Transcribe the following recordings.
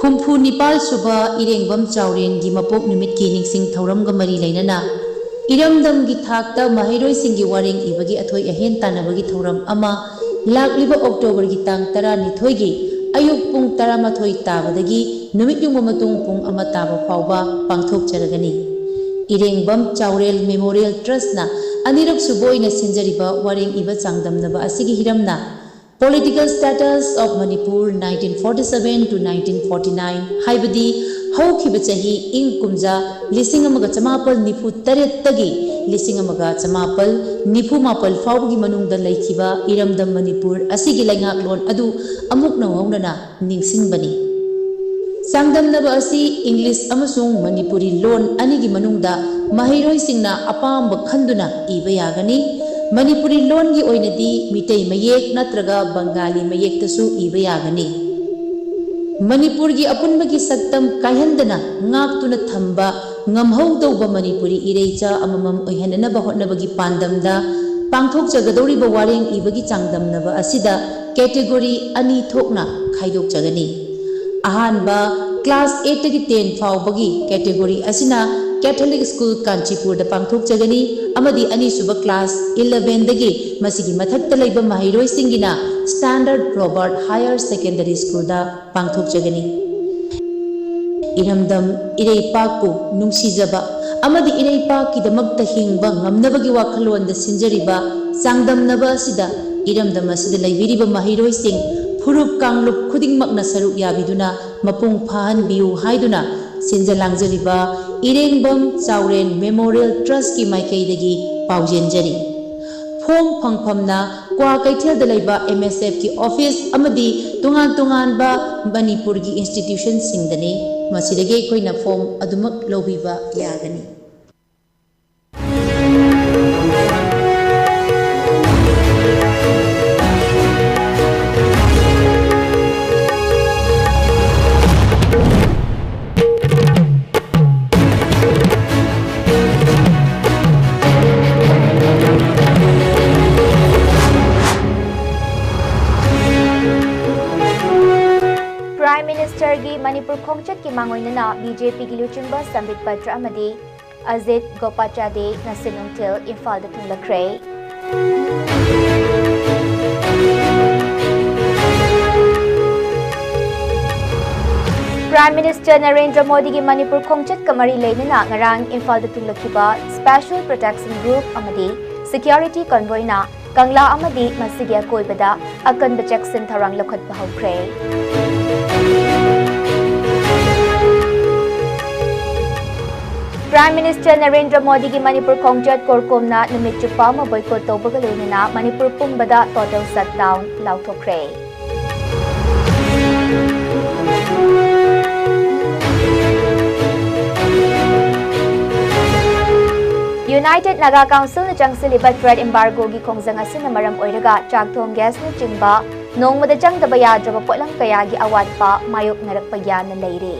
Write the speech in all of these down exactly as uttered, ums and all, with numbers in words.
ꯍꯨꯝꯐꯨ ꯅꯤꯄꯥꯜ ꯁꯨꯕ ꯏꯔꯦꯡꯕꯝ ꯆꯥꯎꯔꯦꯟꯒꯤ ꯃꯄꯣꯛ ꯅꯨꯃꯤꯠꯀꯤ ꯅꯤꯡꯁꯤꯡ ꯊꯧꯔꯝꯒ ꯃꯔꯤ ꯂꯩꯅꯅ ꯏꯔꯝꯗꯝꯒꯤ ꯊꯥꯛꯇ ꯃꯍꯩꯔꯣꯏꯁꯤꯡꯒꯤ ꯋꯥꯔꯦꯡ ꯏꯕꯒꯤ ꯑꯊꯣꯏ ꯑꯍꯦꯟ ꯇꯥꯟꯅꯕꯒꯤ ꯊꯧꯔꯝ ꯑꯃ ꯂꯥꯛꯂꯤꯕ ꯑꯣꯛꯇꯣꯕꯔꯒꯤ ꯇꯥꯡ ꯇꯔꯥꯅꯤꯊꯣꯏꯒꯤ ꯑꯌꯨꯛ ꯄꯨꯡ ꯇꯔꯥꯃꯥꯊꯣꯏ ꯇꯥꯕꯗꯒꯤ ꯅꯨꯃꯤꯠ ꯌꯨꯡꯕ ꯃꯇꯨꯡ ꯄꯨꯡ ꯑꯃ ꯇꯥꯕ ꯐꯥꯎꯕ ꯄꯥꯡꯊꯣꯛꯆꯔꯒꯅꯤ꯫ ꯏꯔꯦꯡꯕꯝ ꯆꯥꯎꯔꯦꯜ ꯃꯦꯃꯣꯔꯤꯌꯦꯜ ꯇ꯭ꯔꯁꯅ ꯑꯅꯤꯔꯛ ꯁꯨꯕ ꯑꯣꯏꯅ ꯁꯤꯟꯖꯔꯤꯕ ꯋꯥꯔꯦꯡ ꯏꯕ ꯆꯥꯡꯗꯝꯅꯕ ꯑꯁꯤꯒꯤ ꯍꯤꯔꯝꯅ Political Status of Manipur nineteen forty-seven to nineteen forty-nine ꯍꯥꯏꯕꯗꯤ ꯍꯧꯈꯤꯕ ꯆꯍꯤ ꯏꯪ ꯀꯨꯝꯖꯥ ꯂꯤꯁꯤꯡ ꯑꯃꯒ ꯆꯃꯥꯄꯜ ꯅꯤꯐꯨ ꯇꯔꯦꯠꯇꯒꯤ ꯂꯤꯁꯤꯡ ꯑꯃꯒ ꯆꯃꯥꯄꯜ ꯅꯤꯐꯨ ꯃꯥꯄꯜ ꯐꯥꯎꯕꯒꯤ ꯃꯅꯨꯡꯗ ꯂꯩꯈꯤꯕ ꯏꯔꯝꯗꯝ ꯃꯅꯤꯄꯨꯔ ꯑꯁꯤꯒꯤ ꯂꯩꯉꯥꯛꯂꯣꯟ ꯑꯗꯨ ꯑꯃꯨꯛ ꯅꯧꯍꯧꯅꯅ ꯅꯤꯡꯁꯤꯡꯕꯅꯤ꯫ ꯆꯥꯡꯗꯝꯅꯕ ꯑꯁꯤ ꯏꯪꯂꯤꯁ ꯑꯃꯁꯨꯡ ꯃꯅꯤꯄꯨꯔꯤ ꯂꯣꯟ ꯑꯅꯤꯒꯤ ꯃꯅꯨꯡꯗ ꯃꯍꯩꯔꯣꯏꯁꯤꯡꯅ ꯑꯄꯥꯝꯕ ꯈꯟꯗꯨꯅ ꯏꯕ ꯌꯥꯒꯅꯤ꯫ ꯃꯅꯤꯄꯨꯔꯤ ꯂꯣꯟꯒꯤ ꯑꯣꯏꯅꯗꯤ ꯃꯤꯇꯩ ꯃꯌꯦꯛ ꯅꯠꯇ꯭ꯔꯒ ꯕꯪꯒꯥꯂꯤ ꯃꯌꯦꯛꯇꯁꯨ ꯏꯕ ꯌꯥꯒꯅꯤ꯫ ꯃꯅꯤꯄꯨꯔꯒꯤ ꯑꯄꯨꯟꯕꯒꯤ ꯁꯛꯇꯝ ꯀꯥꯏꯍꯟꯗꯅ ꯉꯥꯛꯇꯨꯅ ꯊꯝꯕ ꯉꯝꯍꯧꯗꯧꯕ ꯃꯅꯤꯄꯨꯔꯤ ꯏꯔꯩꯆꯥ ꯑꯃꯃꯝ ꯑꯣꯏꯍꯟꯅꯅꯕ ꯍꯣꯠꯅꯕꯒꯤ ꯄꯥꯟꯗꯝꯗ ꯄꯥꯡꯊꯣꯛꯆꯒꯗꯧꯔꯤꯕ ꯋꯥꯔꯦꯡ ꯏꯕꯒꯤ ꯆꯥꯡꯗꯝꯅꯕ ꯑꯁꯤꯗ ꯀꯦꯇꯦꯒꯣꯔꯤ ꯑꯅꯤ ꯊꯣꯛꯅ ꯈꯥꯏꯗꯣꯛꯆꯒꯅꯤ꯫ ꯑꯍꯥꯟꯕ, ꯀ꯭ꯂꯥꯁ ꯑꯩꯠꯇꯒꯤ ꯇꯦꯟ ꯐꯥꯎꯕꯒꯤ ꯀꯦꯇꯦꯒꯣꯔꯤ ꯑꯁꯤꯅ ꯀꯦꯊꯣꯂꯤꯛ ꯁ꯭ꯀꯨꯜ ꯀꯥꯟꯆꯤꯄꯨꯔꯗ ꯄꯥꯡꯊꯣꯛꯆꯒꯅꯤ ꯑꯃꯗꯤ ꯑꯅꯤꯁꯨꯕ ꯀ꯭ꯂꯥꯁ ꯏꯂꯚꯦꯟꯗꯒꯤ ꯃꯁꯤꯒꯤ ꯃꯊꯛꯇ ꯂꯩꯕ ꯃꯍꯩꯔꯣꯏꯁꯤꯡꯒꯤꯅ ꯁ꯭ꯇꯥꯟꯗꯔꯗ ꯔꯣꯕꯥꯔꯠ ꯍꯥꯌꯔ ꯁꯦꯀꯦꯟꯗꯔꯤ ꯁ꯭ꯀꯨꯜꯗ ꯄꯥꯡꯊꯣꯛꯆꯒꯅꯤ꯫ ꯏꯔꯝꯗꯝ ꯏꯔꯩꯄꯥꯛꯄꯨ ꯅꯨꯡꯁꯤꯖꯕ ꯑꯃꯗꯤ ꯏꯔꯩꯄꯥꯛꯀꯤꯗꯃꯛꯇ ꯍꯤꯡꯕ ꯉꯝꯅꯕꯒꯤ ꯋꯥꯈꯜꯂꯣꯟꯗ ꯁꯤꯟꯖꯔꯤꯕ ꯆꯥꯡꯗꯝꯅꯕ ꯑꯁꯤꯗ ꯏꯔꯝꯗꯝ ꯑꯁꯤꯗ ꯂꯩꯕꯤꯔꯤꯕ ꯃꯍꯩꯔꯣꯏꯁꯤꯡ ꯐꯨꯔꯨꯞ ꯀꯥꯡꯂꯨꯞ ꯈꯨꯗꯤꯡꯃꯛꯅ ꯁꯔꯨꯛ ꯌꯥꯕꯤꯗꯨꯅ ꯃꯄꯨꯡ ꯐꯥꯍꯟꯕꯤꯌꯨ ꯍꯥꯏꯗꯨꯅ ꯁꯤꯟꯖ ꯂꯥꯡꯖꯔꯤꯕ ꯏꯔꯦꯡꯕꯝ ꯆꯥꯎꯔꯦꯟ ꯃꯦꯃꯣꯔꯤꯌꯦꯜ ꯇ꯭ꯔꯁꯀꯤ ꯃꯥꯏꯀꯩꯗꯒꯤ ꯄꯥꯎꯖꯦꯟꯖꯔꯤ꯫ ꯐꯣꯝ ꯐꯪꯐꯝꯅ ꯀ꯭ꯋꯥ ꯀꯩꯊꯦꯜꯗ ꯂꯩꯕ ꯑꯦꯝ ꯑꯦꯁ ꯑꯦꯐꯀꯤ ꯑꯣꯐꯤꯁ ꯑꯃꯗꯤ ꯇꯣꯉꯥꯟ ꯇꯣꯉꯥꯟꯕ ꯃꯅꯤꯄꯨꯔꯒꯤ ꯏꯟꯁꯇꯤꯇ꯭ꯌꯨꯁꯟꯁꯤꯡꯗꯅꯤ꯫ ꯃꯁꯤꯗꯒꯤ ꯑꯩꯈꯣꯏꯅ ꯐꯣꯝ ꯑꯗꯨꯃꯛ ꯂꯧꯕꯤꯕ ꯌꯥꯒꯅꯤ꯫ Prime Ministerꯒꯤ ꯃꯅꯤꯄꯨꯔ ꯈꯣꯡꯆꯠꯀꯤ ꯃꯥꯡꯑꯣꯏꯅꯅ ꯕꯤ ꯖꯦ ꯄꯤꯒꯤ ꯂꯨꯆꯤꯡꯕ ꯁꯝꯕꯤꯠ ꯄꯇ꯭ꯔ ꯑꯃꯗꯤ ꯑꯖꯤꯠ ꯒꯣꯄꯥꯆꯥꯗꯦ ꯉꯁꯤ ꯅꯨꯡꯊꯤꯜ ꯏꯝꯐꯥꯜꯗ ꯊꯨꯡꯂꯈ꯭ꯔꯦ꯫ Prime Minister ꯅꯔꯦꯟꯗ꯭ꯔ ꯃꯣꯗꯤꯒꯤ ꯃꯅꯤꯄꯨꯔ ꯈꯣꯡꯆꯠꯀ ꯃꯔꯤ ꯂꯩꯅꯅ ꯉꯔꯥꯡ ꯏꯝꯐꯥꯜꯗ ꯊꯨꯡꯂꯈꯤꯕ Special Protection Group ꯑꯃꯗꯤ Security Convoyꯅ ꯀꯪꯂꯥ ꯑꯃꯗꯤ ꯃꯁꯤꯒꯤ ꯑꯀꯣꯏꯕꯗ ꯑꯀꯟꯕ ꯆꯦꯛꯁꯤꯟ ꯊꯧꯔꯥꯡ ꯂꯧꯈꯠꯄ ꯍꯧꯈ꯭ꯔꯦ꯫ Prime Minister ꯅꯔꯦꯟꯗ꯭ꯔ ꯃꯣꯗꯤꯒꯤ ꯃꯅꯤꯄꯨꯔ ꯈꯣꯡꯆꯠ ꯀꯣꯔꯀꯣꯝꯅ ꯅꯨꯃꯤꯠ ꯆꯨꯞꯄ ꯑꯃ boycott ꯇꯧꯕꯒ ꯂꯣꯏꯅꯅ ꯃꯅꯤꯄꯨꯔ ꯄꯨꯝꯕꯗ total shutdown ꯂꯥꯎꯊꯣꯛꯈ꯭ꯔꯦ꯫ United Naga Councilꯅ ꯆꯪꯁꯤꯜꯂꯤꯕ trade embargoꯒꯤ ꯈꯣꯡꯖꯪ ꯑꯁꯤꯅ ꯃꯔꯝ ꯑꯣꯏꯔꯒ ꯆꯥꯛꯊꯣꯡ gasꯅꯆꯤꯡꯕ ꯅꯣꯡꯃꯗ ꯆꯪꯗꯕ ꯌꯥꯗ꯭ꯔꯕ ꯄꯣꯠꯂꯝ ꯀꯌꯥꯒꯤ ꯑꯋꯥꯠꯄ ꯃꯥꯌꯣꯛꯅꯔꯛꯄ ꯌꯥꯅ ꯂꯩꯔꯦ꯫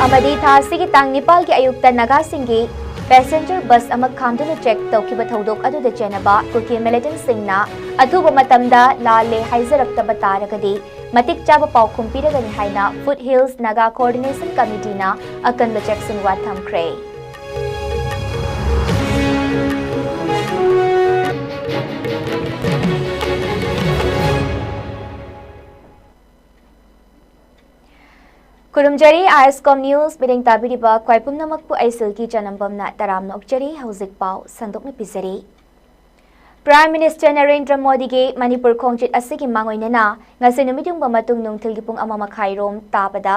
ꯑꯃꯗꯤ ꯊꯥ ꯑꯁꯤꯒꯤ ꯇꯥꯡ ꯅꯤꯄꯥꯜꯒꯤ ꯑꯌꯨꯛꯇ ꯅꯥꯒꯥꯁꯤꯡꯒꯤ passenger bus ꯑꯃ ꯈꯥꯝꯗꯨꯅ check ꯇꯧꯈꯤꯕ ꯊꯧꯗꯣꯛ ꯑꯗꯨꯗ ꯆꯦꯟꯅꯕ ꯀꯨꯀꯤ militantꯁꯤꯡꯅ ꯑꯊꯨꯕ ꯃꯇꯝꯗ ꯂꯥꯜꯂꯦ ꯍꯥꯏꯖꯔꯛꯇꯕ ꯇꯥꯔꯒꯗꯤ ꯃꯇꯤꯛ ꯆꯥꯕ ꯄꯥꯎꯈꯨꯝ ꯄꯤꯔꯒꯅꯤ ꯍꯥꯏꯅ Foothills Naga Coordination Committeeꯅ ꯑꯀꯟꯕ ꯆꯦꯛꯁꯤꯟꯋꯥ ꯊꯝꯈ꯭ꯔꯦ꯫ ꯈꯨꯔꯨꯝꯖꯔꯤ, ISCOM News ꯃꯤꯠꯌꯦꯡ ꯇꯥꯕꯤꯔꯤꯕ ꯈ꯭ꯋꯥꯏ ꯄꯨꯝꯅꯃꯛꯄꯨ ꯑꯩ ꯁꯤꯜꯀꯤ ꯆꯅꯝꯕꯝꯅ ꯇꯔꯥꯝꯅ ꯑꯣꯛꯆꯔꯤ꯫ ꯍꯧꯖꯤꯛ ꯄꯥꯎ ꯁꯟꯗꯣꯛꯅ ꯄꯤꯖꯔꯤ꯫ Prime Minister ꯅꯔꯦꯟꯗ꯭ꯔ ꯃꯣꯗꯤꯒꯤ ꯃꯅꯤꯄꯨꯔ ꯈꯣꯡꯆꯠ ꯑꯁꯤꯒꯤ ꯃꯥꯡꯑꯣꯏꯅꯅ ꯉꯁꯤ ꯅꯨꯃꯤꯠ ꯌꯨꯡꯕ ꯃꯇꯨꯡ ꯅꯨꯡꯊꯤꯜꯒꯤ ꯄꯨꯡ ꯑꯃ ꯃꯈꯥꯏꯔꯣꯝ ꯇꯥꯕꯗ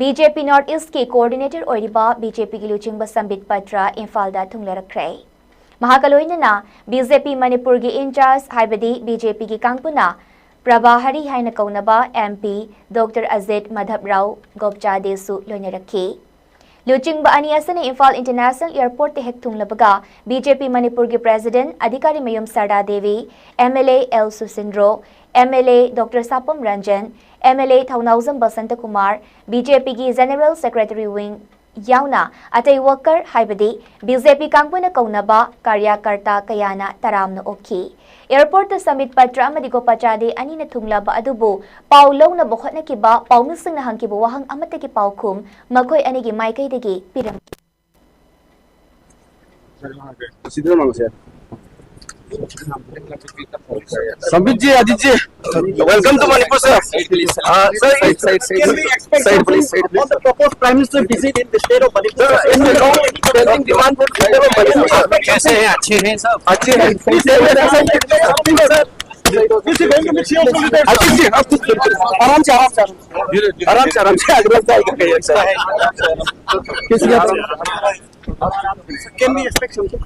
B J P North Eastꯀꯤ coordinator ꯑꯣꯏꯔꯤꯕ B J Pꯒꯤ ꯂꯨꯆꯤꯡꯕ ꯁꯝꯕꯤꯠ ꯄꯇ꯭ꯔ ꯏꯝꯐꯥꯜꯗ ꯊꯨꯡꯂꯔꯛꯈ꯭ꯔꯦ꯫ ꯃꯍꯥꯛꯀ ꯂꯣꯏꯅꯅ B J P ꯃꯅꯤꯄꯨꯔꯒꯤ in charge ꯍꯥꯏꯕꯗꯤ B J Pꯒꯤ ꯀꯥꯡꯕꯨꯅ ꯄ꯭ꯔꯚꯥꯍꯔꯤ ꯍꯥꯏꯅ ꯀꯧꯅꯕ M P Doctor ꯑꯖꯤꯠ ꯃꯙꯕꯔꯥꯎ ꯒꯣꯞꯆꯥꯗꯦꯁꯨ ꯂꯣꯏꯅꯔꯛꯈꯤ꯫ ꯂꯨꯆꯤꯡꯕ ꯑꯅꯤ ꯑꯁꯤꯅ ꯏꯝꯐꯥꯜ International Airportꯇ ꯍꯦꯛ ꯊꯨꯡꯂꯕꯒ B J P ꯃꯅꯤꯄꯨꯔꯒꯤ President ꯑꯙꯤꯀꯥꯔꯤ ꯃꯌꯨꯝ ꯁꯔꯗꯥ Devi, M L A L ꯁꯨꯁꯤꯟꯗ꯭ꯔꯣ, M L A Doctor ꯁꯥꯄꯝ Ranjan, M L A Thounaojam Basanta Kumar, B J Pꯒꯤ General Secretary Wing ꯌꯥꯎꯅ ꯑꯇꯩ ꯋꯥꯀꯔ ꯍꯥꯏꯕꯗꯤ ꯕꯤ ꯖꯦ ꯄꯤ ꯀꯥꯡꯕꯨꯅ ꯀꯧꯅꯕ ꯀꯥꯔꯌꯥꯀꯔꯇꯥ ꯀꯌꯥꯅ ꯇꯔꯥꯝꯅ ꯑꯣꯛꯈꯤ꯫ ꯑꯦꯌꯔꯄꯣꯔꯠꯇ ꯁꯃꯤꯠ ꯄꯇ꯭ꯔ ꯑꯃꯗꯤ ꯒꯣꯄꯥꯆꯥꯔꯤ ꯑꯅꯤꯅ ꯊꯨꯡꯂꯕ ꯑꯗꯨꯕꯨ ꯄꯥꯎ ꯂꯧꯅꯕ ꯍꯣꯠꯅꯈꯤꯕ ꯄꯥꯎꯃꯤꯁꯤꯡꯅ ꯍꯪꯈꯤꯕ ꯋꯥꯍꯪ ꯑꯃꯠꯇꯒꯤ ꯄꯥꯎꯈꯨꯝ ꯃꯈꯣꯏ ꯑꯅꯤꯒꯤ ꯃꯥꯏꯀꯩꯗꯒꯤ ꯄꯤꯔꯝꯈꯤ꯫ Sambit ji, Ajit ji, welcome to Manipur, sir. Uh, sir, side, side, side, can we expect side, please, side, please, on the proposed Prime Minister visit in the state of Manipur? Sir, in the long pending demand for freedom of Manipur, sir. कैसे हैं? अच्छे हैं सब? अच्छे हैं. Please, sir, sir, sir, sir. This is going to be C E O of the state, sir. Ajit ji, आप कुछ आराम से, आराम से, आराम से, आराम से, आराम से. Can we expect something?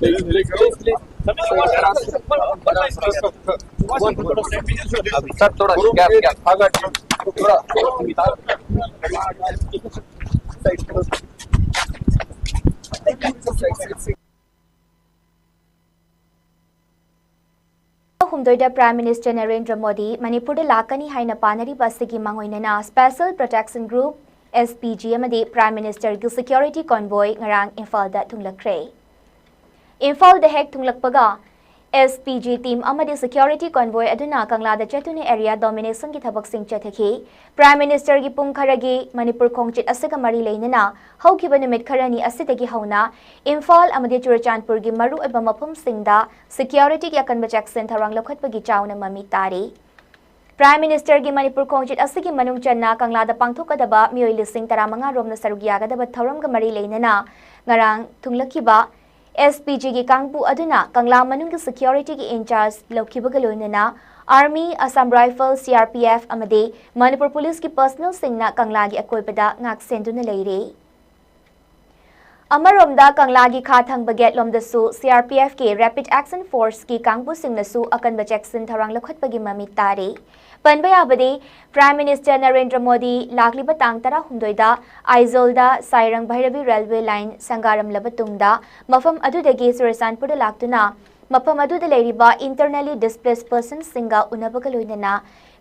Sir, थोड़ा gap, gap. ꯍꯨꯝꯗꯣꯏꯗ Prime Minister Narendra Modi ꯃꯅꯤꯄꯨꯔꯗ ꯂꯥꯛꯀꯅꯤ ꯍꯥꯏꯅ ꯄꯥꯅꯔꯤꯕ ꯑꯁꯤꯒꯤ ꯃꯥꯡꯑꯣꯏꯅꯅ Special Protection Group, S P G, ꯑꯃꯗꯤ Prime Ministerꯒꯤ security convoy ꯉꯔꯥꯡ ꯏꯝꯐꯥꯜꯗ ꯊꯨꯡꯂꯛꯈ꯭ꯔꯦ꯫ ꯏꯝꯐꯥꯜꯗ ꯍꯦꯛ ꯊꯨꯡꯂꯛꯄꯒ S P G team ꯑꯃꯗꯤ security convoy ꯑꯗꯨꯅ ꯀꯪꯂꯥꯗ ꯆꯠꯇꯨꯅ area dominationꯒꯤ ꯊꯕꯛꯁꯤꯡ ꯆꯠꯊꯈꯤ꯫ Prime Ministerꯒꯤ ꯄꯨꯡ ꯈꯔꯒꯤ ꯃꯅꯤꯄꯨꯔ ꯈꯣꯡꯆꯠ ꯑꯁꯤꯒ ꯃꯔꯤ ꯂꯩꯅꯅ ꯍꯧꯈꯤꯕ ꯅꯨꯃꯤꯠ ꯈꯔꯅꯤ ꯑꯁꯤꯗꯒꯤ ꯍꯧꯅ ꯏꯝꯐꯥꯜ ꯑꯃꯗꯤ ꯆꯨꯔꯆꯥꯟꯄꯨꯔꯒꯤ ꯃꯔꯨꯑꯣꯏꯕ ꯃꯐꯝꯁꯤꯡꯗ securityꯒꯤ ꯑꯀꯟꯕ ꯆꯦꯛꯁꯤꯟ ꯊꯧꯔꯥꯡ ꯂꯧꯈꯠꯄꯒꯤ ꯆꯥꯎꯅ ꯃꯃꯤ ꯇꯥꯔꯤ꯫ Prime Ministerꯒꯤ ꯃꯅꯤꯄꯨꯔ ꯈꯣꯡꯆꯠ ꯑꯁꯤꯒꯤ ꯃꯅꯨꯡ ꯆꯟꯅ ꯀꯪꯂꯥꯗ ꯄꯥꯡꯊꯣꯛꯀꯗꯕ ꯃꯤꯑꯣꯏ ꯂꯤꯁꯤꯡ ꯇꯔꯥꯃꯉꯥ ꯔꯣꯝꯅ ꯁꯔꯨꯛ ꯌꯥꯒꯗꯕ ꯊꯧꯔꯝꯒ ꯃꯔꯤ ꯂꯩꯅꯅ ꯉꯔꯥꯡ ꯊꯨꯡꯂꯛꯈꯤꯕ S P Gꯒꯤ ꯀꯥꯡꯕꯨ ꯑꯗꯨꯅ ꯀꯪꯂꯥ ꯃꯅꯨꯡꯒꯤ securityꯒꯤ in charge ꯂꯧꯈꯤꯕꯒ ꯂꯣꯏꯅꯅ Army, Assam Rifles, C R P F ꯑꯃꯗꯤ ꯃꯅꯤꯄꯨꯔ Policeꯀꯤ personnelꯁꯤꯡꯅ ꯀꯪꯂꯥꯒꯤ ꯑꯀꯣꯏꯕꯗ ꯉꯥꯛ ꯁꯦꯟꯗꯨꯅ ꯂꯩꯔꯤ꯫ ꯑꯃꯔꯣꯝꯗ ꯀꯪꯂꯥꯒꯤ ꯈꯥ ꯊꯪꯕ gate ꯂꯣꯝꯗꯁꯨ C R P Fꯀꯤ Rapid Action Forceꯀꯤ ꯀꯥꯡꯕꯨꯁꯤꯡꯅꯁꯨ ꯑꯀꯟꯕ ꯆꯦꯛꯁꯤꯟ ꯊꯧꯔꯥꯡ ꯂꯧꯈꯠꯄꯒꯤ ꯃꯃꯤ ꯇꯥꯔꯤ꯫ ꯄꯟꯕ ꯌꯥꯕꯗꯤ, Prime Minister ꯅꯔꯦꯟꯗ꯭ꯔ ꯃꯣꯗꯤ ꯂꯥꯛꯂꯤꯕ ꯇꯥꯡ ꯇꯔꯥꯍꯨꯝꯗꯣꯏꯗ ꯑꯥꯏꯖꯣꯜꯗ ꯁꯥꯏꯔꯪ ꯚꯩꯔꯕꯤ railway line ꯁꯪꯒꯥꯔꯝꯂꯕ ꯇꯨꯡꯗ ꯃꯐꯝ ꯑꯗꯨꯗꯒꯤ ꯆꯨꯔꯆꯥꯟꯄꯨꯔꯗ ꯂꯥꯛꯇꯨꯅ ꯃꯐꯝ ꯑꯗꯨꯗ ꯂꯩꯔꯤꯕ internally displaced personꯁꯤꯡꯒ ꯎꯅꯕꯒ ꯂꯣꯏꯅꯅ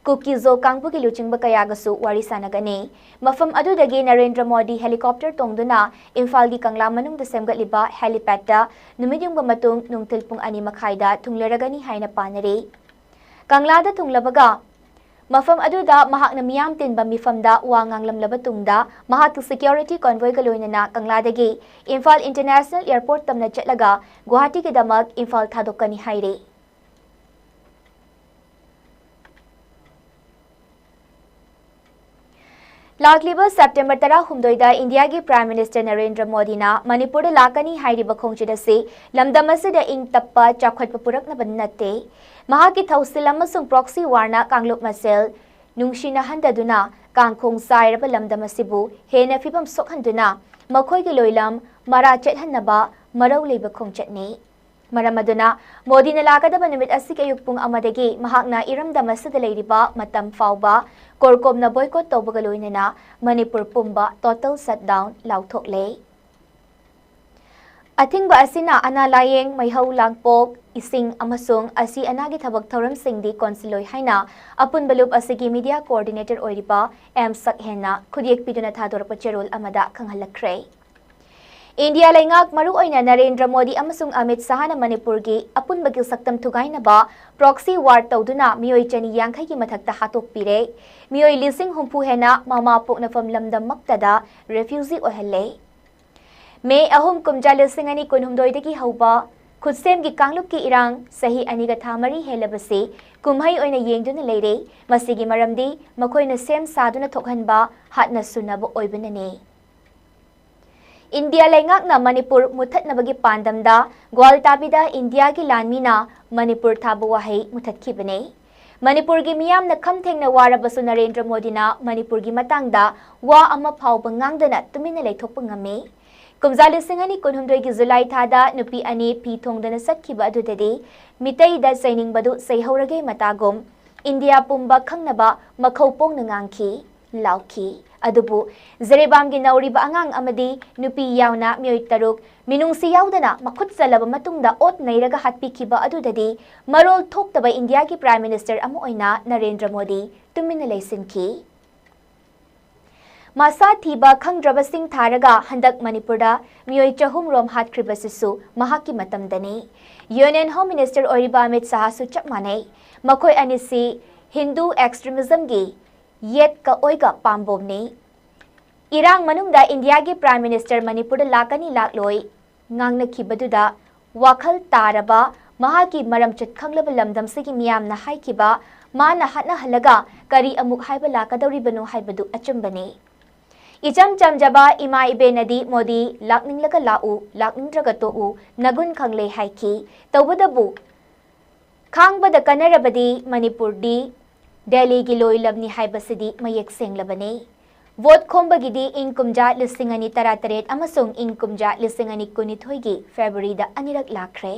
ꯀꯨꯀꯤ-ꯖꯣ ꯀꯥꯡꯕꯨꯒꯤ ꯂꯨꯆꯤꯡꯕ ꯀꯌꯥꯒꯁꯨ ꯋꯥꯔꯤ ꯁꯥꯟꯅꯒꯅꯤ꯫ ꯃꯐꯝ ꯑꯗꯨꯗꯒꯤ ꯅꯔꯦꯟꯗ꯭ꯔ ꯃꯣꯗꯤ helicopter ꯇꯣꯡꯗꯨꯅ ꯏꯝꯐꯥꯜꯒꯤ ꯀꯪꯂꯥ ꯃꯅꯨꯡꯗ ꯁꯦꯝꯒꯠꯂꯤꯕ helipad ꯇ ꯅꯨꯃꯤꯠ ꯌꯨꯡꯕ ꯃꯇꯨꯡ ꯅꯨꯡꯊꯤꯜ ꯄꯨꯡ ꯑꯅꯤ ꯃꯈꯥꯏꯗ ꯊꯨꯡꯂꯔꯒꯅꯤ ꯍꯥꯏꯅ ꯄꯥꯅꯔꯤ꯫ ꯀꯪꯂꯥꯗ ꯊꯨꯡꯂꯕꯒ ꯃꯐꯝ ꯑꯗꯨꯗ ꯃꯍꯥꯛꯅ ꯃꯤꯌꯥꯝ ꯇꯤꯟꯕ ꯃꯤꯐꯝꯗ ꯋꯥ ꯉꯥꯡꯂꯝꯂꯕ ꯇꯨꯡꯗ ꯃꯍꯥꯛꯀꯤ security convoy ꯒ ꯂꯣꯏꯅꯅ ꯀꯪꯂꯥꯗꯒꯤ ꯏꯝꯐꯥꯜ International Airport ꯇꯝꯅ ꯆꯠꯂꯒ ꯒꯨꯋꯥꯍꯥꯇꯤꯒꯤꯗꯃꯛ ꯏꯝꯐꯥꯜ ꯊꯥꯗꯣꯛꯀꯅꯤ ꯍꯥꯏꯔꯤ꯫ ꯂꯥꯛꯂꯤꯕ ꯁꯦꯞꯇꯦꯝꯕꯔ ꯇꯔꯥꯍꯨꯝꯗꯣꯏꯗ ꯏꯟꯗꯤꯌꯥꯒꯤ Prime Minister ꯅꯔꯦꯟꯗ꯭ꯔ ꯃꯣꯗꯤꯅ ꯃꯅꯤꯄꯨꯔꯗ ꯂꯥꯛꯀꯅꯤ ꯍꯥꯏꯔꯤꯕ ꯈꯣꯡꯆꯠ ꯑꯁꯤ ꯂꯝꯗꯝ ꯑꯁꯤꯗ ꯏꯪ ꯇꯞꯄ ꯆꯥꯎꯈꯠꯄ ꯄꯨꯔꯛꯅꯕ ꯅꯠꯇꯦ꯫ ꯃꯍꯥꯛꯀꯤ ꯊꯧꯁꯤꯜ ꯑꯃꯁꯨꯡ proxy war ꯅ ꯀꯥꯡꯂꯨꯞ ꯃꯁꯦꯜ ꯅꯨꯡꯁꯤꯅꯍꯟꯗꯗꯨꯅ ꯀꯥꯡꯈꯣꯡ ꯆꯥꯏꯔꯕ ꯂꯝꯗꯝ ꯑꯁꯤꯕꯨ ꯍꯦꯟꯅ ꯐꯤꯕꯝ ꯁꯣꯛꯍꯟꯗꯨꯅ ꯃꯈꯣꯏꯒꯤ ꯂꯣꯏꯂꯝ ꯃꯔꯥ ꯆꯠꯍꯟꯅꯕ ꯃꯔꯧ ꯂꯩꯕ ꯈꯣꯡꯆꯠꯅꯤ꯫ ꯃꯔꯝ ꯑꯗꯨꯅ ꯃꯣꯗꯤꯅ ꯂꯥꯛꯀꯗꯕ ꯅꯨꯃꯤꯠ ꯑꯁꯤꯒꯤ ꯑꯌꯨꯛ ꯄꯨꯡ ꯑꯃꯗꯒꯤ ꯃꯍꯥꯛꯅ ꯏꯔꯝꯗꯝ ꯑꯁꯤꯗ ꯂꯩꯔꯤꯕ ꯃꯇꯝ ꯐꯥꯎꯕ ꯀꯣꯔꯀꯣꯝꯅ boycott ꯇꯧꯕꯒ ꯂꯣꯏꯅꯅ ꯃꯅꯤꯄꯨꯔ ꯄꯨꯝꯕ total shutdown ꯂꯥꯎꯊꯣꯛꯂꯦ꯫ ꯑꯊꯤꯡꯕ ꯑꯁꯤꯅ ꯑꯅꯥ ꯂꯥꯌꯦꯡ, ꯃꯩꯍꯧ ꯂꯥꯡꯄꯣꯛ, ꯏꯁꯤꯡ ꯑꯃꯁꯨꯡ ꯑꯁꯤ ꯑꯅꯥꯒꯤ ꯊꯕꯛ ꯊꯧꯔꯝꯁꯤꯡꯗꯤ ꯀꯣꯟꯁꯤꯜꯂꯣꯏ ꯍꯥꯏꯅ ꯑꯄꯨꯟꯕ ꯂꯨꯞ ꯑꯁꯤꯒꯤ media coordinator ꯑꯣꯏꯔꯤꯕ ꯑꯦꯝ ꯁꯛꯍꯦꯟꯅ ꯈꯨꯠꯌꯦꯛ ꯄꯤꯗꯨꯅ ꯊꯥꯗꯣꯔꯛꯄ ꯆꯦꯔꯣꯜ ꯑꯃꯗ ꯈꯪꯍꯜꯂꯛꯈ꯭ꯔꯦ꯫ ꯏꯟꯗꯤꯌꯥ ꯂꯩꯉꯥꯛ, ꯃꯔꯨꯑꯣꯏꯅ ꯅꯔꯦꯟꯗ꯭ꯔ ꯃꯣꯗꯤ ꯑꯃꯁꯨꯡ ꯑꯃꯤꯠ ꯁꯥꯍꯅ ꯃꯅꯤꯄꯨꯔꯒꯤ ꯑꯄꯨꯟꯕꯒꯤ ꯁꯛꯇꯝ ꯊꯨꯒꯥꯏꯅꯕ proxy war ꯇꯧꯗꯨꯅ ꯃꯤꯑꯣꯏ ꯆꯅꯤ ꯌꯥꯡꯈꯩꯒꯤ ꯃꯊꯛꯇ ꯍꯥꯠꯇꯣꯛꯄꯤꯔꯦ꯫ ꯃꯤꯑꯣꯏ ꯂꯤꯁꯤꯡ ꯍꯨꯝꯐꯨ ꯍꯦꯟꯅ ꯃꯃꯥ ꯄꯣꯛꯅꯐꯝ ꯂꯝꯗꯝꯃꯛꯇꯗ refugee ꯑꯣꯏꯍꯜꯂꯦ꯫ ꯃꯦ ꯑꯍꯨꯝ, ꯀꯨꯝꯖꯥ ꯂꯤꯁꯤꯡ ꯑꯅꯤ ꯀꯨꯟꯍꯨꯝꯗꯣꯏꯗꯒꯤ ꯍꯧꯕ ꯈꯨꯠꯁꯦꯝꯒꯤ ꯀꯥꯡꯂꯨꯞꯀꯤ ꯏꯔꯥꯡ ꯆꯍꯤ ꯑꯅꯤꯒ ꯊꯥ ꯃꯔꯤ ꯍꯦꯜꯂꯕꯁꯤ ꯀꯨꯝꯍꯩ ꯑꯣꯏꯅ ꯌꯦꯡꯗꯨꯅ ꯂꯩꯔꯦ꯫ ꯃꯁꯤꯒꯤ ꯃꯔꯝꯗꯤ ꯃꯈꯣꯏꯅ ꯁꯦꯝ ꯁꯥꯗꯨꯅ ꯊꯣꯛꯍꯟꯕ ꯍꯥꯠꯅ ꯁꯨꯅꯕ ꯑꯣꯏꯕꯅꯅꯤ꯫ ꯏꯟꯗꯤꯌꯥ ꯂꯩꯉꯥꯛꯅ ꯃꯅꯤꯄꯨꯔ ꯃꯨꯠꯊꯠꯅꯕꯒꯤ ꯄꯥꯟꯗꯝꯗ ꯒ꯭ꯋꯥꯜꯇꯥꯕꯤꯗ ꯏꯟꯗꯤꯌꯥꯒꯤ ꯂꯥꯟꯃꯤꯅ ꯃꯅꯤꯄꯨꯔ ꯊꯥꯕ ꯋꯥꯍꯩ ꯃꯨꯠꯊꯠꯈꯤꯕꯅꯤ꯫ ꯃꯅꯤꯄꯨꯔꯒꯤ ꯃꯤꯌꯥꯝꯅ ꯈꯝ ꯊꯦꯡꯅ ꯋꯥꯔꯕꯁꯨ ꯅꯔꯦꯟꯗ꯭ꯔ ꯃꯣꯗꯤꯅ ꯃꯅꯤꯄꯨꯔꯒꯤ ꯃꯇꯥꯡꯗ ꯋꯥ ꯑꯃ ꯐꯥꯎꯕ ꯉꯥꯡꯗꯅ ꯇꯨꯃꯤꯟꯅ ꯂꯩꯊꯣꯛꯄ ꯉꯝꯃꯤ꯫ ꯀꯨꯝꯖꯥ ꯂꯤꯁꯤꯡ ꯑꯅꯤ ꯀꯨꯟꯍꯨꯝꯗꯣꯏꯒꯤ ꯖꯨꯂꯥꯏ ꯊꯥꯗ ꯅꯨꯄꯤ ꯑꯅꯤ ꯐꯤ ꯊꯣꯡꯗꯅ ꯆꯠꯈꯤꯕ ꯑꯗꯨꯗꯗꯤ ꯃꯤꯇꯩꯗ ꯆꯩꯅꯤꯡꯕꯗꯨ ꯆꯩꯍꯧꯔꯒꯦ ꯃꯇꯥꯒꯨꯝ ꯏꯟꯗꯤꯌꯥ ꯄꯨꯝꯕ ꯈꯪꯅꯕ ꯃꯈꯧ ꯄꯣꯡꯅ ꯉꯥꯡꯈꯤ꯫ ꯂꯥꯎꯈꯤ꯫ ꯑꯗꯨꯕꯨ ꯖꯤꯔꯤꯕꯥꯝꯒꯤ ꯅꯧꯔꯤꯕ ꯑꯉꯥꯡ ꯑꯃꯗꯤ ꯅꯨꯄꯤ ꯌꯥꯎꯅ ꯃꯤꯑꯣꯏ ꯇꯔꯨꯛ ꯃꯤꯅꯨꯡꯁꯤ ꯌꯥꯎꯗꯅ ꯃꯈꯨꯠ ꯆꯜꯂꯕ ꯃꯇꯨꯡꯗ ꯑꯣꯠ ꯅꯩꯔꯒ ꯍꯥꯠꯄꯤꯈꯤꯕ ꯑꯗꯨꯗꯗꯤ ꯃꯔꯣꯜ ꯊꯣꯛꯇꯕ ꯏꯟꯗꯤꯌꯥꯒꯤ Prime Minister ꯑꯃ ꯑꯣꯏꯅ ꯅꯔꯦꯟꯗ꯭ꯔ ꯃꯣꯗꯤ ꯇꯨꯃꯤꯟꯅ ꯂꯩꯁꯤꯟꯈꯤ꯫ ꯃꯁꯥ ꯊꯤꯕ ꯈꯪꯗ꯭ꯔꯕꯁꯤꯡ ꯊꯥꯔꯒ ꯍꯟꯗꯛ ꯃꯅꯤꯄꯨꯔꯗ ꯃꯤꯑꯣꯏ ꯆꯍꯨꯝ ꯔꯣꯝ ꯍꯥꯠꯈ꯭ꯔꯤꯕꯁꯤꯁꯨ ꯃꯍꯥꯛꯀꯤ ꯃꯇꯝꯗꯅꯤ꯫ Union Home Minister ꯑꯣꯏꯔꯤꯕ ꯑꯃꯤꯠ ꯁꯥꯍꯁꯨ ꯆꯞ ꯃꯥꯟꯅꯩ꯫ ꯃꯈꯣꯏ ꯑꯅꯤꯁꯤ ꯍꯤꯟꯗꯨ extremism ꯒꯤ ꯌꯦꯠꯀ ꯑꯣꯏꯒ ꯄꯥꯝꯕꯣꯝꯅꯤ꯫ ꯏꯔꯥꯡ ꯃꯅꯨꯡꯗ ꯏꯟꯗꯤꯌꯥꯒꯤ Prime Minister ꯃꯅꯤꯄꯨꯔꯗ ꯂꯥꯛꯀꯅꯤ ꯂꯥꯛꯂꯣꯏ ꯉꯥꯡꯅꯈꯤꯕꯗꯨꯗ ꯋꯥꯈꯜ ꯇꯥꯔꯕ ꯃꯍꯥꯛꯀꯤ ꯃꯔꯝꯆꯠ ꯈꯪꯂꯕ ꯂꯝꯗꯝꯁꯤꯒꯤ ꯃꯤꯌꯥꯝꯅ ꯍꯥꯏꯈꯤꯕ ꯃꯥꯅ ꯍꯠꯅꯍꯜꯂꯒ ꯀꯔꯤ ꯑꯃꯨꯛ ꯍꯥꯏꯕ ꯂꯥꯛꯀꯗꯧꯔꯤꯕꯅꯣ ꯍꯥꯏꯕꯗꯨ ꯑꯆꯨꯝꯕꯅꯤ꯫ ꯏꯆꯝ ꯆꯝꯖꯕ ꯏꯃꯥ ꯏꯕꯦꯟꯅꯗꯤ ꯃꯣꯗꯤ ꯂꯥꯛꯅꯤꯡꯂꯒ ꯂꯥꯛꯎ, ꯂꯥꯛꯅꯤꯡꯗ꯭ꯔꯒ ꯇꯣꯛꯎ, ꯅꯒꯨꯟ ꯈꯪꯂꯦ ꯍꯥꯏꯈꯤ꯫ ꯇꯧꯕꯇꯕꯨ ꯈꯥꯡꯕꯗ ꯀꯟꯅꯔꯕꯗꯤ ꯃꯅꯤꯄꯨꯔꯗꯤ ꯗꯦꯜꯂꯤꯒꯤ ꯂꯣꯏꯂꯝꯅꯤ ꯍꯥꯏꯕꯁꯤꯗꯤ ꯃꯌꯦꯛ ꯁꯦꯡꯂꯕꯅꯤ꯫ ꯚꯣꯠ ꯈꯣꯝꯕꯒꯤꯗꯤ ꯏꯪ ꯀꯨꯝꯖꯥ ꯂꯤꯁꯤꯡ ꯑꯅꯤ ꯇꯔꯥꯇꯔꯦꯠ ꯑꯃꯁꯨꯡ ꯏꯪ ꯀꯨꯝꯖꯥ ꯂꯤꯁꯤꯡ ꯑꯅꯤ ꯀꯨꯟꯅꯤꯊꯣꯏꯒꯤ ꯐꯦꯕ꯭ꯔꯨꯋꯥꯔꯤꯗ ꯑꯅꯤꯔꯛ ꯂꯥꯛꯈ꯭ꯔꯦ꯫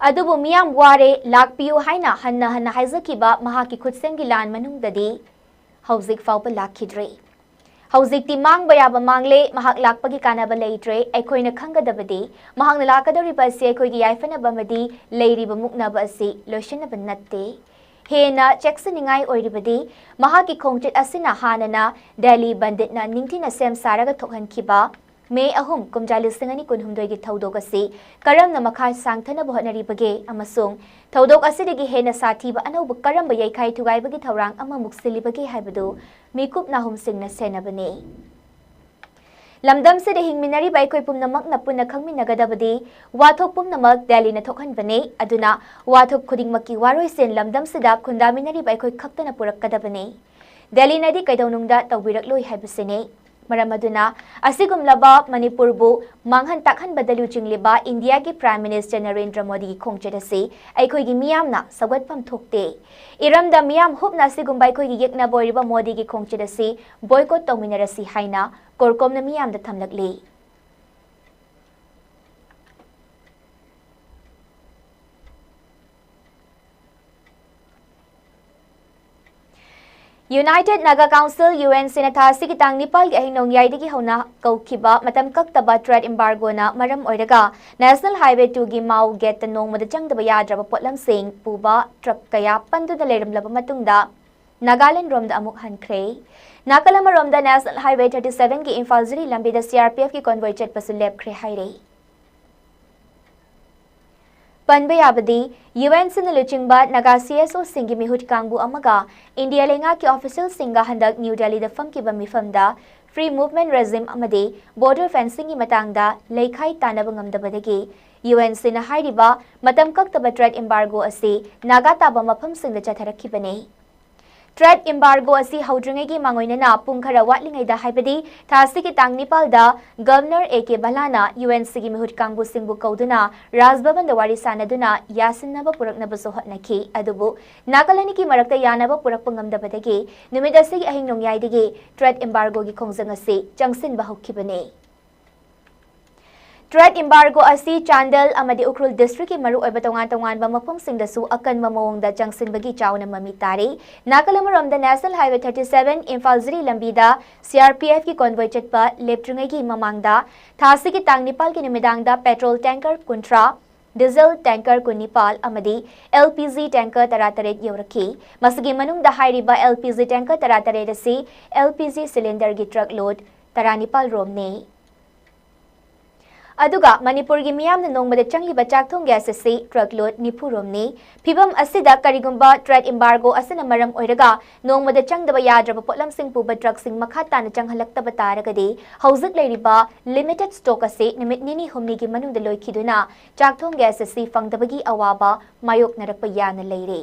ꯑꯗꯨꯕꯨ ꯃꯤꯌꯥꯝ ꯋꯥꯔꯦ, ꯂꯥꯛꯄꯤꯌꯨ ꯍꯥꯏꯅ ꯍꯟꯅ ꯍꯟꯅ ꯍꯥꯏꯖꯈꯤꯕ ꯃꯍꯥꯛꯀꯤ ꯈꯨꯠꯁꯦꯝꯒꯤ ꯂꯥꯟ ꯃꯅꯨꯡꯗꯗꯤ ꯍꯧꯖꯤꯛ ꯐꯥꯎꯕ ꯂꯥꯛꯈꯤꯗ꯭ꯔꯦ꯫ ꯍꯧꯖꯤꯛꯇꯤ ꯃꯥꯡꯕ ꯌꯥꯕ ꯃꯥꯡꯂꯦ, ꯃꯍꯥꯛ ꯂꯥꯛꯄꯒꯤ ꯀꯥꯟꯅꯕ ꯂꯩꯇ꯭ꯔꯦ꯫ ꯑꯩꯈꯣꯏꯅ ꯈꯪꯒꯗꯕꯗꯤ ꯃꯍꯥꯛꯅ ꯂꯥꯛꯀꯗꯧꯔꯤꯕ ꯑꯁꯤ ꯑꯩꯈꯣꯏꯒꯤ ꯌꯥꯏꯐꯅꯕ ꯑꯃꯗꯤ ꯂꯩꯔꯤꯕ ꯃꯨꯛꯅꯕ ꯑꯁꯤ ꯂꯣꯏꯁꯤꯟꯅꯕ ꯅꯠꯇꯦ꯫ ꯍꯦꯟꯅ ꯆꯦꯛꯁꯤꯟꯅꯤꯡꯉꯥꯏ ꯑꯣꯏꯔꯤꯕꯗꯤ ꯃꯍꯥꯛꯀꯤ ꯈꯣꯡꯆꯠ ꯑꯁꯤꯅ ꯍꯥꯟꯅꯅ ꯗꯦꯜꯂꯤ ꯕꯟꯗꯤꯠꯅ ꯅꯤꯡꯊꯤꯅ ꯁꯦꯝ ꯁꯥꯔꯒ ꯊꯣꯛꯍꯟꯈꯤꯕ ꯃꯦ ꯑꯍꯨꯝ, ꯀꯨꯝꯖꯥ ꯂꯤꯁꯤꯡ ꯑꯅꯤ ꯀꯨꯟꯍꯨꯝꯗꯣꯏꯒꯤ ꯊꯧꯗꯣꯛ ꯑꯁꯤ ꯀꯔꯝꯅ ꯃꯈꯥ ꯁꯥꯡꯊꯅꯕ ꯍꯣꯠꯅꯔꯤꯕꯒꯦ ꯑꯃꯁꯨꯡ ꯊꯧꯗꯣꯛ ꯑꯁꯤꯗꯒꯤ ꯍꯦꯟꯅ ꯁꯥꯊꯤꯕ ꯑꯅꯧꯕ ꯀꯔꯝꯕ ꯌꯩꯈꯥꯏ ꯊꯨꯒꯥꯏꯕꯒꯤ ꯊꯧꯔꯥꯡ ꯑꯃꯃꯨꯛ ꯁꯤꯜꯂꯤꯕꯒꯦ ꯍꯥꯏꯕꯗꯨ ꯃꯤꯀꯨꯞ ꯅꯥꯍꯨꯝꯁꯤꯡꯅ ꯁꯦꯟꯅꯕꯅꯤ꯫ ꯂꯝꯗꯝꯁꯤꯗ ꯍꯤꯡꯃꯤꯟꯅꯔꯤꯕ ꯑꯩꯈꯣꯏ ꯄꯨꯝꯅꯃꯛꯅ ꯄꯨꯟꯅ ꯈꯪꯃꯤꯟꯅꯒꯗꯕꯗꯤ ꯋꯥꯊꯣꯛ ꯄꯨꯝꯅꯃꯛ ꯗꯦꯜꯂꯤꯅ ꯊꯣꯛꯍꯟꯕꯅꯤ꯫ ꯑꯗꯨꯅ ꯋꯥꯊꯣꯛ ꯈꯨꯗꯤꯡꯃꯛꯀꯤ ꯋꯥꯔꯣꯏꯁꯤꯟ ꯂꯝꯗꯝꯁꯤꯗ ꯈꯨꯟꯗꯥꯃꯤꯟꯅꯔꯤꯕ ꯑꯩꯈꯣꯏ ꯈꯛꯇꯅ ꯄꯨꯔꯛꯀꯗꯕꯅꯤ꯫ ꯗꯦꯜꯂꯤꯅꯗꯤ ꯀꯩꯗꯧꯅꯨꯡꯗ ꯇꯧꯕꯤꯔꯛꯂꯣꯏ ꯍꯥꯏꯕꯁꯤꯅꯤ꯫ ꯃꯔꯝ ꯑꯗꯨꯅ ꯑꯁꯤꯒꯨꯝꯂꯕ ꯃꯅꯤꯄꯨꯔꯕꯨ ꯃꯥꯡꯍꯟ ꯇꯥꯛꯍꯟꯕꯗ ꯂꯨꯆꯤꯡꯂꯤꯕ ꯏꯟꯗꯤꯌꯥꯒꯤ Prime Minister ꯅꯔꯦꯟꯗ꯭ꯔ ꯃꯣꯗꯤꯒꯤ ꯈꯣꯡꯆꯠ ꯑꯁꯤ ꯑꯩꯈꯣꯏꯒꯤ ꯃꯤꯌꯥꯝꯅ ꯁꯧꯒꯠꯐꯝ ꯊꯣꯛꯇꯦ꯫ ꯏꯔꯝꯗ ꯃꯤꯌꯥꯝ ꯍꯨꯞꯅ ꯑꯁꯤꯒꯨꯝꯕ ꯑꯩꯈꯣꯏꯒꯤ ꯌꯦꯛꯅꯕ ꯑꯣꯏꯔꯤꯕ ꯃꯣꯗꯤꯒꯤ ꯈꯣꯡꯆꯠ ꯑꯁꯤ boycott ꯇꯧꯃꯤꯟꯅꯔꯁꯤ ꯍꯥꯏꯅ ꯀꯣꯔꯀꯣꯝꯅ ꯃꯤꯌꯥꯝꯗ ꯊꯝꯂꯛꯂꯤ꯫ United Naga Council, UNCꯅ ꯊꯥ ꯑꯁꯤꯒꯤ ꯇꯥꯡ ꯅꯤꯄꯥꯜꯒꯤ ꯑꯍꯤꯡ ꯅꯣꯡꯌꯥꯏꯗꯒꯤ ꯍꯧꯅ ꯀꯧꯈꯤꯕ ꯃꯇꯝ ꯀꯛꯇꯕ trade embargoꯅ ꯃꯔꯝ ꯑꯣꯏꯔꯒ National Highway twoꯒꯤ Mao gateꯇ ꯅꯣꯡꯃꯗ ꯆꯪꯗꯕ ꯌꯥꯗ꯭ꯔꯕ ꯄꯣꯠꯂꯝꯁꯤꯡ ꯄꯨꯕ truck ꯀꯌꯥ ꯄꯟꯗꯨꯅ ꯂꯩꯔꯝꯂꯕ ꯃꯇꯨꯡꯗ ꯅꯥꯒꯥꯂꯦꯟꯗꯔꯣꯝꯗ ꯑꯃꯨꯛ ꯍꯟꯈ꯭ꯔꯦ꯫ ꯅꯥꯀꯜ ꯑꯃꯔꯣꯝꯗ National Highway thirty sevenꯒꯤ ꯏꯝꯐꯥꯜ ꯖꯤꯔꯤ ꯂꯝꯕꯤꯗ CRPFꯀꯤ convoy ꯆꯠꯄꯁꯨ ꯂꯦꯞꯈ꯭ꯔꯦ ꯍꯥꯏꯔꯤ꯫ ꯄꯟꯕ ꯌꯥꯕꯗꯤ, UNCꯅ ꯂꯨꯆꯤꯡꯕ ꯅꯥꯒꯥ CSOꯁꯤꯡꯒꯤ ꯃꯤꯍꯨꯠ ꯀꯥꯡꯕꯨ ꯑꯃꯒ ꯏꯟꯗꯤꯌꯥ ꯂꯩꯉꯥꯛꯀꯤ officialꯁꯤꯡꯒ ꯍꯟꯗꯛ ꯅ꯭ꯌꯨ ꯗꯦꯜꯂꯤꯗ ꯐꯝꯈꯤꯕ ꯃꯤꯐꯝꯗ free movement regime ꯑꯃꯗꯤ border fencingꯒꯤ ꯃꯇꯥꯡꯗ ꯂꯩꯈꯥꯏ ꯇꯥꯅꯕ ꯉꯝꯗꯕꯗꯒꯤ UNCꯅ ꯍꯥꯏꯔꯤꯕ ꯃꯇꯝ ꯀꯛꯇꯕ trade embargo ꯑꯁꯤ ꯅꯥꯒꯥ ꯇꯥꯕ ꯃꯐꯝꯁꯤꯡꯗ ꯆꯠꯊꯔꯛꯈꯤꯕꯅꯤ꯫ Trade embargo ꯑꯁꯤ ꯍꯧꯗ꯭ꯔꯤꯉꯩꯒꯤ ꯃꯥꯡꯑꯣꯏꯅꯅ ꯄꯨꯡ ꯈꯔ ꯋꯥꯠꯂꯤꯉꯩꯗ, ꯍꯥꯏꯕꯗꯤ ꯊꯥ ꯑꯁꯤꯒꯤ ꯇꯥꯡ ꯅꯤꯄꯥꯜꯗ Governor A K ꯚꯜꯂꯥꯅ UNCꯒꯤ ꯃꯤꯍꯨꯠ ꯀꯥꯡꯕꯨꯁꯤꯡꯕꯨ ꯀꯧꯗꯨꯅ ꯔꯥꯖ ꯚꯕꯟꯗ ꯋꯥꯔꯤ ꯁꯥꯅꯗꯨꯅ ꯌꯥꯁꯤꯟꯅꯕ ꯄꯨꯔꯛꯅꯕꯁꯨ ꯍꯣꯠꯅꯈꯤ꯫ ꯑꯗꯨꯕꯨ ꯅꯥꯀꯜ ꯑꯅꯤꯒꯤ ꯃꯔꯛꯇ ꯌꯥꯅꯕ ꯄꯨꯔꯛꯄ ꯉꯝꯗꯕꯗꯒꯤ ꯅꯨꯃꯤꯠ ꯑꯁꯤꯒꯤ ꯑꯍꯤꯡ ꯅꯣꯡꯌꯥꯏꯗꯒꯤ trade embargoꯒꯤ ꯈꯣꯡꯖꯪ ꯑꯁꯤ ꯆꯪꯁꯤꯟꯕ ꯍꯧꯈꯤꯕꯅꯤ꯫ Trade embargo ꯑꯁꯤ ꯆꯥꯟꯗꯦꯜ ꯑꯃꯗꯤ ꯎꯈ꯭ꯔꯨꯜ districtꯀꯤ ꯃꯔꯨꯑꯣꯏꯕ ꯇꯣꯉꯥꯟ ꯇꯣꯉꯥꯟꯕ ꯃꯐꯝꯁꯤꯡꯗꯁꯨ ꯑꯀꯟꯕ ꯃꯑꯣꯡꯗ ꯆꯪꯁꯤꯟꯕꯒꯤ ꯆꯥꯎꯅ ꯃꯃꯤ ꯇꯥꯔꯤ꯫ ꯅꯥꯀꯜ ꯑꯃꯔꯣꯝꯗ National Highway thirty seven Imphal ꯖꯤꯔꯤ ꯂꯝꯕꯤꯗ CRPFꯀꯤ convoy ꯆꯠꯄ ꯂꯦꯞꯇ꯭ꯔꯤꯉꯩꯒꯤ ꯃꯃꯥꯡꯗ ꯊꯥ ꯑꯁꯤꯒꯤ ꯇꯥꯡ ꯅꯤꯄꯥꯜꯒꯤ ꯅꯨꯃꯤꯗꯥꯡꯗ petrol tanker ꯀꯨꯟꯊ꯭ꯔꯥ, diesel tanker ꯀꯨꯟꯅꯤꯄꯥꯜ ꯑꯃꯗꯤ LPG tanker ꯇꯔꯥꯇꯔꯦꯠ ꯌꯧꯔꯛꯈꯤ꯫ ꯃꯁꯤꯒꯤ ꯃꯅꯨꯡꯗ ꯍꯥꯏꯔꯤꯕ LPG tanker ꯇꯔꯥꯇꯔꯦꯠ ꯑꯁꯤ LPG cylinderꯒꯤ truck load ꯇꯔꯥꯅꯤꯄꯥꯜ ꯔꯣꯝꯅꯤ꯫ ꯑꯗꯨꯒ ꯃꯅꯤꯄꯨꯔꯒꯤ ꯃꯤꯌꯥꯝꯅ ꯅꯣꯡꯃꯗ ꯆꯪꯂꯤꯕ ꯆꯥꯛꯊꯣꯡ gas ꯑꯁꯤ truck load ꯅꯤꯐꯨ ꯔꯣꯝꯅꯤ꯫ ꯐꯤꯚꯝ ꯑꯁꯤꯗ ꯀꯔꯤꯒꯨꯝꯕ trade embargo ꯑꯁꯤꯅ ꯃꯔꯝ ꯑꯣꯏꯔꯒ ꯅꯣꯡꯃꯗ ꯆꯪꯗꯕ ꯌꯥꯗ꯭ꯔꯕ ꯄꯣꯠꯂꯝꯁꯤꯡ ꯄꯨꯕ truckꯁꯤꯡ ꯃꯈꯥ ꯇꯥꯅ ꯆꯪꯍꯜꯂꯛꯇꯕ ꯇꯥꯔꯒꯗꯤ, ꯍꯧꯖꯤꯛ ꯂꯩꯔꯤꯕ limited stock ꯑꯁꯤ ꯅꯨꯃꯤꯠ ꯅꯤꯅꯤ ꯍꯨꯝꯅꯤꯒꯤ ꯃꯅꯨꯡꯗ ꯂꯣꯏꯈꯤꯗꯨꯅ ꯆꯥꯛꯊꯣꯡ gas ꯑꯁꯤ ꯐꯪꯗꯕꯒꯤ ꯑꯋꯥꯕ ꯃꯥꯌꯣꯛꯅꯔꯛꯄ ꯌꯥꯅ ꯂꯩꯔꯦ꯫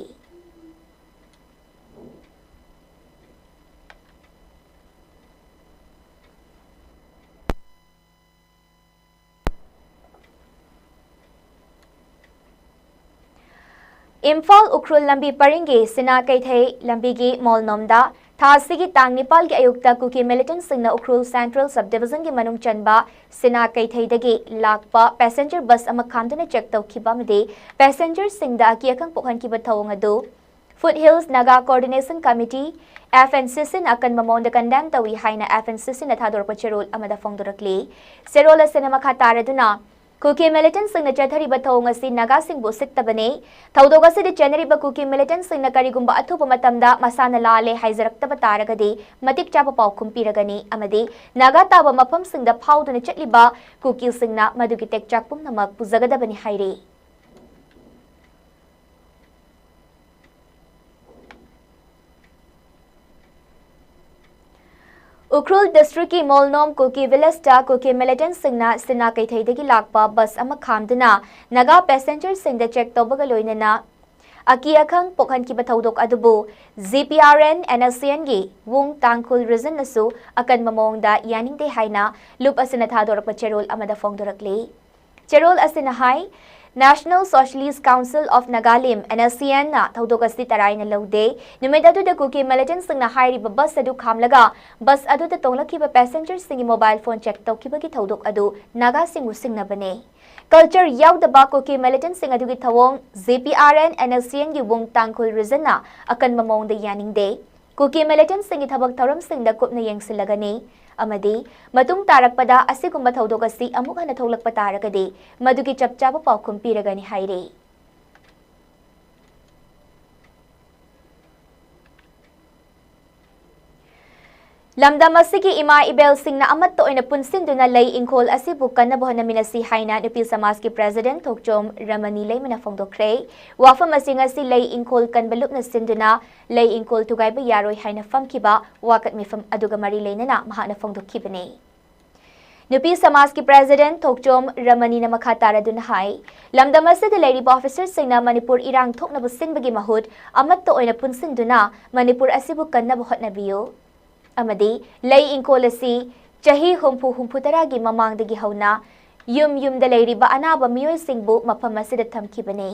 ꯏꯝꯐꯥꯜ ꯎꯈ꯭ꯔꯨꯜ ꯂꯝꯕꯤ ꯄꯔꯤꯡꯒꯤ ꯁꯤꯅꯥ ꯀꯩꯊꯩ ꯂꯝꯕꯤꯒꯤ ꯃꯣꯜꯅꯣꯝꯗ ꯊꯥ ꯑꯁꯤꯒꯤ ꯇꯥꯡ ꯅꯤꯄꯥꯜꯒꯤ ꯑꯌꯨꯛꯇ ꯀꯨꯀꯤ militantꯁꯤꯡꯅ ꯎꯈ꯭ꯔꯨꯜ Central Sub Divisionꯒꯤ ꯃꯅꯨꯡ ꯆꯟꯕ ꯁꯤꯅꯥ ꯀꯩꯊꯩꯗꯒꯤ ꯂꯥꯛꯄ passenger bus ꯑꯃ ꯈꯥꯝꯗꯨꯅ check ꯇꯧꯈꯤꯕ ꯑꯃꯗꯤ passengerꯁꯤꯡꯗ ꯑꯀꯤ ꯑꯈꯪ ꯄꯣꯛꯍꯟꯈꯤꯕ ꯊꯧꯑꯣꯡ ꯑꯗꯨ Foothills Naga Coordination Committee, F N C C, ꯅ ꯑꯀꯟꯕ ꯃꯑꯣꯡꯗ condemn ꯇꯧꯏ ꯍꯥꯏꯅ F N C C ꯅ ꯊꯥꯗꯣꯔꯛꯄ ꯆꯦꯔꯣꯜ ꯑꯃꯗ ꯐꯣꯡꯗꯣꯔꯛꯂꯤ꯫ ꯆꯦꯔꯣꯜ ꯑꯁꯤꯅ ꯃꯈꯥ ꯇꯥꯔꯗꯨꯅ, ꯀꯨꯀꯤ militant ꯁꯤꯡꯅ ꯆꯠꯊꯔꯤꯕ ꯊꯧꯑꯣꯡ ꯑꯁꯤ ꯅꯥꯒꯥꯁꯤꯡꯕꯨ ꯎꯁꯤꯠꯇꯕꯅꯤ꯫ ꯊꯧꯗꯣꯛ ꯑꯁꯤꯗ ꯆꯦꯟꯅꯔꯤꯕ ꯀꯨꯀꯤ militant ꯁꯤꯡꯅ ꯀꯔꯤꯒꯨꯝꯕ ꯑꯊꯨꯕ ꯃꯇꯝꯗ ꯃꯁꯥꯅ ꯂꯥꯜꯂꯦ ꯍꯥꯏꯖꯔꯛꯇꯕ ꯇꯥꯔꯒꯗꯤ ꯃꯇꯤꯛ ꯆꯥꯕ ꯄꯥꯎꯈꯨꯝ ꯄꯤꯔꯒꯅꯤ ꯑꯃꯗꯤ ꯅꯥꯒꯥ ꯇꯥꯕ ꯃꯐꯝꯁꯤꯡꯗ ꯐꯥꯎꯗꯨꯅ ꯆꯠꯂꯤꯕ ꯀꯨꯀꯤꯁꯤꯡꯅ ꯃꯗꯨꯒꯤ ꯇꯦꯛꯆꯥꯛ ꯄꯨꯝꯅꯃꯛ ꯄꯨꯖꯒꯗꯕꯅꯤ ꯍꯥꯏꯔꯤ꯫ ꯎꯈ꯭ꯔꯨꯜ district ꯀꯤ ꯃꯣꯜꯅꯣꯝ ꯀꯨꯀꯤ village ꯇ ꯀꯨꯀꯤ militant ꯁꯤꯡꯅ ꯁꯤꯅꯥ ꯀꯩꯊꯩꯗꯒꯤ ꯂꯥꯛꯄ bus ꯑꯃ ꯈꯥꯝꯗꯨꯅ ꯅꯥꯒꯥ passenger ꯁꯤꯡꯗ check ꯇꯧꯕꯒ ꯂꯣꯏꯅꯅ ꯑꯀꯤ ꯑꯈꯪ ꯄꯣꯛꯍꯟꯈꯤꯕ ꯊꯧꯗꯣꯛ ꯑꯗꯨꯕꯨ G P R N N S C N ꯒꯤ ꯋꯨꯡ ꯇꯥꯡꯈꯨꯜ region ꯅꯁꯨ ꯑꯀꯟꯕ ꯃꯑꯣꯡꯗ ꯌꯥꯅꯤꯡꯗꯦ ꯍꯥꯏꯅ ꯂꯨꯞ ꯑꯁꯤꯅ ꯊꯥꯗꯣꯔꯛꯄ ꯆꯦꯔꯣꯜ ꯑꯃꯗ ꯐꯣꯡꯗꯣꯔꯛꯂꯤ꯫ ꯆꯦꯔꯣꯜ ꯑꯁꯤꯅ ꯍꯥꯏ, National Socialist Council of Nagalim, N S C N, ꯅ ꯊꯧꯗꯣꯛ ꯑꯁꯤ ꯇꯔꯥꯏꯅ ꯂꯧꯗꯦ꯫ ꯅꯨꯃꯤꯠ ꯑꯗꯨꯗ ꯀꯨꯀꯤ militant ꯁꯤꯡꯅ ꯍꯥꯏꯔꯤꯕ bus ꯑꯗꯨ ꯈꯥꯝꯂꯒ bus ꯑꯗꯨꯗ ꯇꯣꯡꯂꯛꯈꯤꯕ passenger ꯁꯤꯡꯒꯤ mobile phone check ꯇꯧꯈꯤꯕꯒꯤ ꯊꯧꯗꯣꯛ ꯑꯗꯨ ꯅꯥꯒꯥꯁꯤꯡꯕꯨ ꯁꯤꯡꯅꯕꯅꯤ꯫ Culture ꯌꯥꯎꯗꯕ ꯀꯨꯀꯤ militant ꯁꯤꯡ ꯑꯗꯨꯒꯤ ꯊꯧꯑꯣꯡ G P R N N S C N ꯒꯤ ꯋꯨꯡ ꯇꯥꯡꯈꯨꯜ region ꯅ ꯑꯀꯟꯕ ꯃꯑꯣꯡꯗ ꯌꯥꯅꯤꯡꯗꯦ꯫ ꯀꯨꯀꯤ militant ꯁꯤꯡꯒꯤ ꯊꯕꯛ ꯊꯧꯔꯝꯁꯤꯡꯗ ꯀꯨꯞꯅ ꯌꯦꯡꯁꯤꯜꯂꯒꯅꯤ ꯑꯃꯗꯤ ꯃꯇꯨꯡ ꯇꯥꯔꯛꯄꯗ ꯑꯁꯤꯒꯨꯝꯕ ꯊꯧꯗꯣꯛ ꯑꯁꯤ ꯑꯃꯨꯛ ꯍꯟꯅ ꯊꯣꯛꯂꯛꯄ ꯇꯥꯔꯒꯗꯤ ꯃꯗꯨꯒꯤ ꯆꯞ ꯆꯥꯕ ꯄꯥꯎꯈꯨꯝ ꯄꯤꯔꯒꯅꯤ ꯍꯥꯏꯔꯤ꯫ ꯂꯝꯗꯝ ꯑꯁꯤꯒꯤ ꯏꯃꯥ ꯏꯕꯦꯜꯁꯤꯡꯅ ꯑꯃꯠꯇ ꯑꯣꯏꯅ ꯄꯨꯟꯁꯤꯟꯗꯨꯅ ꯂꯩ ꯏꯪꯈꯣꯜ ꯑꯁꯤꯕꯨ ꯀꯟꯅꯕ ꯍꯣꯠꯅꯃꯤꯟꯅꯁꯤ ꯍꯥꯏꯅ ꯅꯨꯄꯤ ꯁꯃꯥꯖꯀꯤ president ꯊꯣꯛꯆꯣꯝ ꯔꯃꯅꯤ ꯂꯩꯃꯅ ꯐꯣꯡꯗꯣꯛꯈ꯭ꯔꯦ꯫ ꯋꯥꯐꯝ ꯑꯁꯤ ꯉꯁꯤ ꯂꯩ ꯏꯪꯈꯣꯜ ꯀꯟꯕ ꯂꯨꯞꯅ ꯁꯤꯟꯗꯨꯅ ꯂꯩ ꯏꯪꯈꯣꯜ ꯊꯨꯒꯥꯏꯕ ꯌꯥꯔꯣꯏ ꯍꯥꯏꯅ ꯐꯝꯈꯤꯕ ꯋꯥꯀꯠ ꯃꯤꯐꯝ ꯑꯗꯨꯒ ꯃꯔꯤ ꯂꯩꯅꯅ ꯃꯍꯥꯛꯅ ꯐꯣꯡꯗꯣꯛꯈꯤꯕꯅꯤ꯫ ꯅꯨꯄꯤ ꯁꯃꯥꯖꯀꯤ president ꯊꯣꯛꯆꯣꯝ ꯔꯃꯅꯤꯅ ꯃꯈꯥ ꯇꯥꯔꯗꯨꯅ ꯍꯥꯏ, ꯂꯝꯗꯝ ꯑꯁꯤꯗ ꯂꯩꯔꯤꯕ officer ꯁꯤꯡꯅ ꯃꯅꯤꯄꯨꯔ ꯏꯔꯥꯡ ꯊꯣꯛꯅꯕ ꯁꯤꯟꯕꯒꯤ ꯃꯍꯨꯠ ꯑꯃꯠꯇ ꯑꯣꯏꯅ ꯄꯨꯟꯁꯤꯟꯗꯨꯅ ꯃꯅꯤꯄꯨꯔ ꯑꯁꯤꯕꯨ ꯀꯟꯅꯕ ꯍꯣꯠꯅꯕꯤꯌꯨ ꯑꯃꯗꯤ ꯂꯩ ꯏꯪꯈꯣꯜ ꯑꯁꯤ ꯆꯍꯤ ꯍꯨꯝꯐꯨ ꯍꯨꯝꯐꯨ ꯇꯔꯥꯒꯤ ꯃꯃꯥꯡꯗꯒꯤ ꯍꯧꯅ ꯌꯨꯝ ꯌꯨꯝꯗ ꯂꯩꯔꯤꯕ ꯑꯅꯥꯕ ꯃꯤꯑꯣꯏꯁꯤꯡꯕꯨ ꯃꯐꯝ ꯑꯁꯤꯗ ꯊꯝꯈꯤꯕꯅꯤ꯫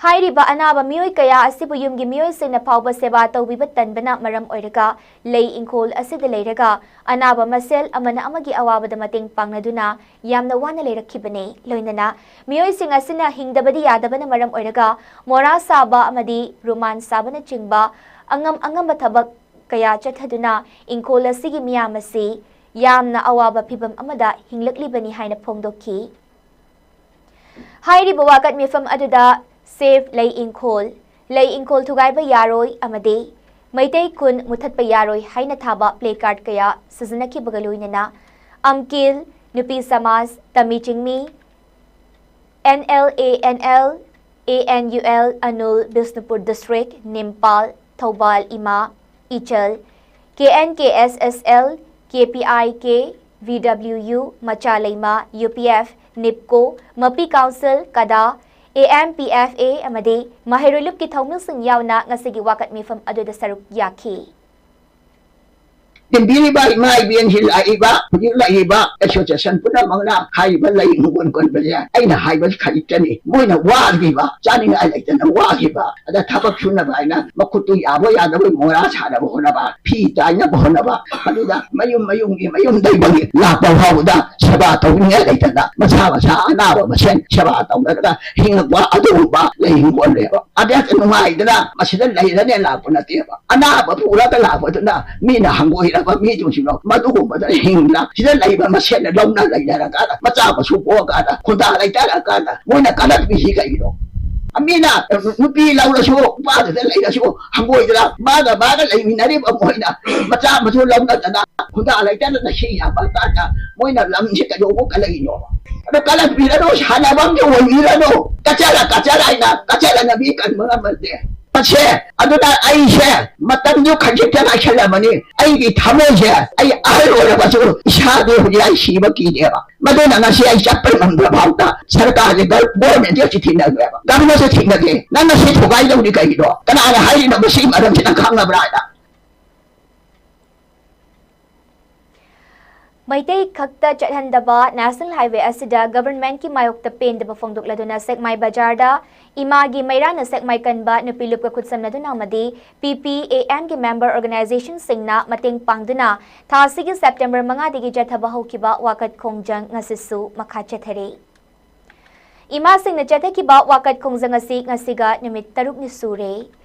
ꯍꯥꯏꯔꯤꯕ ꯑꯅꯥꯕ ꯃꯤꯑꯣꯏ ꯀꯌꯥ ꯑꯁꯤꯕꯨ ꯌꯨꯝꯒꯤ ꯃꯤꯑꯣꯏꯁꯤꯡꯅ ꯐꯥꯎꯕ ꯁꯦꯕꯥ ꯇꯧꯕꯤꯕ ꯇꯟꯕꯅ ꯃꯔꯝ ꯑꯣꯏꯔꯒ ꯂꯩ ꯏꯪꯈꯣꯜ ꯑꯁꯤꯗ ꯂꯩꯔꯒ ꯑꯅꯥꯕ ꯃꯁꯦꯜ ꯑꯃꯅ ꯑꯃꯒꯤ ꯑꯋꯥꯕꯗ ꯃꯇꯦꯡ ꯄꯥꯡꯅꯗꯨꯅ ꯌꯥꯝꯅ ꯋꯥꯅ ꯂꯩꯔꯛꯈꯤꯕꯅꯤ꯫ ꯂꯣꯏꯅꯅ ꯃꯤꯑꯣꯏꯁꯤꯡ ꯑꯁꯤꯅ ꯍꯤꯡꯗꯕꯗꯤ ꯌꯥꯗꯕꯅ ꯃꯔꯝ ꯑꯣꯏꯔꯒ ꯃꯣꯔꯥ ꯁꯥꯕ ꯑꯃꯗꯤ ꯔꯨꯃꯥꯟ ꯁꯥꯕꯅꯆꯤꯡꯕ ꯑꯉꯝ ꯑꯉꯝꯕ ꯊꯕꯛ ꯀꯌꯥ ꯆꯠꯊꯗꯨꯅ ꯏꯪꯈꯣꯜ ꯑꯁꯤꯒꯤ ꯃꯤꯌꯥꯝ ꯑꯁꯤ ꯌꯥꯝꯅ ꯑꯋꯥꯕ ꯐꯤꯚꯝ ꯑꯃꯗ ꯍꯤꯡꯂꯛꯂꯤꯕꯅꯤ ꯍꯥꯏꯅ ꯐꯣꯡꯗꯣꯛꯈꯤ꯫ ꯍꯥꯏꯔꯤꯕ ꯋꯥꯀꯠ ꯃꯤꯐꯝ ꯑꯗꯨꯗ ꯁꯦꯚ ꯂꯩ ꯏꯪꯈꯣꯜ, ꯂꯩ ꯏꯪꯈꯣꯜ ꯊꯨꯒꯥꯏꯕ ꯌꯥꯔꯣꯏ ꯑꯃꯗꯤ ꯃꯩꯇꯩ ꯈꯨꯟ ꯃꯨꯊꯠꯄ ꯌꯥꯔꯣꯏ ꯍꯥꯏꯅ ꯊꯥꯕ ꯄ꯭ꯂꯦ ꯀꯥꯔꯗ ꯀꯌꯥ ꯁꯤꯖꯤꯟꯅꯈꯤꯕꯒ ꯂꯣꯏꯅꯅ ꯑꯝꯀꯤꯜ, ꯅꯨꯄꯤ ꯁꯃꯥꯖ, ꯇꯝꯃꯤ ꯆꯤꯡꯃꯤ, N L A N L, A N U L, ꯑꯅꯨꯜ, ꯕꯤꯁꯅꯨꯄꯨꯔ ꯗꯤꯁꯇ꯭ꯔꯤꯛ, ꯅꯤꯝꯄꯥꯜ, ꯊꯧꯕꯥꯜ, ꯏꯃꯥ, ꯏꯆꯜ, K N K S S L, K P I K, V W U, ꯃꯆꯥ ꯂꯩꯃ, ꯌꯨ ꯄꯤ ꯑꯦꯐ, ꯅꯤꯞꯀꯣ, ꯃꯄꯤ ꯀꯥꯎꯟꯁꯤꯜ, ꯀꯗꯥ, A M P F A ꯑꯃꯗꯤ ꯃꯍꯩꯔꯣꯏ ꯂꯨꯞꯀꯤ ꯊꯧꯃꯤꯁꯤꯡ ꯌꯥꯎꯅ ꯉꯁꯤꯒꯤ ꯋꯥꯀꯠ ꯃꯤꯐꯝ ꯑꯗꯨꯗ ꯁꯔꯨꯛ ꯌꯥꯈꯤ꯫ ꯇꯤꯟꯕꯤꯔꯤꯕ ꯏꯃꯥ ꯏꯕꯦꯟꯁꯤꯡ ꯂꯥꯛꯏꯕ, ꯍꯧꯖꯤꯛ ꯂꯥꯛꯏꯕ ꯑꯦꯁꯣꯁꯤꯌꯦꯁꯟ ꯄꯨꯝꯅꯃꯛꯅ ꯍꯥꯏꯔꯤꯕ ꯂꯩ ꯏꯪꯈꯣꯜ ꯀꯣꯟꯕꯁꯦ ꯑꯩꯅ ꯍꯥꯏꯕ ꯈꯖꯤꯛꯇꯅꯤ꯫ ꯃꯣꯏꯅ ꯋꯥꯈꯤꯕ, ꯆꯥꯅꯤꯡꯉꯥꯏ ꯂꯩꯇꯅ ꯋꯥꯈꯤꯕ, ꯑꯗ ꯊꯕꯛ ꯁꯨꯅꯕ ꯍꯥꯏꯅ ꯃꯈꯨꯠꯇꯨ ꯌꯥꯕ ꯌꯥꯗꯕ ꯃꯣꯔꯥ ꯁꯥꯅꯕ ꯍꯣꯠꯅꯕ, ꯐꯤ ꯇꯥꯏꯅꯕ ꯍꯣꯠꯅꯕ, ꯑꯗꯨꯗ ꯃꯌꯨꯝ ꯃꯌꯨꯝꯒꯤ ꯃꯌꯨꯝ ꯂꯩꯕꯒꯤ ꯂꯥꯛꯄ ꯐꯥꯎꯕꯗ ꯁꯦꯕꯥ ꯇꯧꯅꯤꯡꯉꯥꯏ ꯂꯩꯇꯅ ꯃꯁꯥ ꯃꯁꯥ ꯑꯅꯥꯕ ꯃꯁꯦꯟ ꯁꯦꯕꯥ ꯇꯧꯅꯔꯒ ꯍꯤꯡꯉꯛꯄ ꯑꯗꯨꯒꯨꯝꯕ ꯂꯩ ꯏꯪꯈꯣꯜꯅꯦꯕ꯫ ꯑꯗ ꯅꯨꯡꯉꯥꯏꯗꯅ ꯃꯁꯤꯗ ꯂꯩꯔꯅꯦ ꯂꯥꯛꯄ ꯅꯠꯇꯦꯕ꯫ ꯑꯅꯥꯕ ꯄꯨꯔꯒ ꯂꯥꯛꯄꯗꯨꯅ ꯃꯤꯅ ꯍꯪꯒꯣꯏꯔꯕ ꯃꯤꯗꯨꯁꯨ ꯃꯗꯨꯒꯨꯝꯕꯗ ꯍꯤꯡꯅ ꯁꯤꯗ ꯂꯩꯕ ꯃꯁꯦꯟꯅ ꯂꯧꯅ ꯂꯩꯅꯔꯀꯥꯟꯗ ꯃꯆꯥ ꯃꯁꯨ ꯄꯣꯛꯑꯀꯥꯟꯗ ꯈꯨꯟꯗꯥ ꯂꯩꯇꯥꯔꯀꯥꯟꯗ ꯃꯣꯏꯅ ꯀꯜꯂꯛꯄꯤꯁꯤ ꯀꯩꯒꯤꯅꯣ? ꯃꯤꯅ ꯅꯨꯄꯤ ꯂꯧꯔꯁꯨ ꯅꯨꯄꯥꯗꯨꯗ ꯂꯩꯔꯁꯨ ꯍꯪꯒꯣꯏꯗꯅ ꯃꯥꯒ ꯃꯥꯒ ꯂꯩꯃꯤꯟꯅꯔꯤꯕ ꯃꯣꯏꯅ ꯃꯆꯥ ꯃꯁꯨ ꯂꯧꯅꯗꯅ ꯈꯨꯟꯗꯥ ꯂꯩꯇꯅ ꯁꯤ ꯌꯥꯕ ꯀꯥꯟꯗ ꯃꯣꯏꯅ ꯂꯝꯁꯤ ꯀꯩꯗꯧꯕ ꯀꯜꯂꯛꯏꯅꯣꯕ? ꯑꯗꯣ ꯀꯜꯂꯛꯄꯤꯔꯅꯨ, ꯁꯥꯟꯅꯐꯝꯗꯤ ꯑꯣꯏꯕꯤꯔꯅꯨ, ꯀꯆꯔ ꯀꯆꯔ ꯍꯥꯏꯅ ꯀꯆꯔꯅ ꯃꯤ ꯀꯟꯕ ꯉꯝꯃꯗꯦ꯫ ꯃꯁꯦ ꯑꯗꯨꯅ ꯑꯩꯁꯦ ꯃꯇꯝꯗꯨ ꯈꯖꯤꯛꯇ ꯉꯥꯏꯁꯜꯂꯕꯅꯤ꯫ ꯑꯩꯒꯤ ꯊꯃꯣꯏꯁꯦ ꯑꯩ ꯑꯍꯜ ꯑꯣꯏꯔꯕꯁꯨ ꯏꯁꯥꯗꯤ ꯍꯧꯖꯤꯛ ꯑꯩ ꯁꯤꯕ ꯀꯤꯗꯦꯕ꯫ ꯃꯗꯨꯅ ꯉꯁꯤ ꯑꯩ ꯆꯠꯄ ꯉꯝꯗ꯭ꯔ ꯐꯥꯎꯗ ꯁꯔꯀꯥꯔꯒꯤ ꯒꯔ-, ꯒꯣꯔꯃꯦꯟꯒꯤ ꯑꯁꯤ ꯊꯦꯡꯅꯈ꯭ꯔꯦꯕ꯫ ꯒꯚꯔꯅꯔꯁꯨ ꯊꯦꯡꯅꯈꯤ꯫ ꯅꯪ ꯉꯁꯤ ꯊꯨꯒꯥꯏꯗꯧꯔꯤ ꯀꯩꯒꯤꯅꯣ? ꯀꯅꯥꯅ ꯍꯥꯏꯔꯤꯅꯣ ꯃꯁꯤꯒꯤ ꯃꯔꯝꯁꯤ ꯅꯪ ꯈꯪꯉꯕ꯭ꯔꯥ ꯍꯥꯏꯅ? ꯃꯩꯇꯩ ꯈꯛꯇ ꯆꯠꯍꯟꯗꯕ ꯅꯦꯁꯅꯦꯜ ꯍꯥꯏꯋꯦ ꯑꯁꯤꯗ ꯒꯚꯔꯟꯃꯦꯟꯠꯀꯤ ꯃꯥꯌꯣꯛꯇ ꯄꯦꯟꯗꯕ ꯐꯣꯡꯗꯣꯛꯂꯗꯨꯅ ꯁꯦꯛꯃꯥꯏ ꯕꯖꯥꯔꯗ ꯏꯃꯥꯒꯤ ꯃꯩꯔꯥꯅ ꯁꯦꯛꯃꯥꯏ ꯀꯟꯕ ꯅꯨꯄꯤ ꯂꯨꯞꯀ ꯈꯨꯠꯁꯝꯅꯗꯨꯅ ꯑꯃꯗꯤ ꯄꯤ ꯄꯤ ꯑꯦ ꯑꯦꯝꯒꯤ ꯃꯦꯝꯕꯔ ꯑꯣꯔꯒꯅꯥꯏꯖꯦꯁꯟꯁꯤꯡꯅ ꯃꯇꯦꯡ ꯄꯥꯡꯗꯨꯅ ꯊꯥ ꯑꯁꯤꯒꯤ ꯁꯦꯞꯇꯦꯝꯕꯔ ꯃꯉꯥꯗꯒꯤ ꯆꯠꯊꯕ ꯍꯧꯈꯤꯕ ꯋꯥꯀꯠ ꯈꯣꯡꯖꯪ ꯉꯁꯤꯁꯨ ꯃꯈꯥ ꯆꯠꯊꯔꯤ꯫ ꯏꯃꯥꯁꯤꯡꯅ ꯆꯠꯊꯈꯤꯕ ꯋꯥꯀꯠ ꯈꯣꯡꯖꯪ ꯑꯁꯤ ꯉꯁꯤꯒ ꯅꯨꯃꯤꯠ ꯇꯔꯨꯛꯅꯤ ꯁꯨꯔꯦ꯫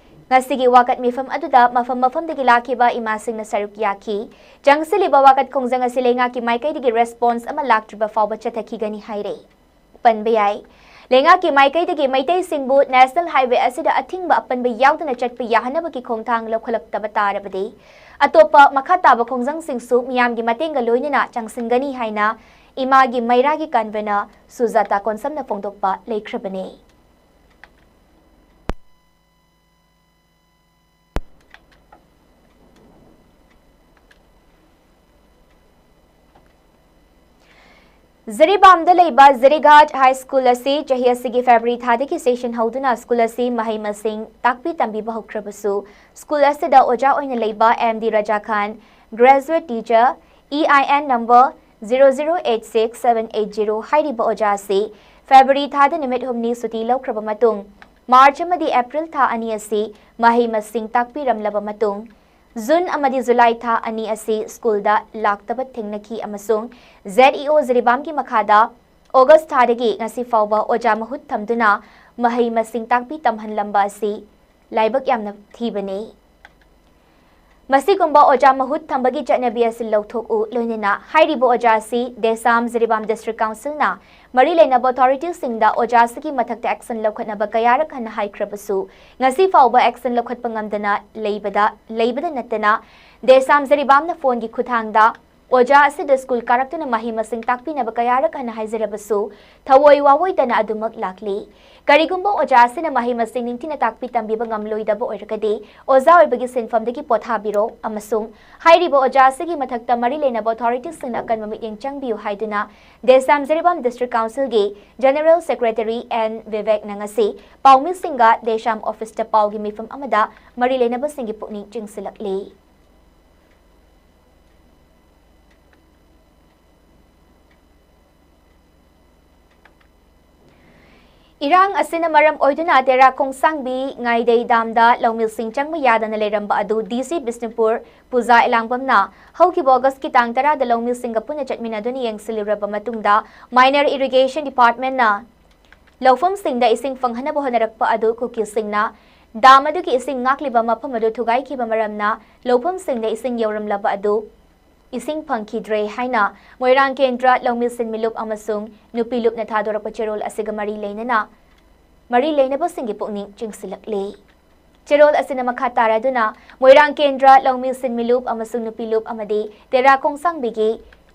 ꯉꯁꯤꯒꯤ ꯋꯥꯀꯠ ꯃꯤꯐꯝ ꯑꯗꯨꯗ ꯃꯐꯝ ꯃꯐꯝꯗꯒꯤ ꯂꯥꯛꯈꯤꯕ ꯏꯃꯥꯁꯤꯡꯅ ꯁꯔꯨꯛ ꯌꯥꯈꯤ꯫ ꯆꯪꯁꯤꯜꯂꯤꯕ ꯋꯥꯀꯠ ꯈꯣꯡꯖꯪ ꯑꯁꯤ ꯂꯩꯉꯥꯛꯀꯤ ꯃꯥꯏꯀꯩꯗꯒꯤ ꯔꯦꯁꯄꯣꯟꯁ ꯑꯃ ꯂꯥꯛꯇ꯭ꯔꯤꯕ ꯐꯥꯎꯕ ꯆꯠꯊꯈꯤꯒꯅꯤ ꯍꯥꯏꯔꯦ꯫ ꯄꯟꯕ ꯌꯥꯏ꯫ ꯂꯩꯉꯥꯛꯀꯤ ꯃꯥꯏꯀꯩꯗꯒꯤ ꯃꯩꯇꯩꯁꯤꯡꯕꯨ ꯅꯦꯁꯅꯦꯜ ꯍꯥꯏꯋꯦ ꯑꯁꯤꯗ ꯑꯊꯤꯡꯕ ꯑꯄꯟꯕ ꯌꯥꯎꯗꯅ ꯆꯠꯄ ꯌꯥꯍꯟꯅꯕꯒꯤ ꯈꯣꯡꯊꯥꯡ ꯂꯧꯈꯠꯂꯛꯇꯕ ꯇꯥꯔꯕꯗꯤ ꯑꯇꯣꯞꯄ ꯃꯈꯥ ꯇꯥꯕ ꯈꯣꯡꯖꯪꯁꯤꯡꯁꯨ ꯃꯤꯌꯥꯝꯒꯤ ꯃꯇꯦꯡꯒ ꯂꯣꯏꯅꯅ ꯆꯪꯁꯤꯟꯒꯅꯤ ꯍꯥꯏꯅ ꯏꯃꯥꯒꯤ ꯃꯩꯔꯥꯒꯤ ꯀꯟꯚꯦꯅꯔ ꯁꯨꯖꯥꯇꯥ ꯀꯣꯟꯁꯝꯅ ꯐꯣꯡꯗꯣꯛꯄ ꯂꯩꯈ꯭ꯔꯕꯅꯤ꯫ ꯖꯤꯔꯤꯕꯥꯝꯗ ꯂꯩꯕ ꯖꯤꯔꯤꯘꯥꯠ ꯍꯥꯏ ꯁ꯭ꯀꯨꯜ ꯑꯁꯤ ꯆꯍꯤ ꯑꯁꯤꯒꯤ ꯐꯦꯕ꯭ꯔꯨꯋꯥꯔꯤ ꯊꯥꯗꯒꯤ ꯁꯦꯁꯟ ꯍꯧꯗꯨꯅ ꯁ꯭ꯀꯨꯜ ꯑꯁꯤ ꯃꯍꯩ ꯃꯁꯤꯡ ꯇꯥꯛꯄꯤ ꯇꯝꯕꯤꯕ ꯍꯧꯈ꯭ꯔꯕꯁꯨ, ꯁ꯭ꯀꯨꯜ ꯑꯁꯤꯗ ꯑꯣꯖꯥ ꯑꯣꯏꯅ ꯂꯩꯕ M D Raja Khan, graduate teacher, E I N number zero zero eight six seven eight zero ꯍꯥꯏꯔꯤꯕ ꯑꯣꯖꯥ ꯑꯁꯤ ꯐꯦꯕ꯭ꯔꯨꯋꯥꯔꯤ ꯊꯥꯗ ꯅꯨꯃꯤꯠ ꯍꯨꯝꯅꯤ ꯁꯨꯇꯤ ꯂꯧꯈ꯭ꯔꯕ ꯃꯇꯨꯡ, ꯃꯥꯔꯆ ꯑꯃꯗꯤ ꯑꯦꯄ꯭ꯔꯤꯜ ꯊꯥ ꯑꯅꯤ ꯑꯁꯤ ꯃꯍꯩ ꯃꯁꯤꯡ ꯇꯥꯛꯄꯤꯔꯝꯂꯕ ꯃꯇꯨꯡ, ꯖꯨꯟ ꯑꯃꯗꯤ ꯖꯨꯂꯥꯏ ꯊꯥ ꯑꯅꯤ ꯑꯁꯤ ꯁ꯭ꯀꯨꯜꯗ ꯂꯥꯛꯇꯕ ꯊꯦꯡꯅꯈꯤ ꯑꯃꯁꯨꯡ Z E O ꯖꯤꯔꯤꯕꯥꯝꯒꯤ ꯃꯈꯥꯗ ꯑꯣꯒꯁ ꯊꯥꯗꯒꯤ ꯉꯁꯤ ꯐꯥꯎꯕ ꯑꯣꯖꯥ ꯃꯍꯨꯠ ꯊꯝꯗꯨꯅ ꯃꯍꯩ ꯃꯁꯤꯡ ꯇꯥꯛꯄꯤ ꯇꯝꯍꯜꯂꯝꯕ ꯑꯁꯤ ꯂꯥꯏꯕꯛ ꯌꯥꯝꯅ ꯊꯤꯕꯅꯤ꯫ ꯃꯁꯤꯒꯨꯝꯕ ꯑꯣꯖꯥ ꯃꯍꯨꯠ ꯊꯝꯕꯒꯤ ꯆꯠꯅꯕꯤ ꯑꯁꯤ ꯂꯧꯊꯣꯛꯎ, ꯂꯣꯏꯅꯅ ꯍꯥꯏꯔꯤꯕ ꯑꯣꯖꯥ ꯑꯁꯤ ꯗꯦꯁꯥꯝ ꯖꯤꯔꯤꯕꯥꯝ ꯗꯤꯁꯇ꯭ꯔꯤꯛ ꯀꯥꯎꯟꯁꯤꯜꯅ ꯃꯔꯤ ꯂꯩꯅꯕ ꯑꯣꯊꯣꯔꯤꯇꯤꯁꯤꯡꯗ ꯑꯣꯖꯥ ꯑꯁꯤꯒꯤ ꯃꯊꯛꯇ ꯑꯦꯛꯁꯟ ꯂꯧꯈꯠꯅꯕ ꯀꯌꯥꯔꯛ ꯍꯟꯅ ꯍꯥꯏꯈ꯭ꯔꯕꯁꯨ, ꯉꯁꯤ ꯐꯥꯎꯕ ꯑꯦꯛꯁꯟ ꯂꯧꯈꯠꯄ ꯉꯝꯗꯅ ꯂꯩꯕꯗ, ꯂꯩꯕꯗ ꯅꯠꯇꯅ, ꯗꯦꯁꯥꯝ ꯖꯤꯔꯤꯕꯥꯝꯅ ꯐꯣꯟꯒꯤ ꯈꯨꯠꯊꯥꯡꯗ ꯑꯣꯖꯥ ꯑꯁꯤꯗ ꯁ꯭ꯀꯨꯜ ꯀꯥꯔꯛꯇꯨꯅ ꯃꯍꯩ ꯃꯁꯤꯡ ꯇꯥꯛꯄꯤꯅꯕ ꯀꯌꯥꯔꯛ ꯍꯟꯅ ꯍꯥꯏꯖꯔꯕꯁꯨ, ꯊꯑꯣꯏ ꯋꯥꯑꯣꯏꯗꯅ ꯑꯗꯨꯃꯛ ꯂꯥꯛꯂꯤ꯫ ꯀꯔꯤꯒꯨꯝꯕ ꯑꯣꯖꯥ ꯑꯁꯤꯅ ꯃꯍꯩ ꯃꯁꯤꯡ ꯅꯤꯡꯊꯤꯅ ꯇꯥꯛꯄꯤ ꯇꯝꯕꯤꯕ ꯉꯝꯂꯣꯏꯗꯕ ꯑꯣꯏꯔꯒꯗꯤ, ꯑꯣꯖꯥ ꯑꯣꯏꯕꯒꯤ ꯁꯤꯟꯐꯝꯗꯒꯤ ꯄꯣꯊꯥꯕꯤꯔꯣ ꯑꯃꯁꯨꯡ ꯍꯥꯏꯔꯤꯕ ꯑꯣꯖꯥ ꯑꯁꯤꯒꯤ ꯃꯊꯛꯇ ꯃꯔꯤ ꯂꯩꯅꯕ ꯑꯣꯊꯣꯔꯤꯇꯤꯁꯤꯡꯅ ꯑꯀꯟꯕ ꯃꯤꯠꯌꯦꯡ ꯆꯪꯕꯤꯌꯨ ꯍꯥꯏꯗꯨꯅ ꯗꯦꯁꯥꯝ ꯖꯤꯔꯤꯕꯥꯝ ꯗꯤꯁꯇ꯭ꯔꯤꯛ ꯀꯥꯎꯟꯁꯤꯜꯒꯤ ꯖꯦꯅꯔꯦꯜ ꯁꯦꯀ꯭ꯔꯦꯇꯔꯤ ꯑꯦꯟ ꯕꯤꯕꯦꯛꯅ ꯉꯁꯤ ꯄꯥꯎꯃꯤꯁꯤꯡꯒ ꯗꯦꯁꯥꯝ ꯑꯣꯐꯤꯁꯇ ꯄꯥꯎꯒꯤ ꯃꯤꯐꯝ ꯑꯃꯗ ꯃꯔꯤ ꯂꯩꯅꯕꯁꯤꯡꯒꯤ ꯄꯨꯛꯅꯤꯡ ꯆꯤꯡꯁꯤꯜꯂꯛꯂꯤ꯫ ꯏꯔꯥꯡ ꯑꯁꯤꯅ ꯃꯔꯝ ꯑꯣꯏꯗꯨꯅ ꯇꯦꯔꯥ ꯈꯣꯡꯁꯥꯡꯕꯤ ꯉꯥꯏꯗꯩ ꯗꯥꯝꯗ ꯂꯧꯃꯤꯁꯤꯡ ꯆꯪꯕ ꯌꯥꯗꯅ ꯂꯩꯔꯝꯕ ꯑꯗꯨ ꯗꯤ ꯁꯤ ꯕꯤꯁꯅꯨꯄꯨꯔ ꯄꯨꯖꯥ ꯏꯂꯥꯡꯕꯝꯅ ꯍꯧꯈꯤꯕ ꯑꯣꯒꯁꯀꯤ ꯇꯥꯡ ꯇꯔꯥꯗ ꯂꯧꯃꯤꯁꯤꯡꯒ ꯄꯨꯟꯅ ꯆꯠꯃꯤꯟꯅꯗꯨꯅ ꯌꯦꯡꯁꯤꯜꯂꯨꯔꯕ ꯃꯇꯨꯡꯗ Minor Irrigation Departmentꯅ ꯂꯧꯐꯝꯁꯤꯡꯗ ꯏꯁꯤꯡ ꯐꯪꯍꯟꯅꯕ ꯍꯣꯠꯅꯔꯛꯄ ꯑꯗꯨ ꯀꯨꯀꯤꯁꯤꯡꯅ ꯗꯥꯝ ꯑꯗꯨꯒꯤ ꯏꯁꯤꯡ ꯉꯥꯛꯂꯤꯕ ꯃꯐꯝ ꯑꯗꯨ ꯊꯨꯒꯥꯏꯈꯤꯕ ꯃꯔꯝꯅ ꯂꯧꯐꯝꯁꯤꯡꯗ ꯏꯁꯤꯡ ꯌꯧꯔꯝꯂꯕ ꯑꯗꯨ ꯏꯁꯤꯡ ꯐꯪꯈꯤꯗ꯭ꯔꯦ ꯍꯥꯏꯅ ꯃꯣꯏꯔꯥꯡ ꯀꯦꯟꯗ꯭ꯔ ꯂꯧꯃꯤꯁꯤꯡ ꯃꯤꯂꯨꯞ ꯑꯃꯁꯨꯡ ꯅꯨꯄꯤ ꯂꯨꯞꯅ ꯊꯥꯗꯣꯔꯛꯄ ꯆꯦꯔꯣꯜ ꯑꯁꯤꯒ ꯃꯔꯤ ꯂꯩꯅꯅ ꯃꯔꯤ ꯂꯩꯅꯕꯁꯤꯡꯒꯤ ꯄꯨꯛꯅꯤꯡ ꯆꯤꯡꯁꯤꯜꯂꯛꯂꯤ꯫ ꯆꯦꯔꯣꯜ ꯑꯁꯤꯅ ꯃꯈꯥ ꯇꯥꯔꯗꯨꯅ ꯃꯣꯏꯔꯥꯡ ꯀꯦꯟꯗ꯭ꯔ ꯂꯧꯃꯤꯁꯤꯡ ꯃꯤꯂꯨꯞ ꯑꯃꯁꯨꯡ ꯅꯨꯄꯤ ꯂꯨꯞ ꯑꯃꯗꯤ ꯇꯦꯔꯥ ꯈꯣꯡꯁꯥꯡꯕꯤꯒꯤ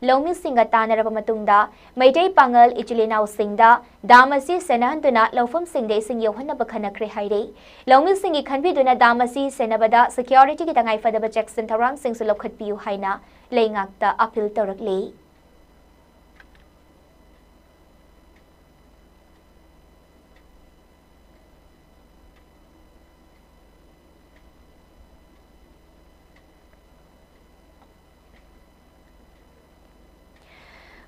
ꯂꯧꯃꯤꯁꯤꯡꯒ ꯇꯥꯟꯅꯔꯕ ꯃꯇꯨꯡꯗ ꯃꯩꯇꯩ ꯄꯥꯉꯜ ꯏꯆꯤꯜ ꯏꯅꯥꯎꯁꯤꯡꯗ ꯗꯥꯝ ꯑꯁꯤ ꯁꯦꯟꯅꯍꯟꯗꯨꯅ ꯂꯧꯐꯝꯁꯤꯡꯗ ꯏꯁꯤꯡ ꯌꯧꯍꯟꯅꯕ ꯈꯟꯅꯈ꯭ꯔꯦ ꯍꯥꯏꯔꯤ꯫ ꯂꯧꯃꯤꯁꯤꯡꯒꯤ ꯈꯟꯕꯤꯗꯨꯅ ꯗꯥꯝ ꯑꯁꯤ ꯁꯦꯟꯅꯕꯗ securityꯒꯤ ꯇꯉꯥꯏꯐꯗꯕ ꯆꯦꯛꯁꯤꯟ ꯊꯧꯔꯥꯡꯁꯤꯡꯁꯨ ꯂꯧꯈꯠꯄꯤꯌꯨ ꯍꯥꯏꯅ ꯂꯩꯉꯥꯛꯇ appeal ꯇꯧꯔꯛꯂꯤ꯫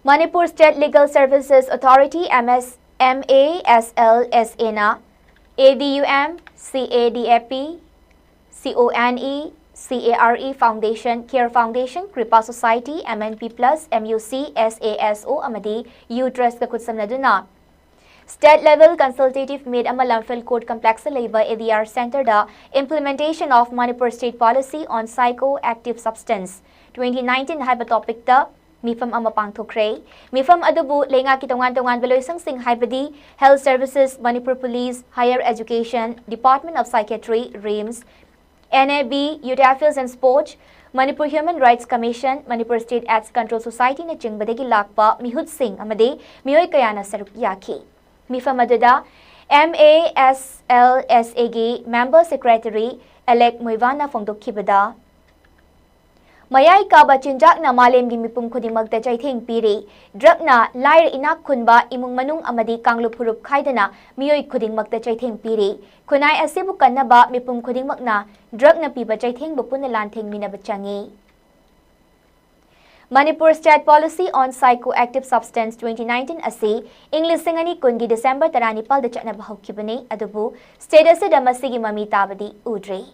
Manipur State Legal Services Authority, M S, M A S L S Aꯅ A D U M, C A D A P, C O N E, C A R E Foundation, Care Foundation, Kripa Society, M N P Plus, M U C, S A S O ꯑꯃꯗꯤ U Trustꯀ ꯈꯨꯠꯁꯝꯅꯗꯨꯅ State Level Consultative Meet ꯑꯃ ꯂꯝꯐꯦꯜ Court Complexꯇ ꯂꯩꯕ A D R Centreꯗ Implementation of Manipur State Policy on Psychoactive Substance twenty nineteen ꯍꯥꯏꯕ topicꯇ ꯃꯤꯐꯝ ꯑꯃ ꯄꯥꯡꯊꯣꯛꯈ꯭ꯔꯦ꯫ ꯃꯤꯐꯝ ꯑꯗꯨꯕꯨ ꯂꯩꯉꯥꯛꯀꯤ ꯇꯣꯉꯥꯟ ꯇꯣꯉꯥꯟꯕ ꯂꯣꯏꯁꯪꯁꯤꯡ ꯍꯥꯏꯕꯗꯤ Health Services, Manipur Police, Higher Education, Department of Psychiatry, RIMS, N A B, Youth Affairs and Sports, Manipur Human Rights Commission, Manipur State AIDS Control Societyꯅꯆꯤꯡꯕꯗꯒꯤ ꯂꯥꯛꯄ ꯃꯤꯍꯨꯠꯁꯤꯡ ꯑꯃꯗꯤ ꯃꯤꯑꯣꯏ ꯀꯌꯥꯅ ꯁꯔꯨꯛ ꯌꯥꯈꯤ꯫ ꯃꯤꯐꯝ ꯑꯗꯨꯗ M A S L S Aꯒꯤ Member Secretary Alec Muivahna ꯐꯣꯡꯗꯣꯛꯈꯤꯕꯗ, ꯃꯌꯥꯏ ꯀꯥꯕ ꯆꯤꯟꯖꯥꯛꯅ ꯃꯥꯂꯦꯝꯒꯤ ꯃꯤꯄꯨꯝ ꯈꯨꯗꯤꯡꯃꯛꯇ ꯆꯩꯊꯦꯡ ꯄꯤꯔꯤ꯫ Drugꯅ ꯂꯥꯏꯔ ꯏꯅꯥꯛ ꯈꯨꯟꯕ, ꯏꯃꯨꯡ ꯃꯅꯨꯡ ꯑꯃꯗꯤ ꯀꯥꯡꯂꯨꯞ ꯐꯨꯔꯨꯞ ꯈꯥꯏꯗꯅ ꯃꯤꯑꯣꯏ ꯈꯨꯗꯤꯡꯃꯛꯇ ꯆꯩꯊꯦꯡ ꯄꯤꯔꯤ꯫ ꯈꯨꯟꯅꯥꯏ ꯑꯁꯤꯕꯨ ꯀꯟꯅꯕ ꯃꯤꯄꯨꯝ ꯈꯨꯗꯤꯡꯃꯛꯅ drugꯅ ꯄꯤꯕ ꯆꯩꯊꯦꯡꯕꯨ ꯄꯨꯟꯅ ꯂꯥꯟꯊꯦꯡꯃꯤꯟꯅꯕ ꯆꯪꯏ꯫ Manipur State Policy on Psychoactive Substance twenty nineteen ꯑꯁꯤ ꯏꯪ ꯂꯤꯁꯤꯡ ꯑꯅꯤ ꯀꯨꯟꯒꯤ ꯗꯤꯁꯦꯝꯕꯔ ꯇꯔꯥꯅꯤꯄꯥꯜꯗ ꯆꯠꯅꯕ ꯍꯧꯈꯤꯕꯅꯤ, ꯑꯗꯨꯕꯨ state ꯑꯁꯤꯗ ꯃꯁꯤꯒꯤ ꯃꯃꯤ ꯇꯥꯕꯗꯤ ꯎꯗ꯭ꯔꯤ꯫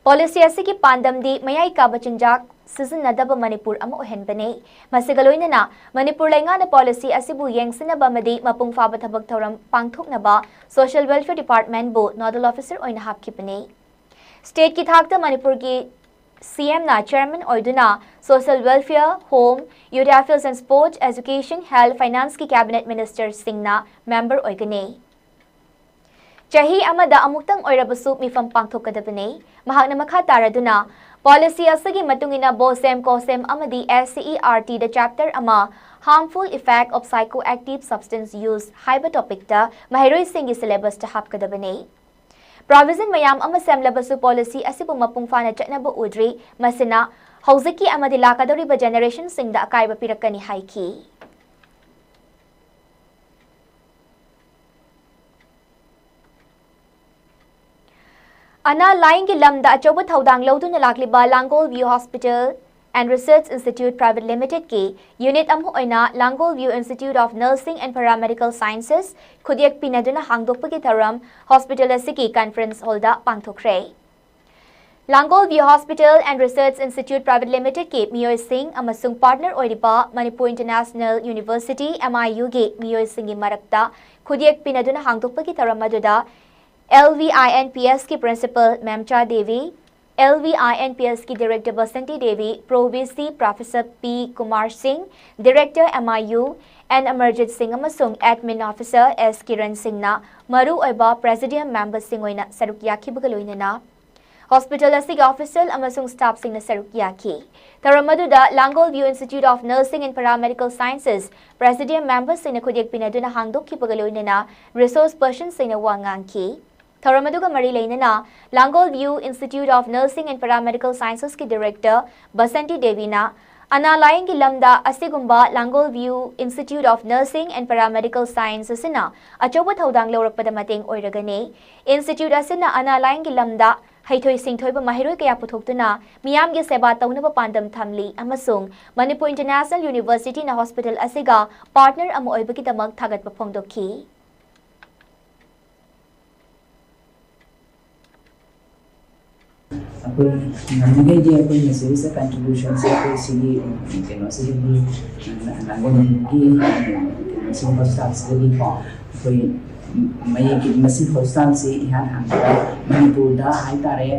Policy ꯑꯁꯤꯒꯤ ꯄꯥꯟꯗꯝꯗꯤ ꯃꯌꯥꯏ ꯀꯥꯕ ꯆꯤꯟꯖꯥꯛ ꯁꯤꯖꯤꯟꯅꯗꯕ ꯃꯅꯤꯄꯨꯔ ꯑꯃ ꯑꯣꯏꯍꯟꯕꯅꯤ꯫ ꯃꯁꯤꯒ ꯂꯣꯏꯅꯅ ꯃꯅꯤꯄꯨꯔ ꯂꯩꯉꯥꯛꯅ policy ꯑꯁꯤꯕꯨ ꯌꯦꯡꯁꯤꯟꯅꯕ ꯑꯃꯗꯤ ꯃꯄꯨꯡ ꯐꯥꯕ ꯊꯕꯛ ꯊꯧꯔꯝ ꯄꯥꯡꯊꯣꯛꯅꯕ Social Welfare Departmentꯕꯨ nodal officer ꯑꯣꯏꯅ ꯍꯥꯞꯈꯤꯕꯅꯤ꯫ Stateꯀꯤ ꯊꯥꯛꯇ ꯃꯅꯤꯄꯨꯔꯒꯤ CMꯅ chairman ꯑꯣꯏꯗꯨꯅ Social Welfare, Home, Youth Affairs and Sports, Education, Health, Financeꯀꯤ cabinet ministerꯁꯤꯡꯅ member ꯑꯣꯏꯒꯅꯤ꯫ ꯆꯍꯤ ꯑꯃꯗ ꯑꯃꯨꯛꯇꯪ ꯑꯣꯏꯔꯕꯁꯨ ꯃꯤꯐꯝ ꯄꯥꯡꯊꯣꯛꯀꯗꯕꯅꯤ꯫ ꯃꯍꯥꯛꯅ ꯃꯈꯥ ꯇꯥꯔꯗꯨꯅ, policy ꯑꯁꯤꯒꯤ ꯃꯇꯨꯡ ꯏꯟꯅ BOSEM, COSEM ꯑꯃꯗꯤ SCERTꯗ chapter ꯑꯃ Harmful Effect of Psychoactive Substance Use ꯍꯥꯏꯕ topicꯇ ꯃꯍꯩꯔꯣꯏꯁꯤꯡꯒꯤ syllabusꯇ ꯍꯥꯞꯀꯗꯕꯅꯤ꯫ Provision ꯃꯌꯥꯝ ꯑꯃ ꯁꯦꯝꯂꯕꯁꯨ policy ꯑꯁꯤꯕꯨ ꯃꯄꯨꯡ ꯐꯥꯅ ꯆꯠꯅꯕ ꯎꯗ꯭ꯔꯤ꯫ ꯃꯁꯤꯅ ꯍꯧꯖꯤꯛꯀꯤ ꯑꯃꯗꯤ ꯂꯥꯛꯀꯗꯧꯔꯤꯕ generationꯁꯤꯡꯗ ꯑꯀꯥꯏꯕ ꯄꯤꯔꯛꯀꯅꯤ ꯍꯥꯏꯈꯤ꯫ ꯑꯅꯥ ꯂꯥꯏꯌꯦꯡꯒꯤ ꯂꯝꯗ ꯑꯆꯧꯕ ꯊꯧꯗꯥꯡ ꯂꯧꯗꯨꯅ ꯂꯥꯛꯂꯤꯕ ꯂꯥꯡꯒꯣꯜ View Hospital and Research Institute Private Limitedꯀꯤ unit ꯑꯃ ꯑꯣꯏꯅ ꯂꯥꯡꯒꯣꯜ View Institute of Nursing and Paramedical Sciences ꯈꯨꯗꯌꯦꯛ ꯄꯤꯅꯗꯨꯅ ꯍꯥꯡꯗꯣꯛꯄꯒꯤ ꯊꯧꯔꯝ hospital ꯑꯁꯤꯒꯤ conference hallꯗ ꯄꯥꯡꯊꯣꯛꯈ꯭ꯔꯦ꯫ Langol View Hospital and Research Institute Private Limitedꯀꯤ ꯃꯤꯑꯣꯏꯁꯤꯡ ꯑꯃꯁꯨꯡ partner ꯑꯣꯏꯔꯤꯕ Manipur International University, MIUꯒꯤ ꯃꯤꯑꯣꯏꯁꯤꯡꯒꯤ ꯃꯔꯛꯇ ꯈꯨꯗꯌꯦꯛ ꯄꯤꯅꯗꯨꯅ ꯍꯥꯡꯗꯣꯛꯄꯒꯤ ꯊꯧꯔꯝ ꯑꯗꯨꯗ LVINPSꯀꯤ principal ꯃꯦꯝꯆꯥ Devi, LVINPSꯀꯤ director Basanti Devi, Pro VC Professor P Kumar ꯁꯤꯡ, director MIU N ꯑꯃꯔꯖꯤꯠ ꯁꯤꯡ ꯑꯃꯁꯨꯡ admin officer S ꯀꯤꯔꯟ ꯁꯤꯡꯅ ꯃꯔꯨꯑꯣꯏꯕ presidium memberꯁꯤꯡ ꯑꯣꯏꯅ ꯁꯔꯨꯛ ꯌꯥꯈꯤꯕꯒ ꯂꯣꯏꯅꯅ hospital ꯑꯁꯤꯒꯤ official ꯑꯃꯁꯨꯡ staffꯁꯤꯡꯅ ꯁꯔꯨꯛ ꯌꯥꯈꯤ꯫ ꯊꯧꯔꯝ ꯑꯗꯨꯗ ꯂꯥꯡꯒꯣꯜ View Institute of Nursing and Paramedical Sciences presidium memberꯁꯤꯡꯅ ꯈꯨꯗꯦꯛ ꯄꯤꯅꯗꯨꯅ ꯍꯥꯡꯗꯣꯛꯈꯤꯕꯒ ꯂꯣꯏꯅꯅ resource personꯁꯤꯡꯅ ꯋꯥ ꯉꯥꯡꯈꯤ꯫ ꯊꯧꯔꯝ ꯑꯗꯨꯒ ꯃꯔꯤ ꯂꯩꯅꯅ ꯂꯥꯡꯒꯣꯜ View Institute of Nursing and Paramedical Sciencesꯀꯤ director Basanti ꯗꯦꯕꯤꯅ ꯑꯅꯥ ꯂꯥꯌꯦꯡꯒꯤ ꯂꯝꯗ ꯑꯁꯤꯒꯨꯝꯕ ꯂꯥꯡꯒꯣꯜ View Institute of Nursing and Paramedical Science ꯑꯁꯤꯅ ꯑꯆꯧꯕ ꯊꯧꯗꯥꯡ ꯂꯧꯔꯛꯄꯗ ꯃꯇꯦꯡ ꯑꯣꯏꯔꯒꯅꯤ꯫ Institute ꯑꯁꯤꯅ ꯑꯅꯥ ꯂꯥꯌꯦꯡꯒꯤ ꯂꯝꯗ ꯍꯩꯊꯣꯏ ꯁꯤꯡꯊꯣꯏꯕ ꯃꯍꯩꯔꯣꯏ ꯀꯌꯥ ꯄꯨꯊꯣꯛꯇꯨꯅ ꯃꯤꯌꯥꯝꯒꯤ ꯁꯦꯕꯥ ꯇꯧꯅꯕ ꯄꯥꯟꯗꯝ ꯊꯝꯂꯤ ꯑꯃꯁꯨꯡ ꯃꯅꯤꯄꯨꯔ ꯏꯟꯇꯔꯅꯦꯁꯅꯦꯜ ꯌꯨꯅꯤꯚꯔꯁꯤꯇꯤꯅ ꯍꯣꯁꯄꯤꯇꯥꯜ ꯑꯁꯤꯒ ꯄꯥꯔꯠꯅꯔ ꯑꯃ ꯑꯣꯏꯕꯒꯤꯗꯃꯛ ꯊꯥꯒꯠꯄ ꯐꯣꯡꯗꯣꯛꯈꯤ꯫ ꯑꯩꯈꯣꯏ ꯉꯝꯃꯤꯉꯩꯗꯤ ꯑꯩꯈꯣꯏ ꯃꯁꯤꯗꯩꯁꯤꯗ ꯀꯟꯇ꯭ꯔꯤꯕ꯭ꯌꯨꯁꯟꯁꯦ ꯑꯩꯈꯣꯏ ꯁꯤꯒꯤ ꯀꯩꯅꯣꯁꯤꯗꯒꯤ ꯂꯥꯡꯒꯣꯜꯒꯤ ꯀꯩꯅꯣꯁꯤ ꯍꯣꯁꯄꯤꯇꯥꯜꯁꯤꯗꯒꯤꯀꯣ ꯑꯩꯈꯣꯏ ꯃꯌꯦꯛꯀꯤ ꯃꯁꯤ ꯍꯣꯁꯄꯤꯇꯥꯜꯁꯤ ꯏꯍꯥꯟ ꯍꯥꯟꯕꯗ ꯃꯅꯤꯄꯨꯔꯗ ꯍꯥꯏꯇꯥꯔꯦ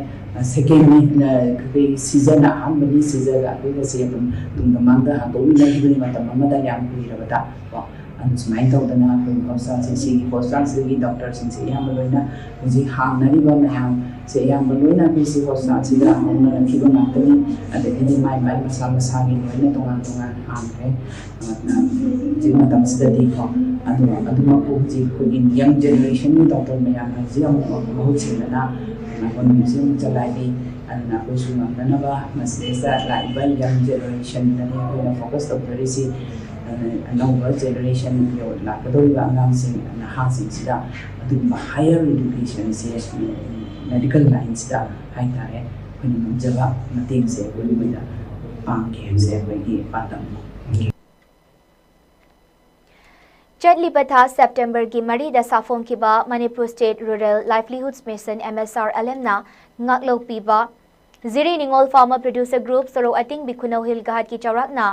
ꯁꯦꯀꯦꯟꯅꯤ ꯑꯩꯈꯣꯏ ꯁꯤꯖꯟ ꯑꯍꯥꯟꯕꯒꯤ ꯁꯤꯖꯟ ꯑꯩꯈꯣꯏꯒꯁꯦ ꯑꯗꯨꯝ ꯇꯨꯡꯗ ꯃꯥꯡꯗ ꯍꯥꯡꯗꯣꯛꯃꯤꯟꯅꯈꯤꯕꯅꯤ ꯃꯇꯝ ꯑꯃꯗ ꯌꯥꯝ ꯀꯨꯏꯔꯕꯗ ꯀꯣ ꯑꯗꯨ ꯁꯨꯃꯥꯏꯅ ꯇꯧꯗꯅ ꯑꯩꯈꯣꯏ ꯍꯣꯁꯄꯤꯇꯥꯜꯁꯦ ꯁꯤꯒꯤ ꯍꯣꯁꯄꯤꯇꯥꯜꯁꯤꯗꯒꯤ ꯗꯣꯛꯇꯔꯁꯤꯡꯁꯦ ꯑꯌꯥꯝꯕ ꯂꯣꯏꯅ ꯍꯧꯖꯤꯛ ꯍꯥꯡꯅꯔꯤꯕ ꯃꯌꯥꯝꯁꯦ ꯑꯌꯥꯝꯕ ꯂꯣꯏꯅ ꯑꯩꯈꯣꯏ ꯁꯤ ꯍꯣꯁꯄꯤꯇꯥꯜꯁꯤꯗ ꯍꯧꯅꯔꯛꯈꯤꯕ ꯉꯥꯛꯇꯅꯤ꯫ ꯑꯗꯒꯤꯗꯤ ꯃꯥꯏ ꯃꯥꯏ ꯃꯁꯥ ꯃꯁꯥꯒꯤ ꯂꯣꯏꯅ ꯇꯣꯉꯥꯟ ꯇꯣꯉꯥꯟ ꯍꯥꯡꯈ꯭ꯔꯦ꯫ ꯑꯗꯨꯅ ꯍꯧꯖꯤꯛ ꯃꯇꯝꯁꯤꯗꯗꯤꯀꯣ ꯑꯗꯨꯒ ꯑꯗꯨꯃꯛꯄꯨ ꯍꯧꯖꯤꯛ ꯑꯩꯈꯣꯏꯒꯤ ꯌꯪ ꯖꯦꯅꯦꯔꯦꯁꯟꯒꯤ ꯗꯣꯛꯇꯔ ꯃꯌꯥꯝ ꯍꯥꯏꯁꯤ ꯑꯃꯨꯛ ꯃꯍꯨꯠ ꯁꯤꯟꯗꯅ ꯃꯈꯣꯏ ꯃ꯭ꯌꯨꯖꯤꯌꯝ ꯆꯂꯥꯏꯔꯤ꯫ ꯑꯗꯨꯅ ꯑꯩꯈꯣꯏꯁꯨ ꯉꯝꯅꯅꯕ ꯃꯁꯤꯗꯩꯁꯤꯗ ꯂꯥꯛꯏꯕ ꯌꯪ ꯖꯦꯅꯦꯔꯦꯁꯟꯗꯅꯤ ꯑꯩꯈꯣꯏꯅ ꯐꯣꯀꯁ ꯇꯧꯖꯔꯤꯁꯤ꯫ ꯑꯅꯧꯕ ꯖꯦꯅꯦꯔꯦꯁꯟ ꯂꯥꯛꯀꯗꯧꯔꯤꯕ ꯑꯉꯥꯡꯁꯤꯡ ꯅꯍꯥꯁꯤꯡꯁꯤꯗ ꯑꯗꯨꯒꯨꯝꯕ ꯍꯥꯌꯔ ꯏꯗꯨꯀꯦꯁꯟꯁꯦ ꯃꯦꯗꯤꯀꯦꯜ ꯂꯥꯏꯟꯁꯤꯗ ꯍꯥꯏꯇꯥꯔꯦ ꯑꯩꯈꯣꯏꯅ ꯉꯝꯖꯕ ꯃꯇꯦꯡꯁꯦ ꯑꯩꯈꯣꯏ ꯃꯣꯏꯗ ꯄꯥꯡꯒꯦ ꯍꯥꯏꯕꯁꯦ ꯑꯩꯈꯣꯏꯒꯤ ꯄꯥꯟꯗꯝꯅꯤ꯫ ꯆꯠꯂꯤꯕ ꯊꯥ ꯁꯦꯞꯇꯦꯝꯕꯔꯒꯤ ꯃꯔꯤꯗ ꯁꯥꯐꯣꯡꯈꯤꯕ ꯃꯅꯤꯄꯨꯔ ꯁ꯭ꯇꯦꯠ ꯔꯨꯔꯦꯜ ꯂꯥꯏꯚꯂꯤꯍꯨꯗꯁ ꯃꯤꯁꯟ MSRLMꯅ ꯉꯥꯛꯂꯧ ꯄꯤꯕ ꯖꯤꯔꯤ ꯅꯤꯉꯣꯜ ꯐꯥꯔꯃꯔ ꯄ꯭ꯔꯣꯗ꯭ꯌꯨꯁꯔ ꯒ꯭ꯔꯨꯞ ꯁꯣꯔꯣꯛ ꯑꯇꯤꯡꯕꯤ ꯈꯨꯅꯧ ꯍꯤꯜ ꯒꯍꯥꯠꯀꯤ ꯆꯥꯎꯔꯥꯛꯅ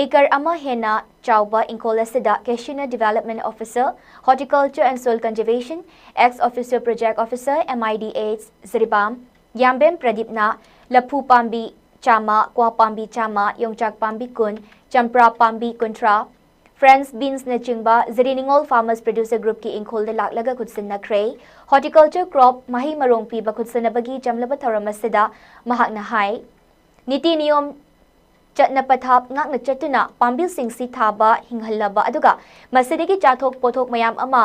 ꯑꯦꯀꯔ ꯑꯃ ꯍꯦꯟꯅ ꯆꯥꯎꯕ ꯏꯪꯈꯣꯜ ꯑꯁꯤꯗ ꯀꯦꯁꯤꯅ development officer, horticulture and soil conservation, ex officio project officer, MIDH, Jiribam, Yambem ꯄ꯭ꯔꯗꯤꯞꯅ ꯂꯐꯨ ꯄꯥꯝꯕꯤ ꯆꯥꯝꯃ, ꯀ꯭ꯋꯥ ꯄꯥꯝꯕꯤ ꯆꯥꯝꯃ, ꯌꯣꯡꯆꯥꯛ ꯄꯥꯝꯕꯤ ꯀꯨꯟ, ꯆꯝꯄ꯭ꯔꯥ ꯄꯥꯝꯕꯤ ꯀꯨꯟꯊ꯭ꯔꯥ, ꯐ꯭ꯔꯦꯟꯁ ꯕꯤꯟꯁꯅꯆꯤꯡꯕ ꯖꯤꯔꯤ ꯅꯤꯉꯣꯜ ꯐꯥꯔꯃꯔꯁ ꯄ꯭ꯔꯣꯗ꯭ꯌꯨꯁꯔ ꯒ꯭ꯔꯨꯞꯀꯤ ꯏꯪꯈꯣꯜꯗ ꯂꯥꯛꯂꯒ ꯈꯨꯠꯁꯤꯟꯅꯈ꯭ꯔꯦ꯫ ꯍꯣꯔꯇꯤꯀꯜꯆꯔ ꯀ꯭ꯔꯣꯞ ꯃꯍꯩ ꯃꯔꯣꯡ ꯄꯤꯕ ꯈꯨꯠꯁꯤꯟꯅꯕꯒꯤ ꯆꯝꯂꯕ ꯊꯧꯔꯝ ꯑꯁꯤꯗ ꯃꯍꯥꯛꯅ ꯍꯥꯏ, ꯅꯤꯇꯤ ꯅꯤꯌꯣꯝ ꯆꯠꯅ ꯄꯊꯥꯞ ꯉꯥꯛꯅ ꯆꯠꯇꯨꯅ ꯄꯥꯝꯕꯤꯁꯤꯡꯁꯤ ꯊꯥꯕ ꯍꯤꯡꯍꯜꯂꯕ ꯑꯗꯨꯒ ꯃꯁꯤꯗꯒꯤ ꯆꯥꯊꯣꯛ ꯄꯣꯠꯊꯣꯛ ꯃꯌꯥꯝ ꯑꯃ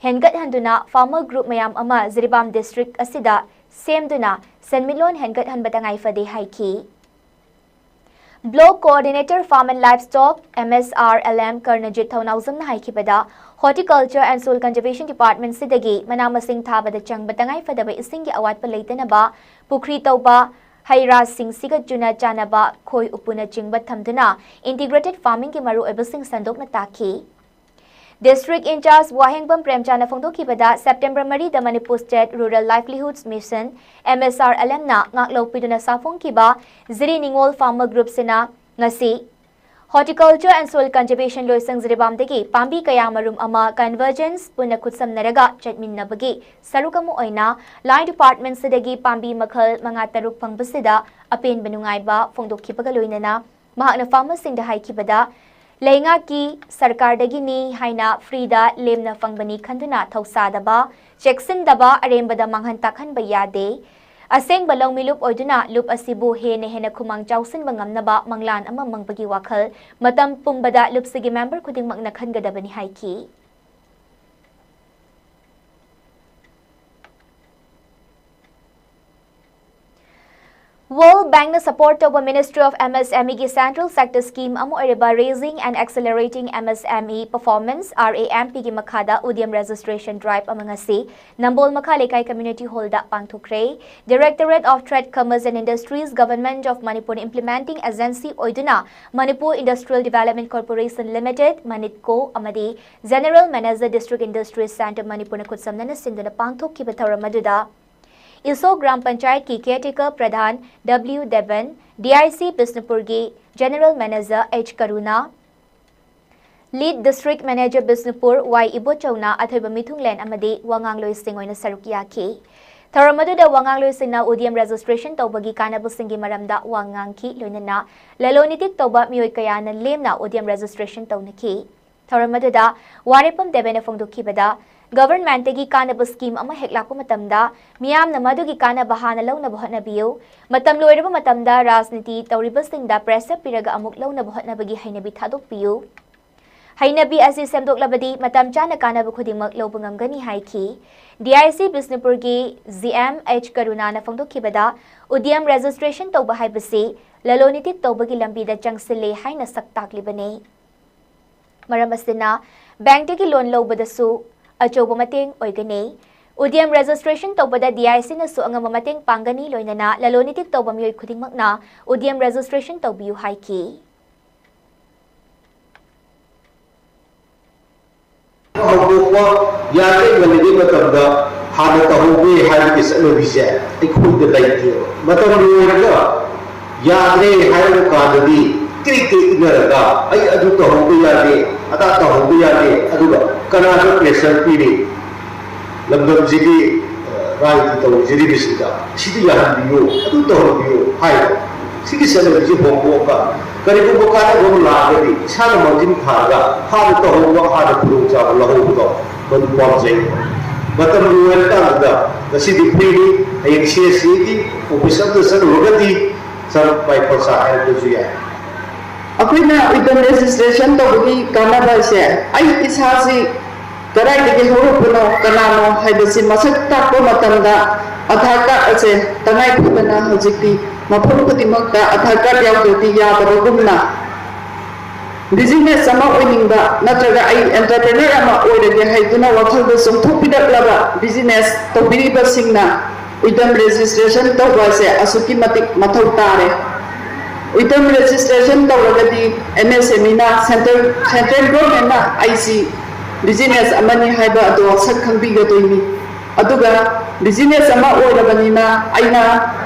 ꯍꯦꯟꯒꯠꯍꯟꯗꯨꯅ ꯐꯥꯔꯃꯔ ꯒ꯭ꯔꯨꯞ ꯃꯌꯥꯝ ꯑꯃ ꯖꯤꯔꯤꯕꯥꯝ ꯗꯤꯁꯇ꯭ꯔꯤꯛ ꯑꯁꯤꯗ ꯁꯦꯝꯗꯨꯅ ꯁꯦꯟꯃꯤꯠꯂꯣꯟ ꯍꯦꯟꯒꯠꯍꯟꯕ ꯇꯉꯥꯏ ꯐꯗꯦ ꯍꯥꯏꯈꯤ꯫ Block coordinator farm and livestock, MSRLM, Karnajit ꯊꯧꯅꯥꯎꯖꯝꯅ ꯍꯥꯏꯈꯤꯕꯗ, Horticulture and Soil Conservation Department ꯁꯤꯗꯒꯤ ꯃꯅꯥ ꯃꯁꯤꯡ ꯊꯥꯕꯗ ꯆꯪꯕ ꯇꯉꯥꯏ ꯐꯗꯕ ꯏꯁꯤꯡꯒꯤ ꯑꯋꯥꯠꯄ ꯂꯩꯇꯅꯕ ꯄꯨꯈ꯭ꯔꯤ ꯇꯧꯕ, ꯍꯩ ꯔꯥꯁꯤꯡꯁꯤꯒ ꯆꯨꯅ ꯆꯥꯟꯅꯕ ꯈꯣꯏ ꯎꯄꯨꯅꯆꯤꯡꯕ ꯊꯝꯗꯨꯅ integrated farming ꯒꯤ ꯃꯔꯨꯑꯣꯏꯕꯁꯤꯡ ꯁꯟꯗꯣꯛꯅ ꯇꯥꯛꯈꯤ꯫ District in charge Wahengbam ꯄ꯭ꯔꯦꯝꯆꯥꯅ ꯐꯣꯡꯗꯣꯛꯈꯤꯕꯗ, September ꯃꯔꯤꯗ Manipur State Rural Livelihoods Mission, M S R L M ꯅ ꯉꯥꯛꯂꯧ ꯄꯤꯗꯨꯅ ꯁꯥꯐꯣꯡꯈꯤꯕ ꯖꯤꯔꯤ ꯅꯤꯉꯣꯜ farmer group ꯁꯤꯅ ꯉꯁꯤ Horticulture and Soil Conservation ꯂꯣꯏꯁꯪ ꯖꯤꯔꯤꯕꯥꯝꯗꯒꯤ ꯄꯥꯝꯕꯤ ꯀꯌꯥ ꯃꯔꯨꯝ ꯑꯃ convergence ꯄꯨꯟꯅ ꯈꯨꯠꯁꯝꯅꯔꯒ ꯆꯠꯃꯤꯟꯅꯕꯒꯤ ꯁꯔꯨꯛ ꯑꯃ ꯑꯣꯏꯅ line department ꯁꯤꯗꯒꯤ ꯄꯥꯝꯕꯤ ꯃꯈꯜ ꯃꯉꯥ ꯇꯔꯨꯛ ꯐꯪꯕꯁꯤꯗ ꯑꯄꯦꯟꯕ ꯅꯨꯡꯉꯥꯏꯕ ꯐꯣꯡꯗꯣꯛꯈꯤꯕꯒ ꯂꯣꯏꯅꯅ ꯃꯍꯥꯛꯅ farmer ꯁꯤꯡꯗ ꯍꯥꯏꯈꯤꯕꯗ, ꯂꯩꯉꯥꯛꯀꯤ ꯁꯔꯀꯥꯔꯗꯒꯤꯅꯤ ꯍꯥꯏꯅ free ꯗ ꯂꯦꯝꯅ ꯐꯪꯕꯅꯤ ꯈꯟꯗꯨꯅ ꯊꯧꯁꯥꯗꯕ, ꯆꯦꯛꯁꯤꯟꯗꯕ, ꯑꯔꯦꯝꯕꯗ ꯃꯥꯡꯍꯟ ꯇꯥꯛꯍꯟꯕ ꯌꯥꯗꯦ꯫ ꯑꯁꯦꯡꯕ ꯂꯧꯃꯤꯂꯨꯞ ꯑꯣꯏꯗꯨꯅ ꯂꯨꯞ ꯑꯁꯤꯕꯨ ꯍꯦꯟꯅ ꯍꯦꯟꯅ ꯈꯨꯃꯥꯡ ꯆꯥꯎꯁꯤꯟꯕ ꯉꯝꯅꯕ ꯃꯪꯂꯥꯟ ꯑꯃ ꯃꯪꯕꯒꯤ ꯋꯥꯈꯜ ꯃꯇꯝ ꯄꯨꯝꯕꯗ ꯂꯨꯞꯁꯤꯒꯤ member ꯈꯨꯗꯤꯡꯃꯛꯅ ꯈꯟꯒꯗꯕꯅꯤ ꯍꯥꯏꯈꯤ꯫ World Bank ꯅ support ꯇꯧꯕ Ministry of M S M E ꯒꯤ central sector scheme ꯑꯃ ꯑꯣꯏꯔꯤꯕ Raising and Accelerating M S M E Performance, R A M P ꯒꯤ ꯃꯈꯥꯗ Udyam registration drive ꯑꯃ ꯉꯁꯤ ꯅꯝꯕꯣꯜ ꯃꯈꯥ ꯂꯩꯀꯥꯏ community hall the ꯄꯥꯡꯊꯣꯛꯈ꯭ꯔꯦ꯫ Directorate of Trade, Commerce and Industries, Government of Manipur implementing agency ꯑꯣꯏꯗꯨꯅ Manipur Industrial Development Corporation Limited, MANIDCO, ꯑꯃꯗꯤ General Manager, District Industries Centre, ꯃꯅꯤꯄꯨꯔꯅ ꯈꯨꯠꯁꯝꯅꯅ ꯁꯤꯟꯗꯨꯅ ꯄꯥꯡꯊꯣꯛꯈꯤꯕ ꯊꯧꯔꯝ ꯑꯗꯨꯗ ꯏꯁꯣ ꯒ꯭ꯔꯥꯝ ꯄꯟꯆꯥꯌꯠꯀꯤ caretaker Pradhan W ꯗꯦꯕꯟ, D I C ꯕꯤꯁꯅꯨꯄꯨꯔꯒꯤ General Manager H ꯀꯔꯨꯅꯥ, Lead District Manager Bishnupur Y ꯏꯕꯣꯆꯧꯅ ꯑꯊꯣꯏꯕ ꯃꯤꯊꯨꯡꯂꯦꯟ ꯑꯃꯗꯤ ꯋꯥꯉꯥꯡꯂꯣꯏꯁꯤꯡ ꯑꯣꯏꯅ ꯁꯔꯨꯛ ꯌꯥꯈꯤ꯫ ꯊꯧꯔꯝ ꯑꯗꯨꯗ ꯋꯥꯉꯥꯡꯂꯣꯏꯁꯤꯡꯅ Udyam registration ꯇꯧꯕꯒꯤ ꯀꯥꯟꯅꯕꯁꯤꯡꯒꯤ ꯃꯔꯝꯗ ꯋꯥ ꯉꯥꯡꯈꯤ, ꯂꯣꯏꯅꯅ ꯂꯂꯣꯟ ꯏꯇꯤꯛ ꯇꯧꯕ ꯃꯤꯑꯣꯏ ꯀꯌꯥꯅ ꯂꯦꯝꯅ Udyam registration ꯇꯧꯅꯈꯤ꯫ ꯊꯧꯔꯝ ꯑꯗꯨꯗ ꯋꯥꯔꯦꯞꯐꯝ ꯗꯦꯕꯦꯅ ꯐꯣꯡꯗꯣꯛꯈꯤꯕꯗ, government ꯇꯒꯤ ꯀꯥꯟꯅꯕ scheme ꯑꯃ ꯍꯦꯛ ꯂꯥꯛꯄ ꯃꯇꯝꯗ ꯃꯤꯌꯥꯝꯅ ꯃꯗꯨꯒꯤ ꯀꯥꯟꯅꯕ ꯍꯥꯟꯅ ꯂꯧꯅꯕ ꯍꯣꯠꯅꯕꯤꯌꯨ꯫ ꯃꯇꯝ ꯂꯣꯏꯔꯕ ꯃꯇꯝꯗ ꯔꯥꯖꯅꯤꯇꯤ ꯇꯧꯔꯤꯕꯁꯤꯡꯗ pressure ꯄꯤꯔꯒ ꯑꯃꯨꯛ ꯂꯧꯅꯕ ꯍꯣꯠꯅꯕꯒꯤ ꯍꯩꯅꯕꯤ ꯊꯥꯗꯣꯛꯄꯤꯌꯨ꯫ ꯍꯩꯅꯕꯤ ꯑꯁꯤ ꯁꯦꯝꯗꯣꯛꯂꯕꯗꯤ ꯃꯇꯝ ꯆꯥꯅ ꯀꯥꯟꯅꯕ ꯈꯨꯗꯤꯡꯃꯛ ꯂꯧꯕ ꯉꯝꯒꯅꯤ ꯍꯥꯏꯈꯤ꯫ D I C ꯕꯤꯁꯅꯨꯄꯨꯔꯒꯤ G M H ꯀꯔꯨꯅꯥꯅ ꯐꯣꯡꯗꯣꯛꯈꯤꯕꯗ, Udyam registration ꯇꯧꯕ ꯍꯥꯏꯕꯁꯤ ꯂꯂꯣꯟ ꯏꯇꯤꯛ ꯇꯧꯕꯒꯤ ꯂꯝꯕꯤꯗ ꯆꯪꯁꯤꯜꯂꯦ ꯍꯥꯏꯅ ꯁꯛ ꯇꯥꯛꯂꯤꯕꯅꯤ꯫ ꯃꯔꯝ ꯑꯁꯤꯅ ꯕꯦꯡꯛꯇꯒꯤ ꯂꯣꯟ ꯂꯧꯕꯗꯁꯨ ꯑꯆꯧꯕ ꯃꯇꯦꯡ ꯑꯣꯏꯒꯅꯤ꯫ ꯎꯗ꯭ꯌꯝ ꯔꯦꯖꯤꯁꯇ꯭ꯔꯦꯁꯟ ꯇꯧꯕꯗ ꯗꯤ ꯑꯥꯏ ꯁꯤꯅꯁꯨ ꯑꯉꯝꯕ ꯃꯇꯦꯡ ꯄꯥꯡꯒꯅꯤ, ꯂꯣꯏꯅꯅ ꯂꯂꯣꯟ ꯏꯇꯤꯛ ꯇꯧꯕ ꯃꯤꯑꯣꯏ ꯈꯨꯗꯤꯡꯃꯛꯅ ꯎꯗ꯭ꯌꯝ ꯔꯦꯖꯤꯁꯇ꯭ꯔꯦꯁꯟ ꯇꯧꯕꯤꯌꯨ ꯍꯥꯏꯈꯤ꯫ ꯍꯧꯗꯣꯛꯄ ꯌꯥꯔꯦ ꯉꯜꯂꯤꯉꯩ ꯃꯇꯝꯗ ꯍꯥꯟꯅ ꯇꯧꯍꯧꯒꯦ ꯍꯥꯏꯕꯒꯤ ꯆꯠꯅꯕꯤꯁꯦ ꯑꯩꯈꯣꯏꯗ ꯂꯩꯇꯦꯕ꯫ ꯃꯇꯝ ꯂꯣꯏꯔꯒ ꯌꯥꯗ꯭ꯔꯦ ꯍꯥꯏꯔꯕ ꯀꯥꯟꯗꯗꯤ ꯀ꯭ꯔꯤꯛ ꯀ꯭ꯔꯤꯛ ꯏꯟꯅꯔꯒ ꯑꯩ ꯑꯗꯨ ꯇꯧꯍꯧꯕ ꯌꯥꯗꯦ, ꯑꯗꯥ ꯇꯧꯍꯧꯕ ꯌꯥꯗꯦ, ꯑꯗꯨꯒ ꯀꯅꯥꯗ ꯄ꯭ꯔꯦꯁꯔ ꯄꯤꯔꯤ? ꯂꯝꯗꯝꯁꯤꯒꯤ, ꯑ, ꯔꯥꯏꯒꯤ ꯇꯧꯖꯔꯤꯕꯁꯤꯗ ꯁꯤꯗꯤ ꯌꯥꯍꯟꯕꯤꯌꯨ, ꯑꯗꯨ ꯇꯧꯍꯟꯕꯤꯌꯨ ꯍꯥꯏꯕ꯫ ꯁꯤꯒꯤ ꯆꯠꯅꯕꯤꯁꯤ ꯍꯣꯡꯗꯣꯛꯑꯒ ꯀꯔꯤꯒꯨꯝꯕ ꯀꯥꯟꯅꯕ ꯑꯃ ꯂꯥꯛꯑꯒꯗꯤ ꯏꯁꯥꯅ ꯃꯥꯡꯖꯤꯟ ꯊꯥꯔꯒ ꯍꯥꯟꯅ ꯇꯧꯍꯧꯕ, ꯍꯥꯟꯅ ꯈꯨꯗꯣꯡꯆꯥꯕ ꯂꯧꯍꯧꯕꯗꯣ ꯃꯗꯨ ꯄꯥꯝꯖꯩ꯫ ꯃꯇꯝ ꯂꯣꯏꯔꯀꯥꯟꯗ ꯉꯁꯤꯗꯤ ꯐ꯭ꯔꯤꯅꯤ, ꯍꯌꯦꯡ ꯁꯤ ꯑꯦꯁ ꯁꯤꯒꯤ ꯑꯣꯐꯤꯁ ꯑꯃꯗ ꯆꯠꯂꯨꯔꯒꯗꯤ ꯁꯔꯨꯛ ꯄꯥꯏ ꯈꯣꯔꯁꯥ ꯍꯥꯏꯔꯛꯄꯁꯨ ꯌꯥꯏ꯫ ꯑꯩꯈꯣꯏꯅ ꯎꯗ꯭ꯌꯝ ꯔꯦꯖꯤꯁꯇ꯭ꯔꯦꯁꯟ ꯇꯧꯕꯒꯤ ꯀꯥꯟꯅꯕ ꯑꯁꯦ ꯑꯩ ꯏꯁꯥꯁꯤ ꯀꯗꯥꯏꯗꯒꯤ ꯍꯧꯔꯛꯄꯅꯣ, ꯀꯅꯥꯅꯣ ꯍꯥꯏꯕꯁꯤ ꯃꯁꯛ ꯇꯥꯛꯄ ꯃꯇꯝꯗ ꯑꯙꯥꯔ ꯀꯥꯔꯗ ꯑꯁꯦ ꯇꯉꯥꯏ ꯐꯗꯅ ꯍꯧꯖꯤꯛꯇꯤ ꯃꯐꯝ ꯈꯨꯗꯤꯡꯃꯛꯇ ꯑꯙꯥꯔ ꯀꯥꯔꯗ ꯌꯥꯎꯗ꯭ꯔꯗꯤ ꯌꯥꯗꯕꯒꯨꯝꯅ, ꯕꯤꯖꯤꯅꯦꯁ ꯑꯃ ꯑꯣꯏꯅꯤꯡꯕ ꯅꯠꯇ꯭ꯔꯒ ꯑꯩ ꯑꯦꯟꯇꯔꯄ꯭ꯔꯦꯅꯔ ꯑꯃ ꯑꯣꯏꯔꯒꯦ ꯍꯥꯏꯗꯨꯅ ꯋꯥꯈꯜꯗ ꯆꯣꯡꯊꯣꯛꯄꯤꯔꯛꯂꯕ ꯕꯤꯖꯤꯅꯦꯁ ꯇꯧꯕꯤꯔꯤꯕꯁꯤꯡꯅ ꯎꯗ꯭ꯌꯝ ꯔꯦꯖꯤꯁꯇ꯭ꯔꯦꯁꯟ ꯇꯧꯕ ꯑꯁꯦ ꯑꯁꯨꯛꯀꯤ ꯃꯇꯤꯛ ꯃꯊꯧ ꯇꯥꯔꯦ꯫ ꯎꯗ꯭ꯌꯝ ꯔꯦꯖꯤꯁꯇ꯭ꯔꯦꯁꯟ ꯇꯧꯔꯒꯗꯤ ꯑꯦꯝ ꯑꯦꯁ ꯑꯦꯝ ꯏꯅ ꯁꯦꯟꯇ꯭ꯔꯦꯜ, ꯁꯦꯟꯇ꯭ꯔꯦꯜ ꯒꯣꯔꯃꯦꯟꯅ ꯑꯩꯁꯤ ꯕꯤꯖꯤꯅꯦꯁ ꯑꯃꯅꯤ ꯍꯥꯏꯕ ꯑꯗꯣ ꯁꯛ ꯈꯪꯕꯤꯒꯗꯣꯏꯅꯤ꯫ ꯑꯗꯨꯒ ꯕꯤꯖꯤꯅꯦꯁ ꯑꯃ ꯑꯣꯏꯔꯕꯅꯤꯅ ꯑꯩꯅ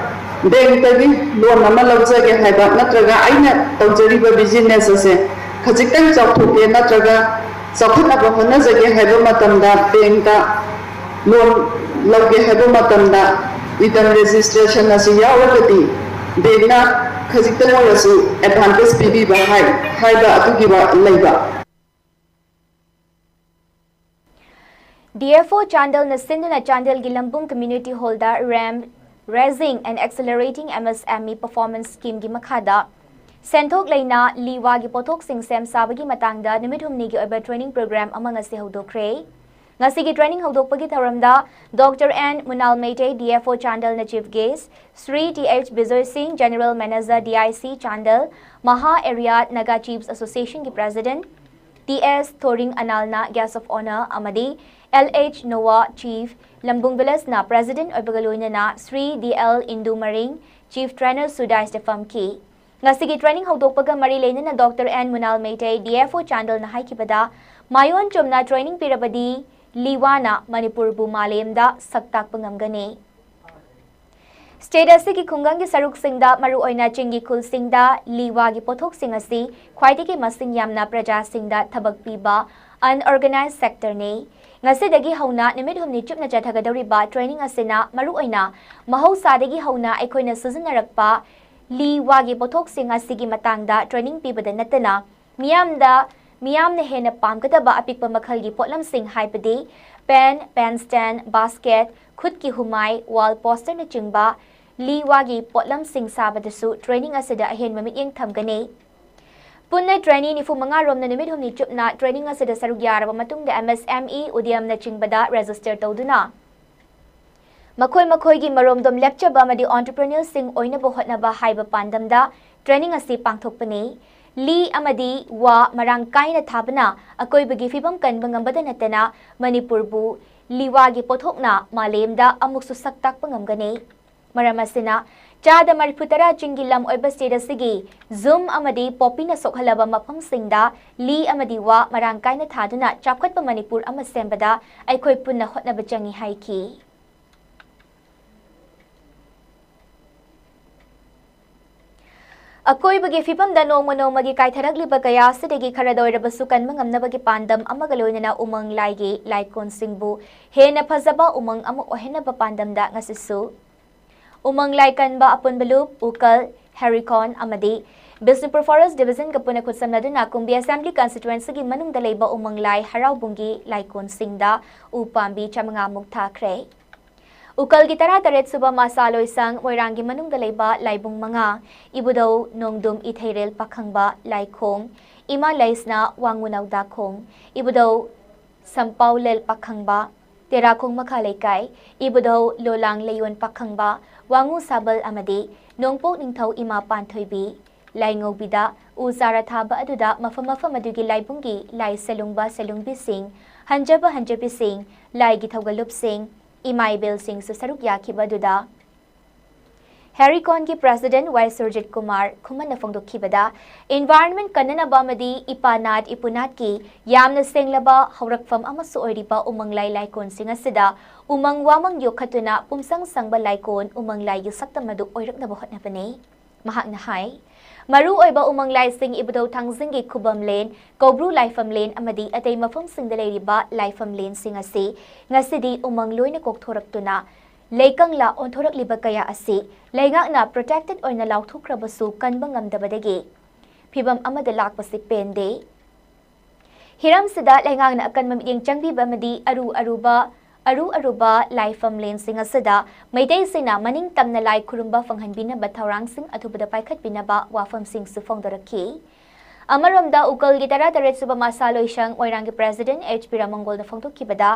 ꯕꯦꯡꯛꯇꯒꯤ ꯂꯣꯟ ꯑꯃ ꯂꯧꯖꯒꯦ ꯍꯥꯏꯕ ꯅꯠꯇ꯭ꯔꯒ ꯑꯩꯅ ꯇꯧꯖꯔꯤꯕ ꯕꯤꯖꯤꯅꯦꯁ ꯑꯁꯦ ꯈꯖꯤꯛꯇꯪ ꯆꯥꯎꯊꯣꯛꯀꯦ ꯅꯠꯇ꯭ꯔꯒ ꯆꯥꯎꯈꯠꯅꯕ ꯍꯣꯠꯅꯖꯒꯦ ꯍꯥꯏꯕ ꯃꯇꯝꯗ ꯕꯦꯡꯛꯇ ꯂꯣꯟ ꯂꯧꯒꯦ ꯍꯥꯏꯕ ꯃꯇꯝꯗ ꯎꯗ꯭ꯌꯝ ꯔꯦꯖꯤꯁꯇ꯭ꯔꯦꯁꯟ ꯑꯁꯤ ꯌꯥꯎꯔꯒꯗꯤ ꯕꯦꯡꯛꯅ ꯈꯖꯤꯛꯇꯪ ꯑꯣꯏꯔꯁꯨ ꯑꯦꯗꯚꯥꯟꯇꯦꯖ ꯄꯤꯕꯤꯕ ꯍꯥꯏ, ꯍꯥꯏꯕ ꯑꯗꯨꯒꯤ ꯋꯥ ꯂꯩꯕ꯫ ꯗꯤ ꯑꯦꯐ ꯑꯣ ꯆꯥꯟꯗꯦꯜꯅ ꯁꯤꯟꯗꯨꯅ ꯆꯥꯟꯗꯦꯜꯒꯤ ꯂꯝꯕꯨꯡ ꯀꯝꯃ꯭ꯌꯨꯅꯤꯇꯤ ꯍꯣꯜꯗ ramp, Raising and Accelerating M S M E Performance Scheme ꯒꯤ ꯃꯈꯥꯗ ꯁꯦꯟꯊꯣꯛ ꯂꯩꯅ ꯂꯤ ꯋꯥꯒꯤ ꯄꯣꯠꯊꯣꯛꯁꯤꯡ ꯁꯦꯝ ꯁꯥꯕꯒꯤ ꯃꯇꯥꯡꯗ ꯅꯨꯃꯤꯠ ꯍꯨꯝꯅꯤꯒꯤ ꯑꯣꯏꯕ ꯇ꯭ꯔꯦꯅꯤꯡ ꯄ꯭ꯔꯣꯒ꯭ꯔꯥꯝ ꯑꯃ ꯉꯁꯤ ꯍꯧꯗꯣꯛꯈ꯭ꯔꯦ꯫ ꯉꯁꯤꯒꯤ ꯇ꯭ꯔꯦꯅꯤꯡ ꯍꯧꯗꯣꯛꯄꯒꯤ ꯊꯧꯔꯝꯗ doctor N Munal Meitei, D F O ꯆꯥꯟꯗꯦꯜꯅ chief guest, Shri T H Bijoy Singh, general manager, D I C Chandel, ꯃꯍꯥ ꯑꯦꯔꯤꯌꯥ ꯅꯥꯒꯥ ꯆꯤꯐꯁ ꯑꯦꯁꯣꯁꯤꯌꯦꯁꯟꯒꯤ president, T S Thoring Analna Guest of Honour ꯑꯃꯗꯤ L H Noah Chief, Lambung Village ꯅ President ꯑꯣꯏꯕꯒ ꯂꯣꯏꯅꯅ Sri D L Indu Maring, Chief Trainer ꯁꯨ ꯗꯥꯏꯁꯇ ꯐꯝꯈꯤ꯫ ꯉꯁꯤꯒꯤ training ꯍꯧꯗꯣꯛꯄꯒ ꯃꯔꯤ ꯂꯩꯅꯅ Doctor N Munal Meitei, D F O ꯆꯥꯟꯗꯦꯜꯅ ꯍꯥꯏꯈꯤꯕꯗ, ꯃꯥꯏꯑꯣꯟ ꯆꯨꯝꯅ training ꯄꯤꯔꯕꯗꯤ ꯂꯤꯋꯥꯅ ꯃꯅꯤꯄꯨꯔꯕꯨ ꯃꯥꯂꯦꯝꯗ ꯁꯛ ꯇꯥꯛꯄ ꯉꯝꯒꯅꯤ꯫ State ꯑꯁꯤꯒꯤ ꯈꯨꯡꯒꯪꯒꯤ ꯁꯔꯨꯛꯁꯤꯡꯗ, ꯃꯔꯨꯑꯣꯏꯅ ꯆꯤꯡꯒꯤ ꯈꯨꯜꯁꯤꯡꯗ ꯂꯤꯋꯥꯒꯤ ꯄꯣꯠꯊꯣꯛꯁꯤꯡ ꯑꯁꯤ ꯈ꯭ꯋꯥꯏꯗꯒꯤ ꯃꯁꯤꯡ ꯌꯥꯝꯅ ꯄ꯭ꯔꯖꯥꯁꯤꯡꯗ ꯊꯕꯛ ꯄꯤꯕ unorganized sector ꯅꯤ꯫ ꯉꯁꯤꯗꯒꯤ ꯍꯧꯅ ꯅꯨꯃꯤꯠ ꯍꯨꯝꯅꯤ ꯆꯨꯞꯅ ꯆꯠꯊꯒꯗꯧꯔꯤꯕ training ꯑꯁꯤꯅ ꯃꯔꯨꯑꯣꯏꯅ ꯃꯍꯧꯁꯥꯗꯒꯤ ꯍꯧꯅ ꯑꯩꯈꯣꯏꯅ ꯁꯤꯖꯤꯟꯅꯔꯛꯄ ꯂꯤꯋꯥꯒꯤ ꯄꯣꯠꯊꯣꯛꯁꯤꯡ ꯑꯁꯤꯒꯤ ꯃꯇꯥꯡꯗ training ꯄꯤꯕꯗ ꯅꯠꯇꯅ, ꯃꯤꯌꯥꯝꯗ, ꯃꯤꯌꯥꯝꯅ ꯍꯦꯟꯅ ꯄꯥꯝꯒꯗꯕ ꯑꯄꯤꯛꯄ ꯃꯈꯜꯒꯤ ꯄꯣꯠꯂꯝꯁꯤꯡ ꯍꯥꯏꯕꯗꯤ pen, pen stand, basket, ꯈꯨꯠꯀꯤ ꯍꯨꯃꯥꯏ, wall poster ꯅꯆꯤꯡꯕ ꯂꯤꯋꯥꯒꯤ ꯄꯣꯠꯂꯝꯁꯤꯡ ꯁꯥꯕꯗꯁꯨ training ꯑꯁꯤꯗ ꯑꯍꯦꯟꯕ ꯃꯤꯠꯌꯦꯡ ꯊꯝꯒꯅꯤ꯫ ꯄꯨꯟꯅ trainee ꯅꯤꯐꯨ ꯃꯉꯥ ꯔꯣꯝꯅ ꯅꯨꯃꯤꯠ ꯍꯨꯝꯅꯤ ꯆꯨꯞꯅ training ꯑꯁꯤꯗ ꯁꯔꯨꯛ ꯌꯥꯔꯕ ꯃꯇꯨꯡꯗ M S M E, ꯎꯗ꯭ꯌꯝꯅꯆꯤꯡꯕꯗ register ꯇꯧꯗꯨꯅ ꯃꯈꯣꯏ ꯃꯈꯣꯏꯒꯤ ꯃꯔꯣꯝꯗꯣꯝ ꯂꯦꯞꯆꯕ ꯑꯃꯗꯤ entrepreneur ꯁꯤꯡ ꯑꯣꯏꯅꯕ ꯍꯣꯠꯅꯕ ꯍꯥꯏꯕ ꯄꯥꯟꯗꯝꯗ training ꯑꯁꯤ ꯄꯥꯡꯊꯣꯛꯄꯅꯤ꯫ ꯂꯤ ꯑꯃꯗꯤ ꯋꯥ ꯃꯔꯥꯡ ꯀꯥꯏꯅ ꯊꯥꯕꯅ ꯑꯀꯣꯏꯕꯒꯤ ꯐꯤꯕꯝ ꯀꯟꯕ ꯉꯝꯕꯗ ꯅꯠꯇꯅ ꯃꯅꯤꯄꯨꯔꯕꯨ ꯂꯤꯋꯥꯒꯤ ꯄꯣꯠꯊꯣꯛꯅ ꯃꯥꯂꯦꯝꯗ ꯑꯃꯨꯛꯁꯨ ꯁꯛ ꯇꯥꯛꯄ ꯉꯝꯒꯅꯤ꯫ ꯃꯔꯝ ꯑꯁꯤꯅ, ꯆꯥꯗ ꯃꯔꯤꯐꯨ ꯇꯔꯥ ꯆꯤꯡꯒꯤ ꯂꯝ ꯑꯣꯏꯕ state ꯑꯁꯤꯒꯤ ꯖꯨꯝ ꯑꯃꯗꯤ ꯄꯣꯄꯤꯅ ꯁꯣꯛꯍꯜꯂꯕ ꯃꯐꯝꯁꯤꯡꯗ ꯂꯤ ꯑꯃꯗꯤ ꯋꯥ ꯃꯔꯥꯡ ꯀꯥꯏꯅ ꯊꯥꯗꯨꯅ ꯆꯥꯎꯈꯠꯄ ꯃꯅꯤꯄꯨꯔ ꯑꯃ ꯁꯦꯝꯕꯗ ꯑꯩꯈꯣꯏ ꯄꯨꯟꯅ ꯍꯣꯠꯅꯕ ꯆꯪꯏ ꯍꯥꯏꯈꯤ꯫ ꯑꯀꯣꯏꯕꯒꯤ ꯐꯤꯕꯝꯗ ꯅꯣꯡꯃ ꯅꯣꯡꯃꯒꯤ ꯀꯥꯏꯊꯔꯛꯂꯤꯕ ꯀꯌꯥ ꯑꯁꯤꯗꯒꯤ ꯈꯔꯗ ꯑꯣꯏꯔꯕꯁꯨ ꯀꯟꯕ ꯉꯝꯅꯕꯒꯤ ꯄꯥꯟꯗꯝ ꯑꯃꯒ ꯂꯣꯏꯅꯅ ꯎꯃꯪ ꯂꯥꯏꯒꯤ ꯂꯥꯏꯀꯣꯟꯁꯤꯡꯕꯨ ꯍꯦꯟꯅ ꯐꯖꯕ ꯎꯃꯪ ꯑꯃ ꯑꯣꯏꯍꯟꯅꯕ ꯄꯥꯟꯗꯝꯗ ꯉꯁꯤꯁꯨ ꯎꯃꯪ ꯂꯥꯏ ꯀꯟꯕ ꯑꯄꯨꯟꯕ ꯂꯨꯞ, ꯎꯀꯜ, ꯍꯦꯔꯤꯀꯣꯟ ꯑꯃꯗꯤ ꯕꯤꯁꯅꯨꯄꯨꯔ Forest Division ꯒ ꯄꯨꯟꯅ ꯈꯨꯠꯁꯝꯅꯗꯨꯅ ꯀꯨꯝꯕꯤ Assembly Constituency ꯒꯤ ꯃꯅꯨꯡꯗ ꯂꯩꯕ ꯎꯃꯪ ꯂꯥꯏ ꯍꯔꯥꯎꯕꯨꯡꯒꯤ ꯂꯥꯏꯀꯣꯟꯁꯤꯡꯗ ꯎ ꯄꯥꯝꯕꯤ ꯆꯥꯃꯉꯥ ꯃꯨꯛ ꯊꯥꯈ꯭ꯔꯦ꯫ ꯎꯀꯜꯒꯤ ꯇꯔꯥꯇꯔꯦꯠ ꯁꯨꯕ ꯃꯁꯥ ꯂꯣꯏꯁꯪ ꯃꯣꯏꯔꯥꯡꯒꯤ ꯃꯅꯨꯡꯗ ꯂꯩꯕ ꯂꯥꯏꯕꯨꯡ ꯃꯉꯥ, ꯏꯕꯨꯙꯧ ꯅꯣꯡꯗꯨꯝ ꯏꯊꯩꯔꯦꯜ ꯄꯥꯈꯪꯕ ꯂꯥꯏꯈꯣꯡ, ꯏꯃꯥ ꯂꯩꯁꯅꯥ ꯋꯥꯡꯉꯨ ꯅꯧꯗꯥꯈꯣꯡ, ꯏꯕꯨꯙꯧ ꯁꯝꯄꯥꯎꯂꯦꯜ ꯄꯥꯈꯪꯕ, ꯇꯦꯔꯥꯈꯣꯡ ꯃꯈꯥ ꯂꯩꯀꯥꯏ, ꯏꯕꯨꯙꯧ ꯂꯣꯂꯥꯡ ꯂꯩꯌꯣꯟ ꯄꯥꯈꯪꯕ, ꯋꯥꯡꯉꯨ ꯁꯥꯕꯜ ꯑꯃꯗꯤ ꯅꯣꯡꯄꯣꯛ ꯅꯤꯡꯊꯧ ꯏꯃꯥ ꯄꯥꯟꯊꯣꯏꯕꯤ, ꯂꯥꯏꯉꯧꯕꯤꯗ ꯎ ꯆꯥꯔꯥ ꯊꯥꯕ ꯑꯗꯨꯗ ꯃꯐꯝ ꯃꯐꯝ ꯑꯗꯨꯒꯤ ꯂꯥꯏꯕꯨꯡꯒꯤ ꯂꯥꯏ ꯁꯦꯂꯨꯡꯕ ꯁꯦꯂꯨꯡꯕꯤꯁꯤꯡ, ꯍꯟꯖꯕ ꯍꯟꯖꯕꯤꯁꯤꯡ, ꯂꯥꯏꯒꯤ ꯊꯧꯒꯜꯂꯨꯞꯁꯤꯡ, ꯏꯃꯥ ꯏꯕꯦꯜꯁꯤꯡꯁꯨ ꯁꯔꯨꯛ ꯌꯥꯈꯤꯕ ꯑꯗꯨꯗ ꯍꯦꯔꯤꯀꯣꯟꯒꯤ ꯄ꯭ꯔꯦꯁꯤꯗꯦꯟꯠ ꯋꯥꯏ ꯁꯨꯔꯖꯤꯠ ꯀꯨꯃꯥꯔ ꯈꯨꯃꯟꯅ ꯐꯣꯡꯗꯣꯛꯈꯤꯕꯗ, ꯏꯟꯚꯥꯏꯔꯟꯃꯦꯟꯠ ꯀꯟꯅꯅꯕ ꯑꯃꯗꯤ ꯏꯄꯥ ꯅꯥꯠ ꯏꯄꯨ ꯅꯥꯠꯀꯤ ꯌꯥꯝꯅ ꯁꯦꯡꯂꯕ ꯍꯧꯔꯛꯐꯝ ꯑꯃꯁꯨ ꯑꯣꯏꯔꯤꯕ ꯎꯃꯪ ꯂꯥꯏ ꯂꯥꯏꯀꯣꯟꯁꯤꯡ ꯑꯁꯤꯗ ꯎꯃꯪ ꯋꯥꯃꯪ ꯌꯣꯛꯈꯠꯇꯨꯅ ꯄꯨꯝꯁꯪ ꯁꯪꯕ ꯂꯥꯏꯀꯣꯟ ꯎꯃꯪ ꯂꯥꯏꯒꯤ ꯁꯛꯇꯝ ꯑꯗꯨ ꯑꯣꯏꯔꯛꯅꯕ ꯍꯣꯠꯅꯕꯅꯤ꯫ ꯃꯍꯥꯛꯅ ꯍꯥꯏ, ꯃꯔꯨꯑꯣꯏꯕ ꯎꯃꯪ ꯂꯥꯏꯁꯤꯡ ꯏꯕꯨꯙꯧ ꯊꯥꯡꯖꯤꯡꯒꯤ ꯈꯨꯕꯝꯂꯦꯟ, ꯀꯧꯕ꯭ꯔꯨ ꯂꯥꯏꯐꯝꯂꯦꯟ ꯑꯃꯗꯤ ꯑꯇꯩ ꯃꯐꯝꯁꯤꯡꯗ ꯂꯩꯔꯤꯕ ꯂꯥꯏꯐꯝꯂꯦꯟꯁꯤꯡ ꯑꯁꯤ ꯉꯁꯤꯗꯤ ꯎꯃꯪ ꯂꯣꯏꯅ ꯀꯣꯛꯊꯣꯔꯛꯇꯨꯅ ꯂꯩꯀꯪꯂꯥ ꯑꯣꯟꯊꯣꯔꯛꯂꯤꯕ ꯀꯌꯥ ꯑꯁꯤ ꯂꯩꯉꯥꯛꯅ ꯄ꯭ꯔꯣꯇꯦꯛꯇꯦꯗ ꯑꯣꯏꯅ ꯂꯥꯎꯊꯣꯛꯈ꯭ꯔꯕꯁꯨ ꯀꯟꯕ ꯉꯝꯗꯕꯗꯒꯤ ꯐꯤꯚꯝ ꯑꯃꯗ ꯂꯥꯛꯄꯁꯤ ꯄꯦꯟꯗꯦ꯫ ꯍꯤꯔꯝꯁꯤꯗ ꯂꯩꯉꯥꯛꯅ ꯑꯀꯟꯕ ꯃꯤꯠꯌꯦꯡ ꯆꯪꯕꯤꯕ ꯑꯃꯗꯤ ꯑꯔꯨ ꯑꯔꯨꯕ, ꯑꯔꯨ ꯑꯔꯨꯕ ꯂꯥꯏꯐꯝ ꯂꯦꯟꯁꯤꯡ ꯑꯁꯤꯗ ꯃꯩꯇꯩꯁꯤꯡꯅ ꯃꯅꯤꯡ ꯇꯝꯅ ꯂꯥꯏ ꯈꯨꯔꯨꯝꯕ ꯐꯪꯍꯟꯕꯤꯅꯕ ꯊꯧꯔꯥꯡꯁꯤꯡ ꯑꯊꯨꯕꯗ ꯄꯥꯏꯈꯠꯄꯤꯅꯕ ꯋꯥꯐꯝꯁꯤꯡꯁꯨ ꯐꯣꯡꯗꯣꯔꯛꯈꯤ꯫ ꯑꯃꯔꯣꯝꯗ ꯎꯀꯜꯒꯤ ꯇꯔꯥꯇꯔꯦꯠ ꯁꯨꯕ ꯃꯁꯥ ꯂꯣꯏꯁꯪ ꯃꯣꯏꯔꯥꯡꯒꯤ ꯄ꯭ꯔꯦꯁꯤꯗꯦꯟꯠ ꯑꯦꯆ ꯄꯤ ꯔꯥꯃꯪꯒꯣꯜꯅ ꯐꯣꯡꯗꯣꯛꯈꯤꯕꯗ,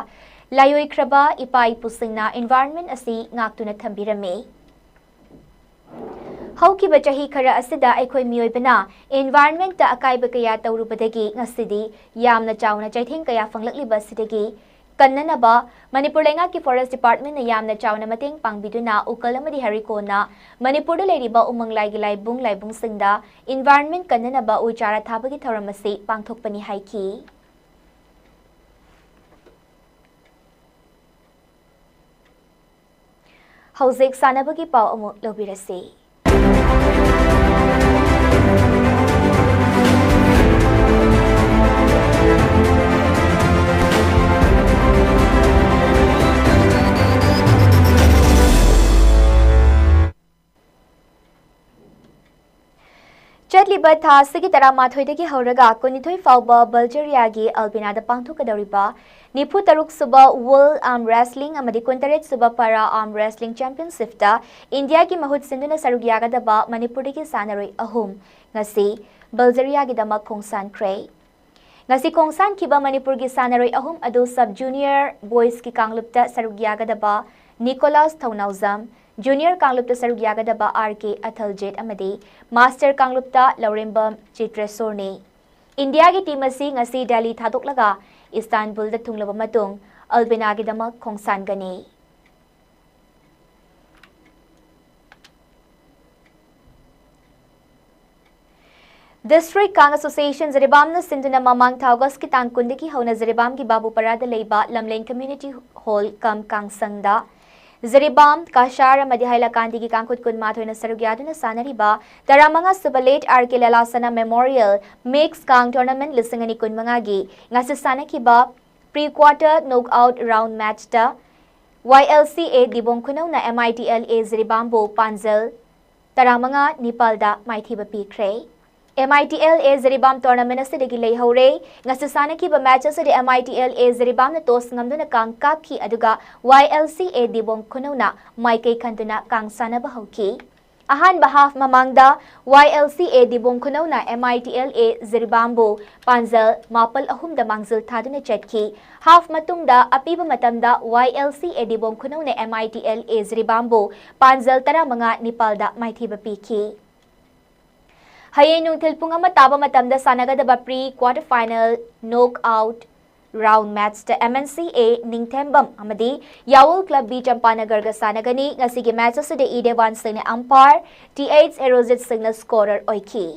ꯂꯥꯏꯑꯣꯏꯈ꯭ꯔꯕ ꯏꯄꯥ ꯏꯄꯨꯁꯤꯡꯅ ꯏꯟꯚꯥꯏꯔꯟꯃꯦꯟꯠ ꯑꯁꯤ ꯉꯥꯛꯇꯨꯅ ꯊꯝꯕꯤꯔꯝꯃꯤ꯫ ꯍꯧꯈꯤꯕ ꯆꯍꯤ ꯈꯔ ꯑꯁꯤꯗ ꯑꯩꯈꯣꯏ ꯃꯤꯑꯣꯏꯕꯅ ꯏꯟꯚꯥꯏꯔꯟꯃꯦꯟꯠꯇ ꯑꯀꯥꯏꯕ ꯀꯌꯥ ꯇꯧꯔꯨꯕꯗꯒꯤ ꯉꯁꯤꯗꯤ ꯌꯥꯝꯅ ꯆꯥꯎꯅ ꯆꯩꯊꯦꯡ ꯀꯌꯥ ꯐꯪꯂꯛꯂꯤꯕ ꯑꯁꯤꯗꯒꯤ ꯀꯟꯅꯅꯕ ꯃꯅꯤꯄꯨꯔ ꯂꯩꯉꯥꯛꯀꯤ ꯐꯣꯔꯦꯁꯠ ꯗꯤꯄꯥꯔꯠꯃꯦꯟꯠꯅ ꯌꯥꯝꯅ ꯆꯥꯎꯅ ꯃꯇꯦꯡ ꯄꯥꯡꯕꯤꯗꯨꯅ ꯎꯀꯜ ꯑꯃꯗꯤ ꯍꯦꯔꯤꯀꯣꯟꯅ ꯃꯅꯤꯄꯨꯔꯗ ꯂꯩꯔꯤꯕ ꯎꯃꯪ ꯂꯥꯏꯒꯤ ꯂꯥꯏꯕꯨꯡ ꯂꯥꯏꯕꯨꯡꯁꯤꯡꯗ ꯏꯟꯚꯥꯏꯔꯟꯃꯦꯟꯠ ꯀꯟꯅꯅꯕ ꯎ ꯆꯥꯔꯥ ꯊꯥꯕꯒꯤ ꯊꯧꯔꯝ ꯑꯁꯤ ꯄꯥꯡꯊꯣꯛꯄꯅꯤ ꯍꯥꯏꯈꯤ꯫ ꯍꯧꯖꯤꯛ ꯁꯥꯟꯅꯕꯒꯤ ꯄꯥꯎ ꯑꯃꯨꯛ ꯂꯧꯕꯤꯔꯁꯤ꯫ ꯆꯠꯂꯤꯕ ꯊꯥ ꯑꯁꯤꯒꯤ ꯇꯔꯥꯃꯥꯊꯣꯏꯗꯒꯤ ꯍꯧꯔꯒ ꯀꯨꯟꯅꯤꯊꯣꯏ ꯐꯥꯎꯕ ꯕꯜꯒꯦꯔꯤꯌꯥꯒꯤ ꯑꯜꯕꯤꯅꯥꯗ ꯄꯥꯡꯊꯣꯛꯀꯗꯧꯔꯤꯕ ꯅꯤꯐꯨ ꯇꯔꯨꯛ ꯁꯨꯕ ꯋꯥꯔꯜꯗ ꯑꯥꯔꯝ ꯔꯦꯁꯂꯤꯡ ꯑꯃꯗꯤ ꯀꯨꯟꯇꯔꯦꯠ ꯁꯨꯕ ꯄꯥꯔꯥ ꯑꯥꯔꯝ ꯔꯦꯁꯂꯤꯡ ꯆꯦꯝꯄꯤꯌꯟꯁꯤꯞꯇ ꯏꯟꯗꯤꯌꯥꯒꯤ ꯃꯍꯨꯠ ꯁꯤꯟꯗꯨꯅ ꯁꯔꯨꯛ ꯌꯥꯒꯗꯕ ꯃꯅꯤꯄꯨꯔꯗꯒꯤ ꯁꯥꯟꯅꯔꯣꯏ ꯑꯍꯨꯝ ꯉꯁꯤ ꯕꯜꯒꯦꯔꯤꯌꯥꯒꯤꯗꯃꯛ ꯈꯣꯡꯁꯥꯟꯈ꯭ꯔꯦ꯫ ꯉꯁꯤ ꯈꯣꯡꯁꯥꯟꯈꯤꯕ ꯃꯅꯤꯄꯨꯔꯒꯤ ꯁꯥꯟꯅꯔꯣꯏ ꯑꯍꯨꯝ ꯑꯗꯨ ꯁꯕ ꯖꯨꯅꯤꯌꯔ ꯕꯣꯏꯁꯀꯤ ꯀꯥꯡꯂꯨꯞꯇ ꯁꯔꯨꯛ ꯌꯥꯒꯗꯕ ꯅꯤꯀꯣꯂꯥꯁ ꯊꯧꯅꯥꯎꯖꯝ, Junior ꯀꯥꯡꯂꯨꯞꯇ ꯁꯔꯨꯛ ꯌꯥꯒꯗꯕ R K ꯑꯊꯜꯖꯤꯠ ꯑꯃꯗꯤ Master ꯀꯥꯡꯂꯨꯞꯇ ꯂꯧꯔꯦꯝꯕꯝ ꯆꯤꯇ꯭ꯔꯦꯁꯣꯔꯅꯤ꯫ ꯏꯟꯗꯤꯌꯥꯒꯤ team ꯑꯁꯤ ꯉꯁꯤ ꯗꯦꯜꯂꯤ ꯊꯥꯗꯣꯛꯂꯒ ꯏꯁꯇꯥꯟꯕꯨꯜꯗ ꯊꯨꯡꯂꯕ ꯃꯇꯨꯡ ꯑꯜꯕꯦꯅꯥꯒꯤꯗꯃꯛ ꯈꯣꯡꯁꯥꯟꯒꯅꯤ꯫ District Kang Association ꯖꯤꯔꯤꯕꯥꯝꯅ ꯁꯤꯟꯗꯨꯅ ꯃꯃꯥꯡ ꯊꯥ ꯑꯣꯒꯁꯀꯤ ꯇꯥꯡ ꯀꯨꯟꯗꯒꯤ ꯍꯧꯅ ꯖꯤꯔꯤꯕꯥꯝꯒꯤ ꯕꯥꯕꯨꯄꯔꯥꯗ ꯂꯩꯕ ꯂꯝꯂꯦꯟ Community Hall cum ꯀꯥꯡꯁꯪꯗ ꯖꯤꯔꯤꯕꯥꯝ, ꯀꯥꯁꯥꯔ ꯑꯃꯗꯤ ꯍꯥꯏꯂꯥꯀꯥꯟꯗꯤꯒꯤ ꯀꯥꯡꯈꯨꯠ ꯀꯨꯟꯃꯥꯊꯣꯏꯅ ꯁꯔꯨꯛ ꯌꯥꯗꯨꯅ ꯁꯥꯟꯅꯔꯤꯕ ꯇꯔꯥꯃꯉꯥ ꯁꯨꯕ Late R K ꯂꯂꯥꯁꯅꯥ Memorial Mix Kang Tournament ꯂꯤꯁꯤꯡ ꯑꯅꯤ ꯀꯨꯟꯃꯉꯥꯒꯤ ꯉꯁꯤ ꯁꯥꯟꯅꯈꯤꯕ pre quarter knockout round matchꯇ Y L C A ꯗꯤꯕꯣꯡ ꯈꯨꯅꯧꯅ M I T L A ꯖꯤꯔꯤꯕꯥꯝꯕꯨ ꯄꯥꯟꯖꯜ ꯇꯔꯥꯃꯉꯥ ꯅꯤꯄꯥꯜꯗ ꯃꯥꯏꯊꯤꯕ ꯄꯤꯈ꯭ꯔꯦ꯫ M I T L A Jiribam tournament ꯑꯁꯤꯗꯒꯤ ꯂꯩꯍꯧꯔꯦ꯫ ꯉꯁꯤ ꯁꯥꯟꯅꯈꯤꯕ match ꯑꯁꯤꯗ M I T L A ꯖꯤꯔꯤꯕꯥꯝꯅ toss ꯉꯝꯗꯨꯅ ꯀꯥꯡ ꯀꯥꯞꯈꯤ, ꯑꯗꯨꯒ Y L C A ꯗꯤꯕꯣꯡ ꯈꯨꯅꯧꯅ ꯃꯥꯏꯀꯩ ꯈꯟꯗꯨꯅ ꯀꯥꯡ ꯁꯥꯟꯅꯕ ꯍꯧꯈꯤ꯫ ꯑꯍꯥꯟꯕ half ꯃꯃꯥꯡꯗ Y L C A ꯗꯤꯕꯣꯡ ꯈꯨꯅꯧꯅ M I T L A ꯖꯤꯔꯤꯕꯥꯝꯕꯨ ꯄꯥꯟꯖꯜ ꯃꯥꯄꯜ ꯑꯍꯨꯝꯗ ꯃꯥꯡꯖꯤꯜ ꯊꯥꯗꯨꯅ ꯆꯠꯈꯤ꯫ Half ꯃꯇꯨꯡꯗ ꯑꯄꯤꯕ ꯃꯇꯝꯗ Y L C A ꯗꯤꯕꯣꯡ ꯈꯨꯅꯧꯅ M I T L A ꯖꯤꯔꯤꯕꯥꯝꯕꯨ ꯄꯥꯟꯖꯜ ꯇꯔꯥꯃꯉꯥ ꯅꯤꯄꯥꯜꯗ ꯃꯥꯏꯊꯤꯕ ꯄꯤꯈꯤ꯫ ꯍꯌꯦꯡ ꯅꯨꯡꯊꯤꯜ ꯄꯨꯡ ꯑꯃ ꯇꯥꯕ ꯃꯇꯝꯗ ꯁꯥꯟꯅꯒꯗꯕ pre quarter final knockout round matchꯇ M N C A ꯅꯤꯡꯊꯦꯝꯕꯝ ꯑꯃꯗꯤ ꯌꯥꯋꯜ Club B ꯆꯝꯄꯥꯅꯒꯔꯒ ꯁꯥꯟꯅꯒꯅꯤ꯫ ꯉꯁꯤꯒꯤ match ꯑꯁꯤꯗ ꯏ ꯗꯦꯋꯥꯟ ꯁꯤꯡꯅ umpire, T H ꯍꯦꯔꯣꯖꯤꯠ ꯁꯤꯡꯅ scorer ꯑꯣꯏꯈꯤ꯫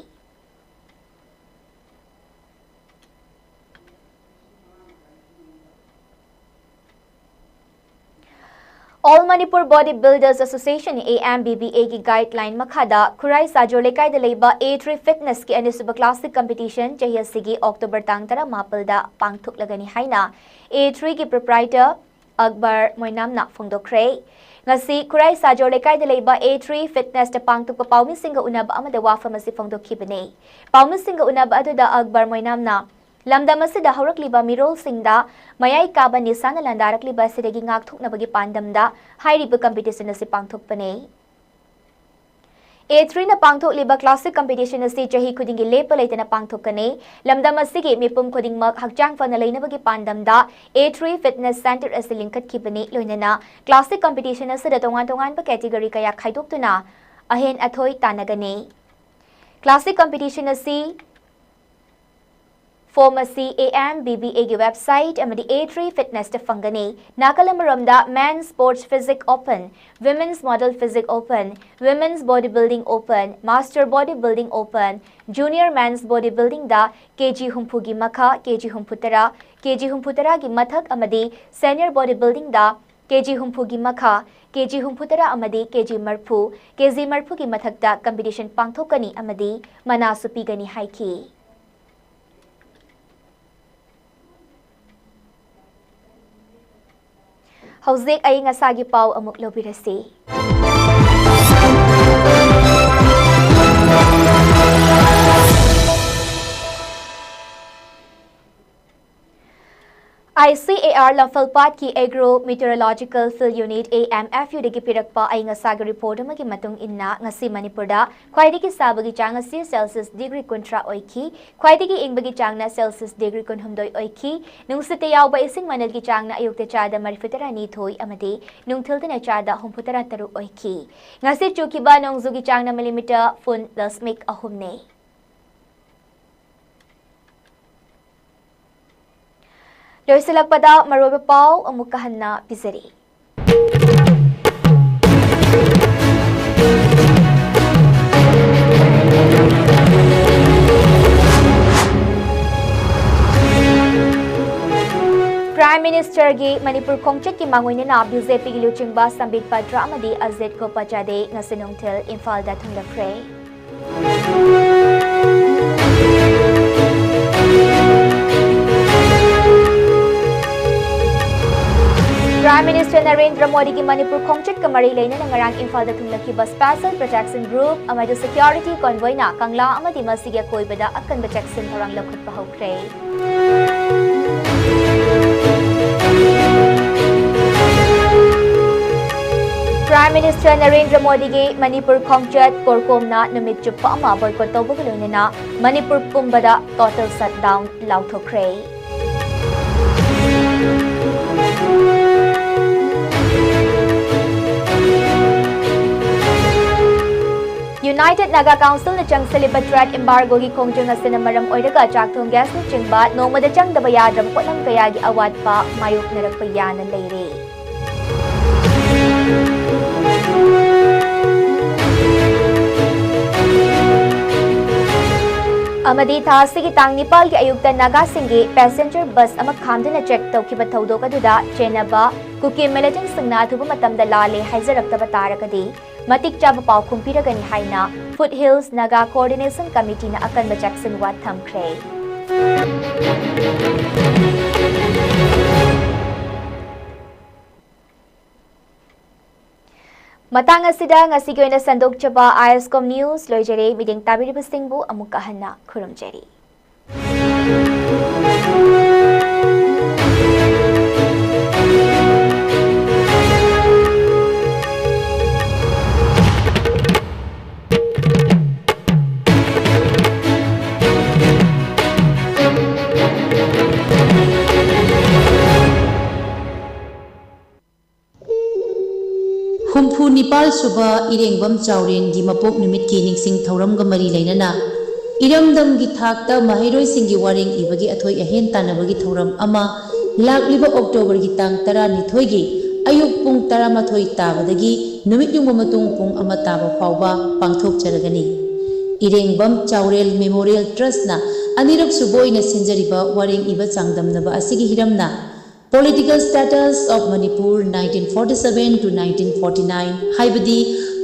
All Manipur Body Builders Association, A M B B A ꯒꯤ guideline ꯃꯈꯥꯗ ꯈꯨꯔꯥꯏ ꯁꯥꯖꯣꯔ ꯂꯩꯀꯥꯏꯗ ꯂꯩꯕ A three Fitnessꯀꯤ ꯑꯅꯤꯁꯨꯕ classic competition ꯆꯍꯤ ꯑꯁꯤꯒꯤ October ꯇꯥꯡ ꯇꯔꯥꯃꯥꯄꯜꯗ ꯄꯥꯡꯊꯣꯛꯂꯒꯅꯤ ꯍꯥꯏꯅ A three ꯒꯤ proprietor ꯑꯛꯕꯔ ꯃꯣꯏꯅꯥꯝꯅ ꯐꯣꯡꯗꯣꯛꯈ꯭ꯔꯦ꯫ ꯉꯁꯤ ꯈꯨꯔꯥꯏ ꯁꯥꯖꯣꯔ ꯂꯩꯀꯥꯏꯗ ꯂꯩꯕ A three Fitnessꯇ ꯄꯥꯡꯊꯣꯛꯄ ꯄꯥꯎꯃꯤꯁꯤꯡꯒ ꯎꯅꯕ ꯑꯃꯗ ꯋꯥꯐꯝ ꯑꯁꯤ ꯐꯣꯡꯗꯣꯛꯈꯤꯕꯅꯤ꯫ ꯄꯥꯎꯃꯤꯁꯤꯡꯒ ꯎꯅꯕ ꯑꯗꯨꯗ ꯑꯛꯕꯔ ꯃꯣꯏꯅꯥꯝꯅ ꯂꯝꯗꯝ ꯑꯁꯤꯗ ꯍꯧꯔꯛꯂꯤꯕ ꯃꯤꯔꯣꯜꯁꯤꯡꯗ ꯃꯌꯥꯏ ꯀꯥꯕ ꯅꯤꯁꯥꯅ ꯂꯥꯟꯗꯥꯔꯛꯂꯤꯕ ꯑꯁꯤꯗꯒꯤ ꯉꯥꯛꯊꯣꯛꯅꯕꯒꯤ ꯄꯥꯟꯗꯝꯗ ꯍꯥꯏꯔꯤꯕ competition ꯑꯁꯤ ꯄꯥꯡꯊꯣꯛꯄꯅꯤ꯫ ꯑꯦ ꯊ꯭ꯔꯤꯅ ꯄꯥꯡꯊꯣꯛꯂꯤꯕ ꯀ꯭ꯂꯥꯁꯤꯛ ꯀꯝꯄꯤꯇꯤꯁꯟ ꯑꯁꯤ ꯆꯍꯤ ꯈꯨꯗꯤꯡꯒꯤ ꯂꯦꯞꯄ ꯂꯩꯇꯅ ꯄꯥꯡꯊꯣꯛꯀꯅꯤ꯫ ꯂꯝꯗꯝ ꯑꯁꯤꯒꯤ ꯃꯤꯄꯨꯝ ꯈꯨꯗꯤꯡꯃꯛ ꯍꯛꯆꯥꯡ ꯐꯅ ꯂꯩꯅꯕꯒꯤ ꯄꯥꯟꯗꯝꯗ ꯑꯦ ꯊ꯭ꯔꯤ ꯐꯤꯠꯅꯦꯁ ꯁꯦꯟꯇꯔ ꯑꯁꯤ ꯂꯤꯡꯈꯠꯈꯤꯕꯅꯤ꯫ ꯂꯣꯏꯅꯅ ꯀ꯭ꯂꯥꯁꯤꯛ ꯀꯝꯄꯤꯇꯤꯁꯟ ꯑꯁꯤꯗ ꯇꯣꯉꯥꯟ ꯇꯣꯉꯥꯟꯕ ꯀꯦꯇꯤꯒꯣꯔꯤ ꯀꯌꯥ ꯈꯥꯏꯗꯣꯛꯇꯨꯅ ꯑꯍꯦꯟ ꯑꯊꯣꯏ ꯇꯥꯟꯅꯒꯅꯤ꯫ ꯀ꯭ꯂꯥꯁꯤꯛ ꯀꯝꯄꯤꯇꯤꯁꯟ ꯑꯁꯤ ꯐꯣꯝ ꯑꯁꯤ ꯑꯦ ꯑꯦꯝ ꯕꯤ ꯕꯤ ꯑꯦꯒꯤ ꯋꯦꯕꯁꯥꯏꯠ ꯑꯃꯗꯤ ꯑꯦ ꯊ꯭ꯔꯤ ꯐꯤꯠꯅꯦꯁꯇ ꯐꯪꯒꯅꯤ꯫ ꯅꯥꯀꯜ ꯑꯃꯔꯣꯝꯗ men's sports physique open, women's model physique open, women's body building open, master body building open, junior men's body ꯕꯤꯜꯗꯤꯡꯗ ꯀꯦ ꯖꯤ ꯍꯨꯝꯐꯨꯒꯤ ꯃꯈꯥ, ꯀꯦ ꯖꯤ ꯍꯨꯝꯐꯨꯇꯔꯥ, ꯀꯦ ꯖꯤ ꯍꯨꯝꯐꯨꯇꯔꯥꯒꯤ ꯃꯊꯛ ꯑꯃꯗꯤ ꯁꯦꯅꯤꯌꯔ ꯕꯣꯗꯤ ꯕꯤꯜꯗꯤꯡꯗ ꯀꯦ ꯖꯤ ꯍꯨꯝꯐꯨꯒꯤ ꯃꯈꯥ, ꯀꯦ ꯖꯤ ꯍꯨꯝꯐꯨꯇꯔꯥ ꯑꯃꯗꯤ ꯀꯦ ꯖꯤ ꯃꯔꯐꯨ, ꯀꯦ ꯖꯤ ꯃꯔꯐꯨꯒꯤ ꯃꯊꯛꯇ ꯀꯝꯄꯤꯇꯤꯁꯟ ꯄꯥꯡꯊꯣꯛꯀꯅꯤ ꯑꯃꯗꯤ ꯃꯅꯥꯁꯨ ꯄꯤꯒꯅꯤ ꯍꯥꯏꯈꯤ꯫ ꯍꯧꯖꯤꯛ ꯑꯏꯪ ꯑꯁꯥꯒꯤ ꯄꯥꯎ ꯑꯃꯨꯛ ꯂꯧꯕꯤꯔꯁꯤ꯫ ꯑꯥꯏ ꯁꯤ ꯑꯦ ꯑꯥꯔ ꯂꯝꯐꯦꯜꯄꯥꯠꯀꯤ agro meteorological field unit, A M F ꯌꯨꯗꯒꯤ ꯄꯤꯔꯛꯄ ꯑꯏꯪ ꯑꯁꯥꯒꯤ ꯔꯤꯄꯣꯔꯠ ꯑꯃꯒꯤ ꯃꯇꯨꯡ ꯏꯟꯅ, ꯉꯁꯤ ꯃꯅꯤꯄꯨꯔꯗ ꯈ꯭ꯋꯥꯏꯗꯒꯤ ꯁꯥꯕꯒꯤ ꯆꯥꯡ ꯑꯁꯤ ꯁꯦꯜꯁꯤꯌꯁ ꯗꯤꯒ꯭ꯔꯤ ꯀꯨꯟꯊ꯭ꯔꯥ ꯑꯣꯏꯈꯤ꯫ ꯈ꯭ꯋꯥꯏꯗꯒꯤ ꯏꯪꯕꯒꯤ ꯆꯥꯡꯅ ꯁꯦꯜꯁꯤꯌꯁ ꯗꯤꯒ꯭ꯔꯤ ꯀꯨꯟꯍꯨꯝꯗꯣꯏ ꯑꯣꯏꯈꯤ꯫ ꯅꯨꯡꯁꯤꯠꯇ ꯌꯥꯎꯕ ꯏꯁꯤꯡ ꯃꯅꯤꯜꯒꯤ ꯆꯥꯡꯅ ꯑꯌꯨꯛꯇ ꯆꯥꯗ ꯃꯔꯤꯐꯨꯇꯔꯥꯅꯤꯊꯣꯏ ꯑꯃꯗꯤ ꯅꯨꯡꯊꯤꯜꯗꯅ ꯆꯥꯗ ꯍꯨꯝꯐꯨꯇꯔꯥ ꯇꯔꯨꯛ ꯑꯣꯏꯈꯤ꯫ ꯉꯁꯤ ꯆꯨꯈꯤꯕ ꯅꯣꯡꯖꯨꯒꯤ ꯆꯥꯡꯅ ꯃꯤꯂꯤꯃꯤꯇꯔ ꯐꯨꯟ ꯗꯁꯃꯤꯛ ꯑꯍꯨꯝꯅꯤ꯫ ꯂꯣꯏꯁꯤꯜꯂꯛꯄꯗ ꯃꯔꯨꯑꯣꯏꯕ ꯄꯥꯎ ꯑꯃꯨꯛꯀ ꯍꯟꯅ ꯄꯤꯖꯔꯤ꯫ ꯄ꯭ꯔꯥꯏꯝ ꯃꯤꯅꯤꯁꯇꯔꯒꯤ ꯃꯅꯤꯄꯨꯔ ꯈꯣꯡꯆꯠꯀꯤ ꯃꯥꯡꯑꯣꯏꯅꯅ ꯕꯤ ꯖꯦ ꯄꯤꯒꯤ ꯂꯨꯆꯤꯡꯕ ꯁꯝꯕꯤꯠ ꯄꯇ꯭ꯔ ꯑꯃꯗꯤ ꯑꯖꯤꯠ ꯒꯣꯄꯥꯆꯥꯗꯦ ꯉꯁꯤ ꯅꯨꯡꯊꯤꯜ ꯏꯝꯐꯥꯜꯗ ꯊꯨꯡꯂꯈ꯭ꯔꯦ꯫ ꯄ꯭ꯔꯥꯏꯝ ꯃꯤꯅꯤꯁꯇꯔ ꯅꯔꯦꯟꯗ꯭ꯔ ꯃꯣꯗꯤꯒꯤ ꯃꯅꯤꯄꯨꯔ ꯈꯣꯡꯆꯠꯀ ꯃꯔꯤ ꯂꯩꯅꯅ ꯉꯔꯥꯡ ꯏꯝꯐꯥꯜꯗ ꯊꯨꯡꯂꯈꯤꯕ ꯁ꯭ꯄꯦꯁꯦꯜ ꯄ꯭ꯔꯣꯇꯦꯛꯁꯟ ꯒ꯭ꯔꯨꯞ ꯑꯃꯗꯤ ꯁꯦꯀ꯭ꯌꯨꯔꯤꯇꯤ ꯀꯣꯟꯚꯣꯏꯅ ꯀꯪꯂꯥ ꯑꯃꯗꯤ ꯃꯁꯤꯒꯤ ꯑꯀꯣꯏꯕꯗ ꯑꯀꯟꯕ ꯆꯦꯛꯁꯤꯟ ꯊꯧꯔꯥꯡ ꯂꯧꯈꯠꯄ ꯍꯧꯈ꯭ꯔꯦ꯫ Prime Minister ꯅꯔꯦꯟꯗ꯭ꯔ ꯃꯣꯗꯤꯒꯤ ꯃꯅꯤꯄꯨꯔ ꯈꯣꯡꯆꯠ ꯀꯣꯔꯀꯣꯝꯅ ꯅꯨꯃꯤꯠ ꯆꯨꯞꯄ ꯑꯃ boycott ꯇꯧꯕꯒ ꯂꯣꯏꯅꯅ ꯃꯅꯤꯄꯨꯔ ꯄꯨꯝꯕꯗ total shutdown ꯂꯥꯎꯊꯣꯛꯈ꯭ꯔꯦ꯫ United Naga Councilꯅ ꯆꯪꯁꯤꯜꯂꯤꯕ trade embargoꯒꯤ ꯈꯣꯡꯖꯪ ꯑꯁꯤꯅ ꯃꯔꯝ ꯑꯣꯏꯔꯒ ꯆꯥꯛꯊꯣꯡ gasꯅꯆꯤꯡꯕ ꯅꯣꯡꯃꯗ ꯆꯪꯗꯕ ꯌꯥꯗ꯭ꯔꯕ ꯄꯣꯠꯂꯝ ꯀꯌꯥꯒꯤ ꯑꯋꯥꯠꯄ ꯃꯥꯌꯣꯛꯅꯔꯛꯄ ꯌꯥꯅ ꯂꯩꯔꯦ꯫ ꯑꯃꯗꯤ ꯊꯥ ꯑꯁꯤꯒꯤ ꯇꯥꯡ ꯅꯤꯄꯥꯜꯒꯤ ꯑꯌꯨꯛꯇ ꯅꯥꯒꯥꯁꯤꯡꯒꯤ passenger bus ꯑꯃ ꯈꯥꯝꯗꯨꯅ check ꯇꯧꯈꯤꯕ ꯊꯧꯗꯣꯛ ꯑꯗꯨꯗ ꯆꯦꯟꯅꯕ ꯀꯨꯀꯤ militantꯁꯤꯡꯅ ꯑꯊꯨꯕ ꯃꯇꯝꯗ ꯂꯥꯜꯂꯦ ꯍꯥꯏꯖꯔꯛꯇꯕ ꯇꯥꯔꯒꯗꯤ ꯃꯇꯤꯛ ꯆꯥꯕ ꯄꯥꯎꯈꯨꯝ ꯄꯤꯔꯒꯅꯤ ꯍꯥꯏꯅ Foothills Naga Coordination Committeeꯅ ꯑꯀꯟꯕ ꯆꯦꯛꯁꯤꯟ ꯋꯥ ꯊꯝꯈ꯭ꯔꯦ꯫ ꯃꯇꯥꯡ ꯑꯁꯤꯗ ꯉꯁꯤꯒꯤ ꯑꯣꯏꯅ ꯁꯟꯗꯣꯛꯆꯕ ISCOM news ꯂꯣꯏꯖꯔꯦ꯫ ꯃꯤꯠꯌꯦꯡ ꯇꯥꯕꯤꯔꯤꯕꯁꯤꯡꯕꯨ ꯑꯃꯨꯛꯀ ꯍꯟꯅ ꯈꯨꯔꯨꯝꯖꯔꯤ꯫ ꯍꯨꯝꯐꯨ ꯅꯤꯄꯥꯜ ꯁꯨꯕ ꯏꯔꯦꯡꯕꯝ ꯆꯥꯎꯔꯦꯟꯒꯤ ꯃꯄꯣꯛ ꯅꯨꯃꯤꯠꯀꯤ ꯅꯤꯡꯁꯤꯡ ꯊꯧꯔꯝꯒ ꯃꯔꯤ ꯂꯩꯅꯅ ꯏꯔꯝꯗꯝꯒꯤ ꯊꯥꯛꯇ ꯃꯍꯩꯔꯣꯏꯁꯤꯡꯒꯤ ꯋꯥꯔꯦꯡ ꯏꯕꯒꯤ ꯑꯊꯣꯏ ꯑꯍꯦꯟ ꯇꯥꯟꯅꯕꯒꯤ ꯊꯧꯔꯝ ꯑꯃ ꯂꯥꯛꯂꯤꯕ Octoberꯒꯤ ꯇꯥꯡ ꯇꯔꯥꯅꯤꯊꯣꯏꯒꯤ ꯑꯌꯨꯛ ꯄꯨꯡ ꯇꯔꯥꯃꯥꯊꯣꯏ ꯇꯥꯕꯗꯒꯤ ꯅꯨꯃꯤꯠ ꯌꯨꯡꯕ ꯃꯇꯨꯡ ꯄꯨꯡ ꯑꯃ ꯇꯥꯕ ꯐꯥꯎꯕ ꯄꯥꯡꯊꯣꯛꯆꯔꯒꯅꯤ꯫ ꯏꯔꯦꯡꯕꯝ ꯆꯥꯎꯔꯦꯜ Memorial Trustꯅ ꯑꯅꯤꯔꯛ ꯁꯨꯕ ꯑꯣꯏꯅ ꯁꯤꯟꯖꯔꯤꯕ ꯋꯥꯔꯦꯡ ꯏꯕ ꯆꯥꯡꯗꯝꯅꯕ ꯑꯁꯤꯒꯤ ꯍꯤꯔꯝꯅ Political Status of Manipur nineteen forty-seven to nineteen forty-nine ꯍꯥꯏꯕꯗꯤ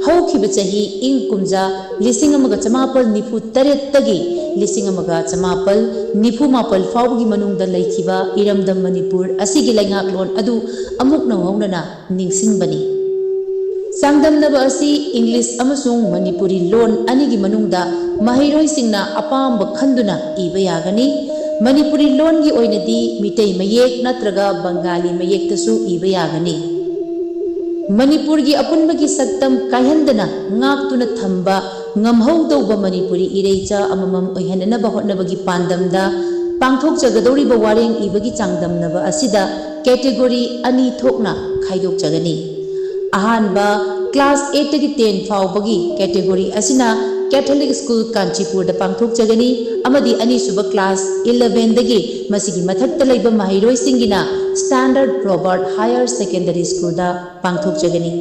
ꯍꯧꯈꯤꯕ ꯆꯍꯤ ꯏꯪ ꯀꯨꯝꯖꯥ ꯂꯤꯁꯤꯡ ꯑꯃꯒ ꯆꯃꯥꯄꯜ ꯅꯤꯐꯨ ꯇꯔꯦꯠꯇꯒꯤ ꯂꯤꯁꯤꯡ ꯑꯃꯒ ꯆꯃꯥꯄꯜ ꯅꯤꯐꯨ ꯃꯥꯄꯜ ꯐꯥꯎꯕꯒꯤ ꯃꯅꯨꯡꯗ ꯂꯩꯈꯤꯕ ꯏꯔꯝꯗꯝ ꯃꯅꯤꯄꯨꯔ ꯑꯁꯤꯒꯤ ꯂꯩꯉꯥꯛꯂꯣꯟ ꯑꯗꯨ ꯑꯃꯨꯛ ꯅꯧꯍꯧꯅꯅ ꯅꯤꯡꯁꯤꯡꯕꯅꯤ꯫ ꯆꯥꯡꯗꯝꯅꯕ ꯑꯁꯤ English ꯑꯃꯁꯨꯡ ꯃꯅꯤꯄꯨꯔꯤ ꯂꯣꯟ ꯑꯅꯤꯒꯤ ꯃꯅꯨꯡꯗ ꯃꯍꯩꯔꯣꯏꯁꯤꯡꯅ ꯑꯄꯥꯝꯕ ꯈꯟꯗꯨꯅ ꯏꯕ ꯌꯥꯒꯅꯤ꯫ ꯃꯅꯤꯄꯨꯔꯤ ꯂꯣꯟꯒꯤ ꯑꯣꯏꯅꯗꯤ ꯃꯤꯇꯩ ꯃꯌꯦꯛ ꯅꯠꯇ꯭ꯔꯒ ꯕꯪꯒꯥꯂꯤ ꯃꯌꯦꯛꯇꯁꯨ ꯏꯕ ꯌꯥꯒꯅꯤ꯫ ꯃꯅꯤꯄꯨꯔꯒꯤ ꯑꯄꯨꯟꯕꯒꯤ ꯁꯛꯇꯝ ꯀꯥꯏꯍꯟꯗꯅ ꯉꯥꯛꯇꯨꯅ ꯊꯝꯕ ꯉꯝꯍꯧꯗꯧꯕ ꯃꯅꯤꯄꯨꯔꯤ ꯏꯔꯩꯆꯥ ꯑꯃꯃꯝ ꯑꯣꯏꯍꯟꯅꯅꯕ ꯍꯣꯠꯅꯕꯒꯤ ꯄꯥꯟꯗꯝꯗ ꯄꯥꯡꯊꯣꯛꯆꯒꯗꯧꯔꯤꯕ ꯋꯥꯔꯦꯡ ꯏꯕꯒꯤ ꯆꯥꯡꯗꯝꯅꯕ ꯑꯁꯤꯗ category ꯑꯅꯤ ꯊꯣꯛꯅ ꯈꯥꯏꯗꯣꯛꯆꯒꯅꯤ꯫ ꯑꯍꯥꯟꯕ, class eight ꯇꯒꯤ ten ꯐꯥꯎꯕꯒꯤ category ꯑꯁꯤꯅ Catholic School ꯀꯥꯟꯆꯤꯄꯨꯔꯗ ꯄꯥꯡꯊꯣꯛꯆꯒꯅꯤ ꯑꯃꯗꯤ ꯑꯅꯤꯁꯨꯕ class eleven ꯗꯒꯤ ꯃꯁꯤꯒꯤ ꯃꯊꯛꯇ ꯂꯩꯕ ꯃꯍꯩꯔꯣꯏꯁꯤꯡꯒꯤꯅ Standard Robert Higher Secondary School ꯗ ꯄꯥꯡꯊꯣꯛꯆꯒꯅꯤ꯫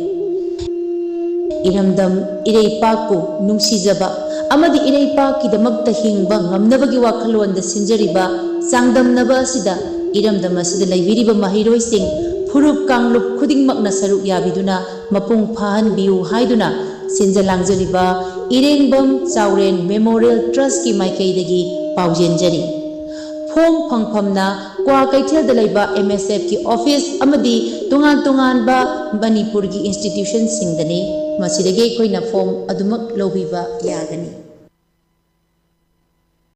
ꯏꯔꯝꯗꯝ ꯏꯔꯩꯄꯥꯛꯄꯨ ꯅꯨꯡꯁꯤꯖꯕ ꯑꯃꯗꯤ ꯏꯔꯩꯄꯥꯛꯀꯤꯗꯃꯛꯇ ꯍꯤꯡꯕ ꯉꯝꯅꯕꯒꯤ ꯋꯥꯈꯜꯂꯣꯟꯗ ꯁꯤꯟꯖꯔꯤꯕ ꯆꯥꯡꯗꯝꯅꯕ ꯑꯁꯤꯗ ꯏꯔꯝꯗꯝ ꯑꯁꯤꯗ ꯂꯩꯕꯤꯔꯤꯕ ꯃꯍꯩꯔꯣꯏꯁꯤꯡ ꯐꯨꯔꯨꯞ ꯀꯥꯡꯂꯨꯞ ꯈꯨꯗꯤꯡꯃꯛꯅ ꯁꯔꯨꯛ ꯌꯥꯕꯤꯗꯨꯅ ꯃꯄꯨꯡ ꯐꯥꯍꯟꯕꯤꯌꯨ ꯍꯥꯏꯗꯨꯅ ꯁꯤꯟꯖ ꯂꯥꯡꯖꯔꯤꯕ ꯏꯔꯦꯡꯕꯝ ꯆꯥꯎꯔꯦꯟ Memorial Trust ꯀꯤ ꯃꯥꯏꯀꯩꯗꯒꯤ ꯄꯥꯎꯖꯦꯟꯖꯔꯤ꯫ Form ꯐꯪꯐꯝꯅ ꯀ꯭ꯋꯥꯀꯩꯊꯦꯜꯗ ꯂꯩꯕ M S F ꯀꯤ office ꯑꯃꯗꯤ ꯇꯣꯉꯥꯟ ꯇꯣꯉꯥꯟꯕ ꯃꯅꯤꯄꯨꯔꯒꯤ institution ꯁꯤꯡꯗꯅꯤ꯫ ꯃꯁꯤꯗꯒꯤ ꯑꯩꯈꯣꯏꯅ form ꯑꯗꯨꯃꯛ ꯂꯧꯕꯤꯕ ꯌꯥꯒꯅꯤ꯫